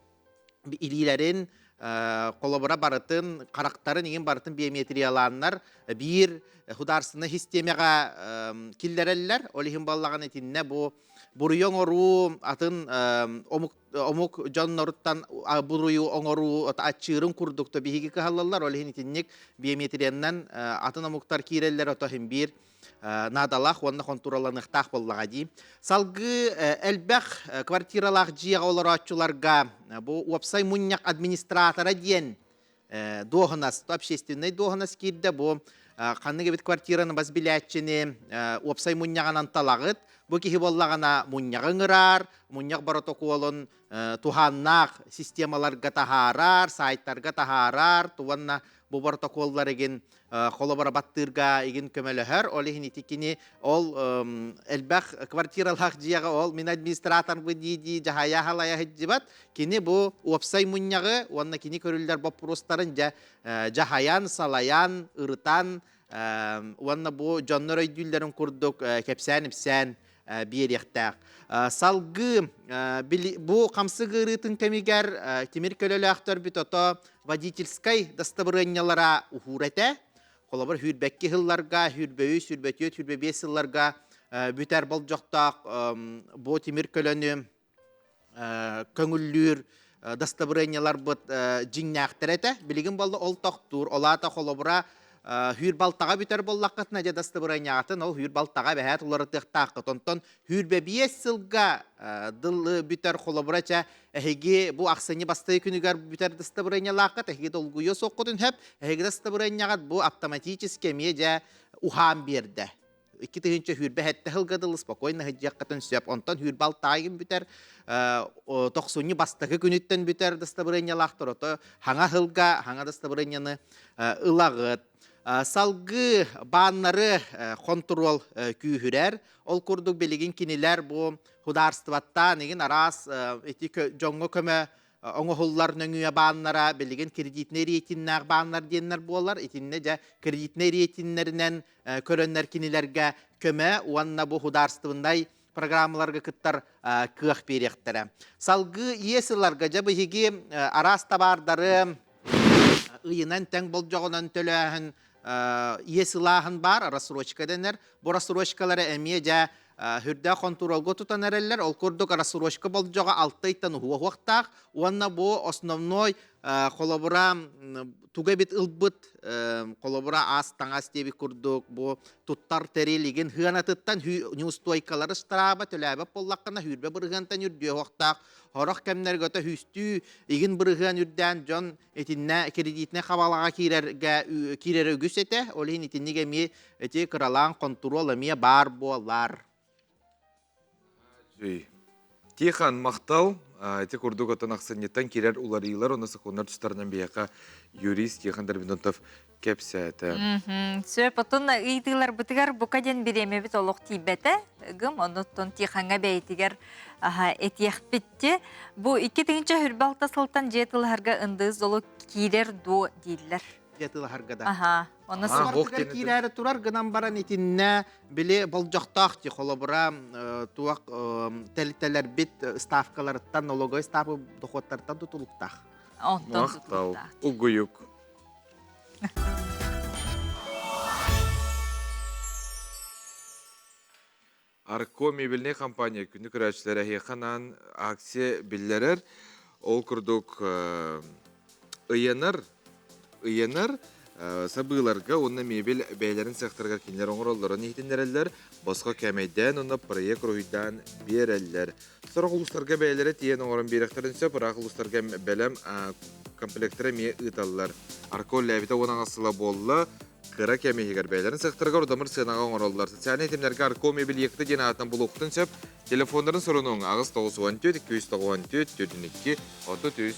илиилэрин Холобура барытын, харахтарын иҥин барытын биометриялааннар биир худаарсына систиэмэҕэ киллэрэллэр. Ол иһин баллаҕын итиннэ бу буруйу оҥоруу атын омук омук дьонноруттан буруйу оҥоруу аччыырын курдук то биһиги кыһаллаллар. Ол иһин итинник биометриянан атын омуктар киирэллэр ото иһин биир наадалаах уонна хонтуруолланыахтаах буоллаҕа дии. Салгыы элбэх квартиралаах дьиэҕэ олорооччуларга бу уопсай мунньах администратора диэн дуоһунас, общественнай дуоһунас киирдэ. Бу ханнык эбит квартираны бас билээччини уопсай мунньаҕынан талаҕыт. Бу киһи буоллаҕына мунньаҕы ыҥырар, мунньах боротокуолун туһааннаах системаларга таһаарар, сайтарга таһаарар, уонна бу боротокуоллар игин холобура баттыырга игин көмөлөһөр. Ол иһин ити кини ол элбэх квартиралаах дьиэҕэ ол мин администраторбын дии-дии дьаһайа халайа сылдьыбат. Кини бу уопсай мунньаҕы уонна кини көрүллэр боппуруостарын дьэ дьаһайан, салайан, ырытан уонна бу дьоннор өйдүүллэрин курдук кэпсээн-ипсээн биэриэхтээх. Салгыы бу хамсык ыарыытын кэмигэр тимир көлөлөөхтөрбүт ото водительскай дастабырыанньалара уһуур этэ. Холобур, сүүрбэкки сылларга, сүүрбэ үс, сүүрбэ түөрт, сүүрбэ биэс сылларга бүтэр болдьохтоох бу тимир көлөнү көҥүллүүр дастабырыанньаларбыт дьиҥнээхтэр этэ. Билигин буолла ол тохтуур. Ол аата холобура хүүр балтаҕа бүтэр буоллаххытына дьэ дастабырыанньаҕытын ол хүүр балтаҕа эбэһээт уларытыахтааххыт. Онтон хүүрбэ биэс сылга дыл бүтэр холобура чэ эһиги бу ахсынньы бастакы күнүгэр бүтэр дастабырыанньалааххыт эһиги долгуйуо суоххутун сөп. Эһиги дастабырыанньаҕыт бу автоматически эмиэ дьэ уһаан биэрдэ. 2027 сылга дылы спокойно сылдьыаххытын сөп. Онтон сүүрбэ алтаайын бүтэр, тохсунньу бастакы күнүттэн бүтэр дастабырыанньалаахтар ото хаҥа сылга хаҥа дастабырыанньаны ылаҕыт. Салгыы бааннары хонтуруол күүһүрэр. Ол курдук билигин кинилэр бу судаарыстыбаттаан игин араас ити дьоҥҥо көмө оҥоһуллар нөҥүө бааннара билигин кредитнэй рейтиннээх бааннар диэннэр буолар. Итиннэ дьэ кредитнэй рейтиннэринэн көрөннөр кинилэргэ көмө уонна бу судаарыстыбыннай программаларга кыттар кыах биэриэхтэрэ. Салгыы иэс ыларга дьэ биһиги араас табаардары ыйынан тэҥ болдьоҕунан төлөөһүн иэс ылааһын баар, рассрочка дэнэр. Бу рассрочкалары эмиэ дьэ үрдээх хонтуруолга тутан эрэллэр. Ол курдук рассрочка болдьоҕо алта ыйтан уһуохтаах уонна бу основной холобура туга эбит ылбыт холобура ас таҥас диэбит курдук бу туттар тэрил игин хыанатыттан неустойкалары штраба төлөөбөт буоллаххына хүүрбэ бырыһыантан үрдүө уохтаах хорох кэмнэргэ өтө хүүстүү игин бырыһыан үрдээн дьон итиннэ кредитнэй хабалаҕа киирэргэ киирэрэ үгүс этэ ол иһин итинник эмиэ ити кыралаан хонтуруол эмиэ баар буолар Тихон, махтал. Ити курдук оттон ахсынньыттан киирэр уларыйыылар уонна сокуоннар тустарынан биһиэхэ юрист Тихон Дорбинонтов кэпсээтэ. Сөп, оттон ыйытыыларбытыгар бука диэн бириэмэбит олох тиийбэтэ. Ыгым, оннуттан Тихоҥҥа бэйэтигэр этиэхпит Бу 2026 сылтан дьиэ тылыһарга ындыы золу киирэр дуо дииллэр. Дьиэ тылыһарга да. Аха. Онно Сыбартыгар киирээри турар гынан баран итиннэ били болдьохтоох ти холобура туох тэрилтэлэрбит ставкаларыттан налоговый ставка дохуоттарыттан тутулуктаах. Онтон тутулуктаах. Угуйук. Арко мебельнай компания күнү көрөөччүлэр эһиэхэ анаан акция биллэрэр. Ол курдук ыйанар ыйанар сабыыларга уонна мебель бэйэлэрин сыахтарыгар кинилэр оҥороллорун иһитиннэрэллэр, босхо кээмэйдээн уонна проект уруһуйдаан биэрэллэр. Сорох улуустарга бэйэлэрэ тиийэн оҥорон биэрэхтэрин сөп, ыраах улуустарга бэлэм комплектары эмиэ ыыталлар. Арко үлэлээбитэ 18 сыла буолла, кыра кэм иһигэр бэйэлэрин сыахтарыгар удамыр сыанаҕа оҥороллор. Социальнай ситимнэргэ Арко мебель Якты диэн аатынан булуоххутун сөп. Телефоннарын сурунуҥ 894 294 42 33.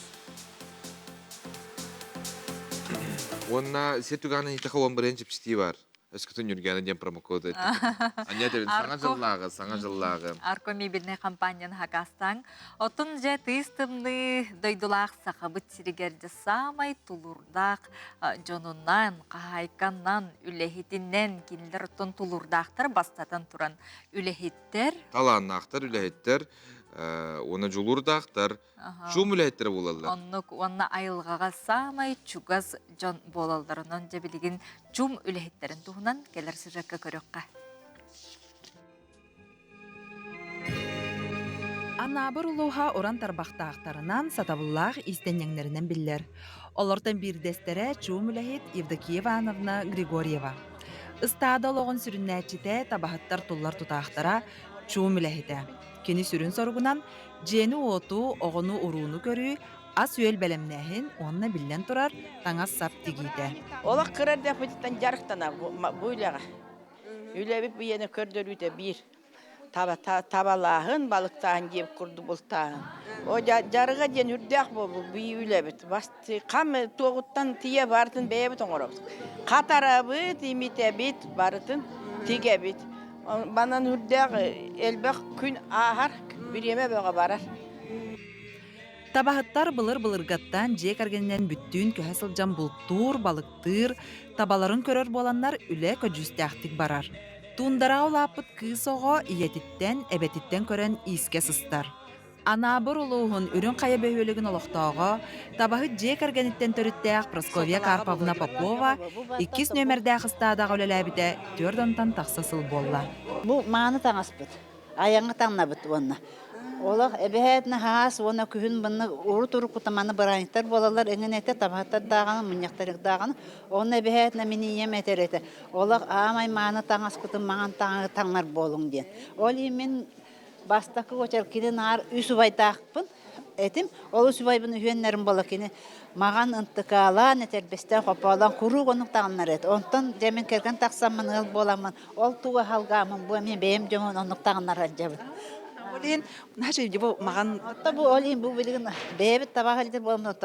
Уонна сир түгэҕинэн иһитэхэ уон бырыһыан чэпчэтии бар. Өскөтүн Ньургиана диэн промокоду Аня этэбин саҥа дьыллааҕы, саҥа дьыллааҕы. Арко мебельнай компанияны хакастаң. Оттон дьэ тыйыс тымныы дойдулаах сахабыт сиригэр дьэ саамай тулуурдаах дьонунан, хаһаайканан, үлэһитинэн кинилэр оттон тулуурдаахтар бастатан туран үлэһиттэр. Талааннаахтар, үлэһиттэр. Уонна дьулуурдаахтар, чуум үлэһиттэрэ буолаллар. Оннук уонна айылҕаҕа саамай чугас дьон буолаллар. Онон дьэ билигин чуум үлэһиттэрин туһунан кэлэр сюжекка көрүөххэ. Анаабыр улууһа уран тарбахтаахтарынан, сатабыллаах иистэнньэҥнэринэн биллэр. Олортон биирдэстэрэ чуум үлэһит Евдокия Ивановна Григорьева. Ыстаада олоҕун сүрүннээччитэ, табаһыттар туллар тутаахтара, чуум үлэһитэ. Кини сүрүн соругунан дьиэни-уоту, оҕону-урууну көрүү, ас-үөл бэлэмнээһин уонна биллэн турар, таҥас-сап тигиитэ. Олох кыра эрдэхпититтэн дьарыктана бу үлэҕэ. Үлэбит бу көрдөрүүтэ биир. Табалааһын, балыктааһын диэбит курдук бултааһын. О дьарыга диэн үрдээх буолбут бу үлэбит. Хам туоҕуттан тиийэ барытын бэйэбит оҥоробут. Хатарабыт, имитэбит, барытын тигэбит. Манан үрдээх элбэх күн ааһар, бириэмэ бөҕө барар. Табаһыттар былыр-былыргаттан дьиэ кэргэнинэн бүттүүн көһө сылдьан бултуур, балыктыыр, табаларын көрөр буоланнар үлэ көдьүүстээхтик барар. Туундараҕа улааппыт кыыс оҕо ийэтиттэн, эбэтиттэн көрөн иискэ сыстар. Анаабыр улууһун Үрүҥ Хайа бөһүөлэгин олохтооҕо, табаһыт дьиэ кэргэниттэн төрүттээх Прасковья Карповна Попова иккис нүөмэрдээх ыстаадаҕа үлэлээбитэ түөрт уонтан тахса сыл буолла. Бу мааны таҥаспыт. Айаҥҥа таҥнабыт уонна. Олох эбэһээт наһаас уонна күһүн манна урут уруккута маны бырааһынньыктар буолаллар эҥин этэ табаһыттар даҕаны мунньахтар даҕаны онно эбэһээт мин ийэм этэр этэ олох аамай мааны таҥаспытын маҥан таҥаһы таҥнар буолуҥ диэн. Ол иһин мин бастакы уочар кини наар үс убайдаахпын этим. Ол үс убайбын үһүөннэрин буола кини маҕан ынтыкаалаан этэрбэстэн хопоолоон куруук оннук таҥнар этэ. Онтон дьэ мин кэргэн тахсаммын ыал буоламмын Ол туга халгаамын бу эмиэ бэйэм дьомун оннук таҥнар дьабын. Ол иһин наша бу маҕан Отто бу ол иһин бу билигин бэйэбит табаҕа илдьэр буолан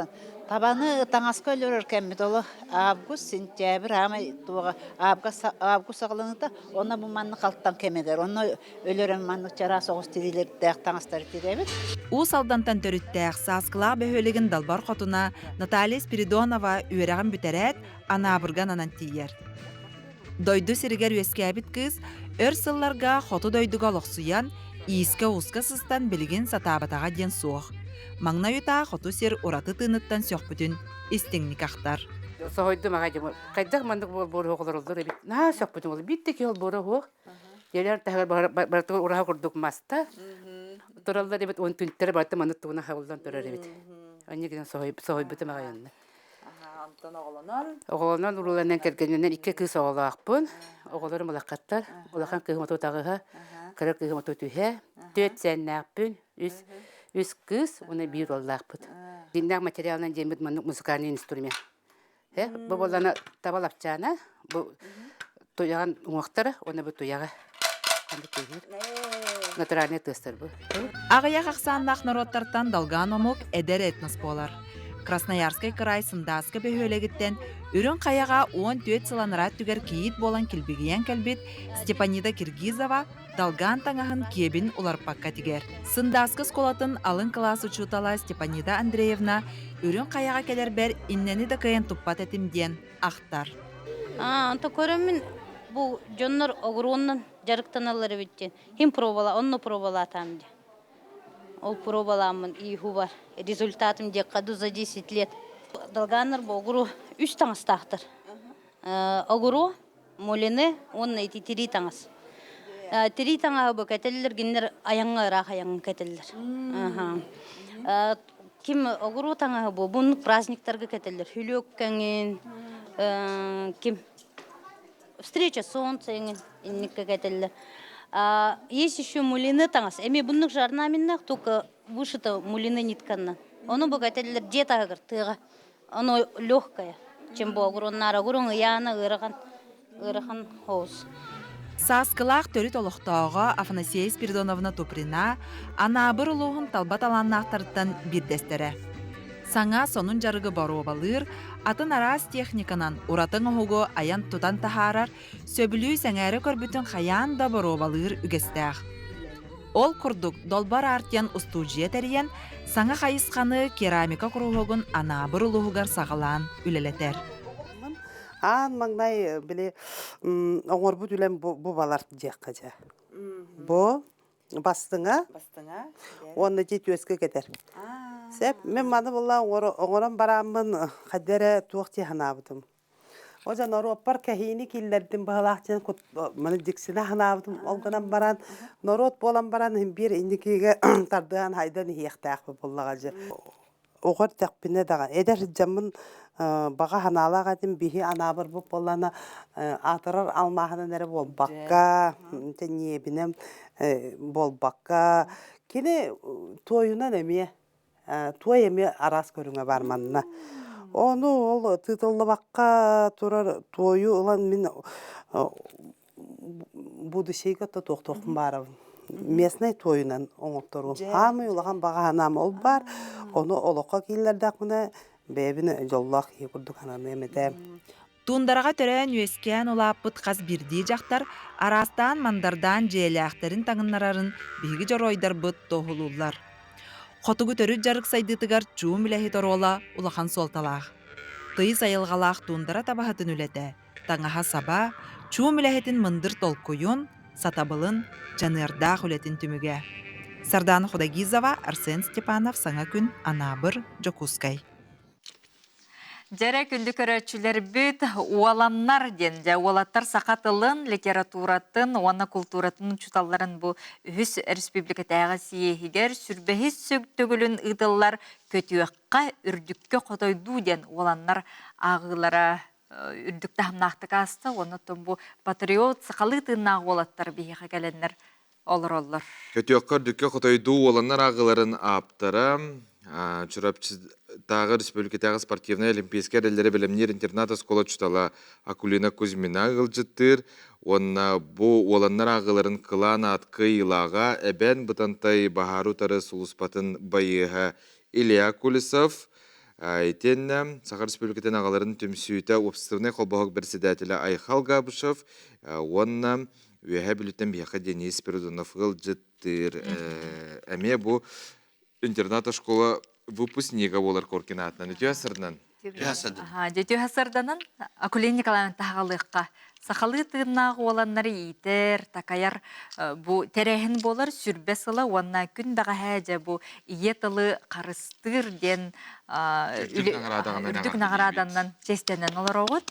табаны таҥаска өлөрөр кэммит оло август, сентябрь аамай туоҕа август саҕаланыыта онно бу маннык халтан кэмигэр онно өлөрөн маннык чараас оҕус тириилэрдээх таҥастары тирэбит. Уус Алдантан төрүттээх Сааскылаах бөһүөлэгин далбар хотуна Наталья Спиридонова үөрэҕин бүтэрээт Анаабырга ананан тиийэр. Дойду сиригэр үөскээбит кыыс өр сылларга хоту дойдуга олохсуйан, иискэ-ууска сыстан билигин сатаабатаҕа диэн суох. Маҥнай утаа хоту сир ураты тыыныттан сөхпүтүн истиҥник ахтар. Соһуйдум аҕай дьэ хайдах маннык буолбуоруһу олороллор эбит. Наһаа сөхпүтүм ол. Биир да киһи олбуора суох. Дьиэлэр таһыгар барытыгар ураһа курдук маста. Тураллар эбит, уон түнтэрэ барыта маннык тугунан хабыллан турар эбит. Онньа гынан соһуйбутум аҕай онно. Онтон оҕолонон? Оҕолонон, урууланан, кэргэнинэн икки кыыс оҕолоохпун. Оҕолорум улахаттар. Улахан кыыһым отут аҕыһа, кыра кыыһым отут үһэ. Түөрт сэннээхпин, үс, үс кыыс уонна биир уоллаахпыт. Дьиҥнээх материалынан диэммит маннык музыкальный инструмент. Бу буоллана таба лапчаана, бу туйаҕын уҥуохтара уонна бу туйаҕа. Натуральный тыастар бу. Аҕыйах ахсааннаах норуоттартан долгаан омук эдэр этнос буолар. Красноярскай кыраай Сындааска бөһүөлэгиттэн Үрүҥ Хайаҕа 14 сыл анараа өттүгэр кийиит буолан килбигийэн кэлбит Степанида Киргизова долгаан таҥаһын киэбин уларпакка тигэр. Сындааска оскуолатын алын кылаас учуутала Степанида Андреевна Үрүҥ Хайаҕа кэлэрбэр иннэни да кыайан туппат этим диэн ахтар. Онто көрөммүн бу дьоннор огуруоннан дьарыктаналлар эбит диэн. Хим пробала, онно пробалаатаам диэн. Ол пробалааммын ииху бар. Результатым диэххэ за 10 лет. Долганнар бу огуру үс таҥастаахтар. Огуру, мулины уонна ити тирии таҥас. Тирии таҥаһы бу кэтэллэр, кинилэр айаҥҥа ыраах айаҥҥа кэтэллэр. Ким огуру таҥаһы бу буннук праздниктарга кэтэллэр. Хүлүөк кэҥин, ким встреча солнца эҥин инникке кэтэллэр. Есть еще мулины таҥас. Эми буннук же орнаментных, только вышито мулины нитканнан. Ону бу кэтэллэр дьиэ таһыгар тыаҕа. Оно легкое, чем бу огуроннаар огуруҥ ыйаана ыарахан ыарахан хоус. Сааскылаах төрүт олохтооҕо Афанасия Спиридоновна Туприна Анаабыр улууһун талба талааннаахтарыттан биирдэстэрэ. Саҥа сонун дьарыгы боруобалыыр, атын араас техниканан ураты оҥоһугу айан-тутан таһаарар, сөбүлүү сэҥээрэ көрбүтүн хайаан да боруобалыыр үгэстээх. Ол курдук Долбор Артиан устуудьуйа тэрийэн, саҥа хайысханы керамика куруһуогун Анаабыр улууһугар саҕалаан үлэлэтэр. Аан маҥнай били оҥорбут үлэм бу балар диэххэ дьэ. Бу. Бастыҥа. Бастыҥа. Уонна ити түөскэ кэтэр. Сеп, мен маны була оҥорон барааммын хайда эрэ туох дии санаабытым. О дьэ норуоппар кэһиини киллэрдим быһалаах диэн маны дьиксинэ санаабытым. Ол гынан баран норуот буолан баран биир инникигэ тардыһан хайдан иһиэхтээхпит буоллаҕа дьэ. Оҕо эрдэхпинэ даҕаны эдэр сылдьаммын баҕа санаалаах этим биһи анаабырбыт буоллаҕына аатырар алмааһынан эрэ буолбакка ньиэбинэн буолбакка кини туойунан эмиэ туой эмиэ араас көрүҥэ баар манна. Ону ол тыытыллыбакка турар туойу ылан мин будущийга то туохтуохпун баарабын. Местнай туойунан оҥотторуом. Хаамый улахан баҕа санаам ол баар. Ону олоххо киллэрдэхпинэ бэйэбин дьоллоох киһи курдук сананыам этэ. Туундараҕа төрөөн-үөскээн улааппыт хас биирдии дьахтар араастаан мандардаан дьиэлээхтэрин таҥыннарарын биһиги дьоруойдарбыт туоһулууллар. Хотугу төрүт дьарык сайдыытыгар чуум үлэһит оруола улахан суолталаах. Тыйыс айылҕалаах туундара табаһытын үлэтэ таҥаһа-саба, чуум үлэһитин мындыр толкуйун, сатабылын, дьаныардаах үлэтин түмүгэ. Сардаана Худогизова, Арсен Степанов Саҥа күн, Анаабыр, Дьокуускай. Дьэрэ күндү көрөөччүлэрбит уоланнар диэн дьэ уолаттар саха тылын, литературатын уонна култууратын учууталларын бу үһүс республикатааҕы съеһигэр сүрбэһис төгүлүн ыытыллар көтүөххэ үрдүккэ хотойдуу диэн уоланнар ааҕыылара үрдүк таһымнаахтык ааста уонна оттон бу патриот сахалыы тыыннаах уолаттар биһиэхэ кэлэннэр олороллор. Көтүөххэ үрдүккэ хотойдуу уоланнар ааҕыыларын ааптара Чурапчытааҕы республикатааҕы спортивнай олимпийскай эрэллэри бэлэмниир интернат-оскуола учуутала Акулина Кузьмина ыалдьыттыыр уонна бу уоланнар ааҕыыларын кылаан аат кыайыылааҕа Эбээн Бытантай баһаары утары сулууспатын байыаһа Илья Кулисов, Итиэннэ Саха Республикатын аҕаларын түмсүүтэ уопсастыбаннай холбоһук председателэ Айхал Габышев уонна Үөһээ Бүлүүттэн биһиэхэ Денис Спиридонов ыалдьыттыыр. Эмиэ бу интернат-школа выпускнига буолар Коркин аатынан үтүө сырынан. Үтүө сырданан Акулина Николаевна таһаҕалыахха сахалыы тыыннаах уоланнары иитэр, такайар бу тэрээһин буолар сүрбэ сыла уонна күн бэҕэһээ дьэ бу ийэ тылы харыстыыр диэн үрдүк наҕарааданан чэстэнэн олороҕут.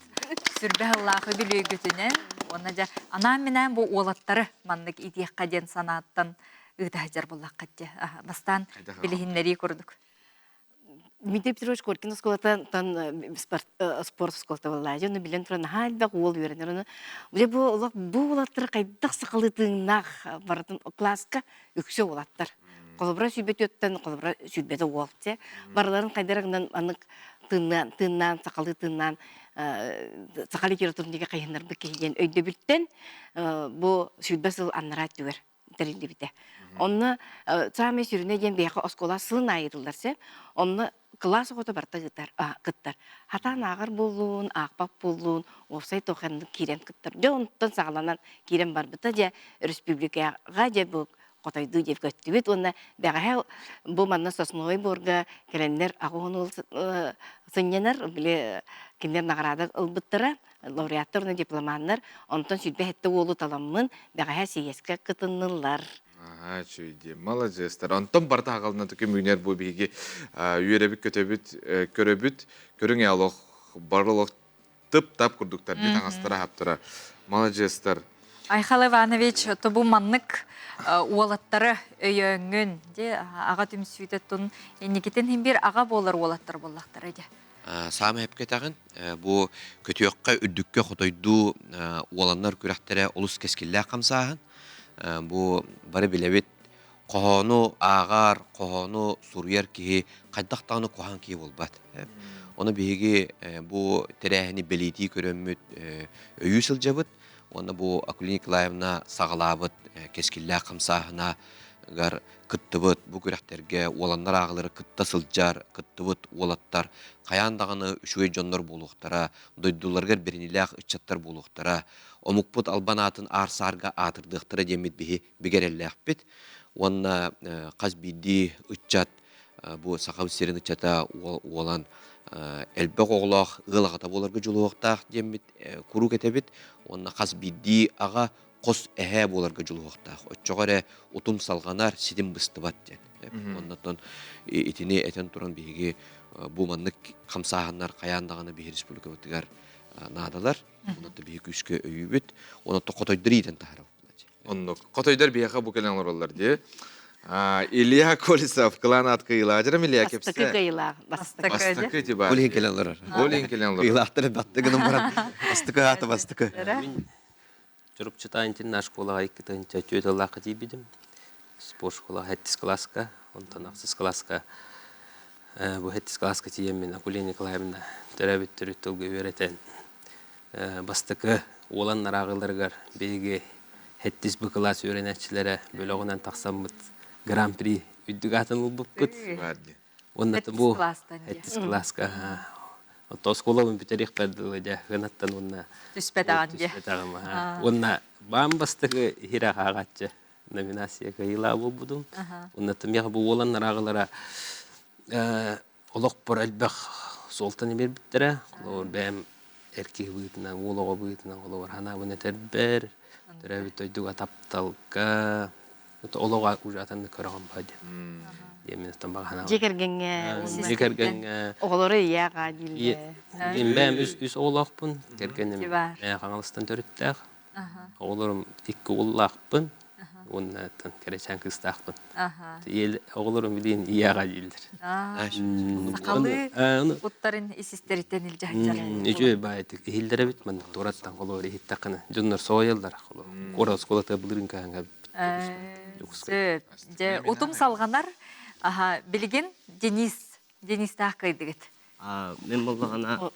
Сүрбэ сыллаах үбүлүөйгүтүнэн уонна дьэ анаан-минээн бу уолаттары маннык иитиэххэ диэн санааттан ыыта сылдьар буоллаххыт дии. Бастаан билиһиннэрии курдук. Дмитрий Петрович Коркин оскуолатан спорт оскуолата буолла. Дьэ, ону билэн туран наһаа элбэх уол үөрэнэр. Ону дьэ бу олох бу уолаттар хайдах сахалыы тыыннаах барытын класска үксэ уолаттар. Холобура сүүрбэ холобура сүүрбэтэ уол дьэ. Барыларын хайдах гынан анык тыыннаан, тыыннаан сахалыы тыыннаан саха литературатын диэки хайыһыннарбыт киһи диэн өйдөбүлтэн бу 20 сыл аннараа өттүгэр тэриллибитэ. Онно саамай сүрүнэ диэн биһиэхэ оскуола сылын аайы ыытыллар сөп. Онно кылаас оҕото барыта ыытар, кыттар. Хатаан ааҕар буоллун, аахпат буоллун, уопсай тохеннык киирэн кыттар. Дьэ онтон саҕаланан киирэн барбыта дьэ республикаҕа дьэ бу хотойдуу диэн көттүбүт уонна бэҕэһээ бу манна Сосновый Борга кэлэннэр аҕыс уол сынньанар били кинилэр наҕараада ылбыттара лауреаттар уонна дипломаннар онтон 27 уолу таламмын бэҕэһээ сийиэскэ кытыннылар. Аһаа, үчүгэй маладьыастар. Онтон барыта аҕалына көмүүнэр бу биһиги үөрэбит көтөбүт, көрөбүт. Көрүҥ олох бары олох тып-тап курдуктар дии таҥастара хаптара. Маладьыастар. Айхал Иванович, то бу маннык уолаттары өйөөҥҥүн, ди аҕа түмсүүтэ тун инникитин хин бир аҕа буолар уолаттар буоллахтара дии. Саамай эпкэтэҕин бу көтүөххэ үрдүккэ хотойдуу уоланнар күрэхтэрэ олус кэскиллээх хамсааһын. Бу бары билэбит хоһоону ааҕар, хоһоону суруйар киһи хайдах даҕаны куһаҕан киһи буолбат. Ону биһиги бу тэрээһини бэлиэтии көрөммүт өйүү сылдьабыт. Уонна бу Акулина Николаевна саҕалаабыт кэскиллээх хамсааһына гар кыттыбыт бу күрэхтэргэ уоланнар ааҕылары кытта сылдьар, кыттыбыт уолаттар хайаан даҕаны үчүгэй дьоннор буолуохтара, дойдуларыгар бэриниилээх ыччаттар буолуохтара, омукпут албан аатын аар-саарга аатырдыахтара диэммит биһи бигэ эрэллээхпит. Уонна хас биирдии ыччат бу Сахабыт сирин ыччата уолан элбэх оҕолоох ыал аҕата буоларга дьулуһуохтаах диэммит куруук этэбит. Уонна хас биирдии аҕа хос эһээ буоларга дьулуһуохтаах. Оччоҕо эрэ утум салҕанар, ситим быстыбат диэн. Оннотон итини этэн туран биһиги бу маннык хамсааһыннар хайаан даҕаны биһи республикабытыгар наадалар. Онон биһи күүскэ өйүүбүт. Онон хотойдор иитэн таһаарабыт. Оннук. Хотойдор биһиэхэ бу кэлэн олороллор дии. Илья Колесов, кылаан ат кыйылаажырым Илья кепсе. Бастакы кыйылаах. Бастакы. Бастакы тиба. Ол иһин кэлэн олорор. Ол иһин кэлэн олорор. Кыйылаахтар батты гынан баран бастакы аата бастакы. Чурапчытаан итиннэ школаҕа 2 тыһыынча тыллаахха тиийбитим. Спорт школаҕа сэттис кылааска, онтон ахсыс кылааска бу сэттис кылааска тиийэммин Акулина Николаевна төрөөбүт төрүт тылга үөрэтэн бастакы уолан арааҕыларыгар биһиги сэттис Б кылаас үөрэнээччилэрэ бөлөҕүнэн тахсаммыт Гран-при үрдүк аатын ылбыппыт. Уонна бу сэттис кылааска Оттон оскуолабын бүтэриэхпэр дылы дьэ ыанаттан уонна түспэтэҕин дьэ. Түспэтэҕим Уонна баан бастакы иһирэх ааҕааччы номинация кыайыылаах буолбутум. Уонна миэхэ бу уоланнар ааҕылара олохпор элбэх суолтаны биэрбиттэрэ. Холобур бэйэм эр киһи быһыытынан, уол оҕо быһыытынан холобур санаабын этэрбэр, төрөөбүт дойдуга тапталга, олоҕу уже атыннык көрөҕүн баа диэн. Диэн мин баҕа санаабын. Дьиэ кэргэҥҥэ. Дьиэ кэргэҥҥэ. Оҕолору ийэ-аҕа дииллэр. Мин бэйэм үс оҕолоохпун. Кэргэним Хаҥаластан төрүттээх. Оҕолорум икки уоллаахпын уонна кэрэчээн кыыстаахпын. Оҕолорум билигин ийэ-аҕа дииллэр. Сахалыы уттарын ис-истэриттэн илдьэ сылдьар. Үчүгэй баайытык иһиллэр эбит маннык туораттан холобур иһиттэххинэ дьоннор соһуйаллар куорат оскуолата былырыын кыһаҥҥа Сөп. Дьэ, утум салҕанар. Аха, билигин Денис, Денистаах кыайдыгыт. Мен боллаҕына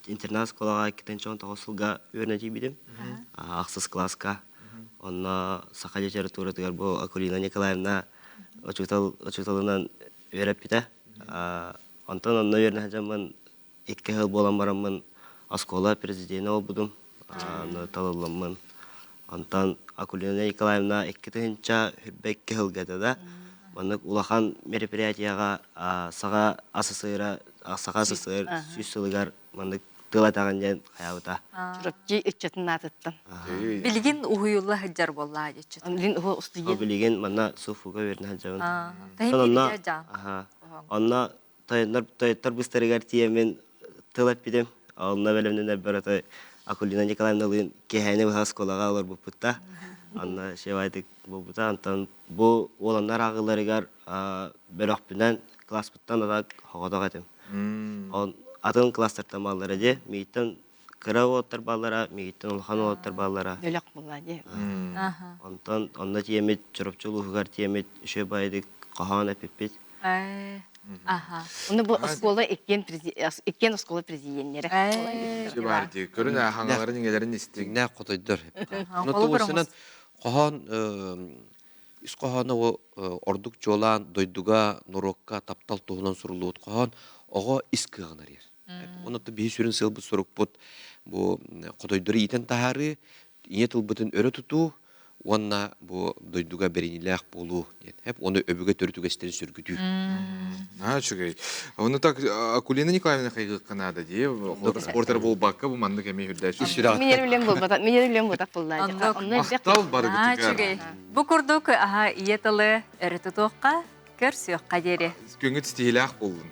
интернат школаҕа 2019 сылга үөрэнэ тиийбитим. Ахсыс класска. Онно саха литературатыгар бу Акулина Николаевна учуутал учууталынан үөрэппитэ. Онтон онно үөрэнэ сылдьаммын икки сыл буолан бараммын оскуола президенэ буолбутум. Талылламмын. Онтон Акулина Николаевна 2022 сылга этэ да, маннык улахан мероприятиеҕа Саха СССР Саха СССР 100 сылыгар маннык тыл этэҕин диэн хайаабыта. Чурапчы ыччатын аатыттан. Билигин уһуйулла сылдьар буоллаа дьиччит. Билигин уһу устудьуон. Билигин манна СУФУга үөрэнэ сылдьабын. Онно онно тойоннор тойоттор быстарыгар тиийэммин тыл эппитим. Онно бэлэмнэнэрбэр отой Акулина Николаевналыын киэһээни быһа оскуолаҕа олорбуппут да. Онно шевайтык буолбута. Онтон бу уоланнар ааҕыыларыгар бөлөхпүнэн класспыттан ата хоҕотох этим. Ол атын класстартан бааллара дии. Миигиттэн кыра уолаттар бааллара, миигиттэн улахан уолаттар бааллара. Бөлөх буолла дии. Онтон онно тиэмит, Чурапчы улууһугар тиэмит, үчүгэй баайдык хоһоон эппиппит. Оны бу оскуола иккиэн иккиэн оскуола президеннэрэ. Бар дии. Көрүн хаҥаларын иҥэлэрин истиҥнээх хотойдор. Ону тугусунан хоһоон ис хоһооно ордук чуолаан дойдуга, норуокка таптал туһунан суруллубут хоһоон оҕо ис кыаҕын арыйар. Онон биһи сүрүн сыалбыт сорукпут бу хотойдору иитэн таһаарыы, ийэ тылбытын өрө тутуу уонна бу дойдуга бэриниилээх буолуу диэн. Эп ону өбүгэ төрүт үгэстэрин сөргүтүү. Аа, үчүгэй. Ону так Акулина Николаевна хайгыахха наада дии. Спортер буолбакка бу маннык эмиэ үрдээччи. Минер үлэм буолбата, минер үлэм буолбатах буолла. Махтал барыгытыгар. Үчүгэй. Бу курдук аха ийэ тылы өрө тутуохха, көрсүөххэ диэри. Күҥҥүт ситиһиилээх буоллун.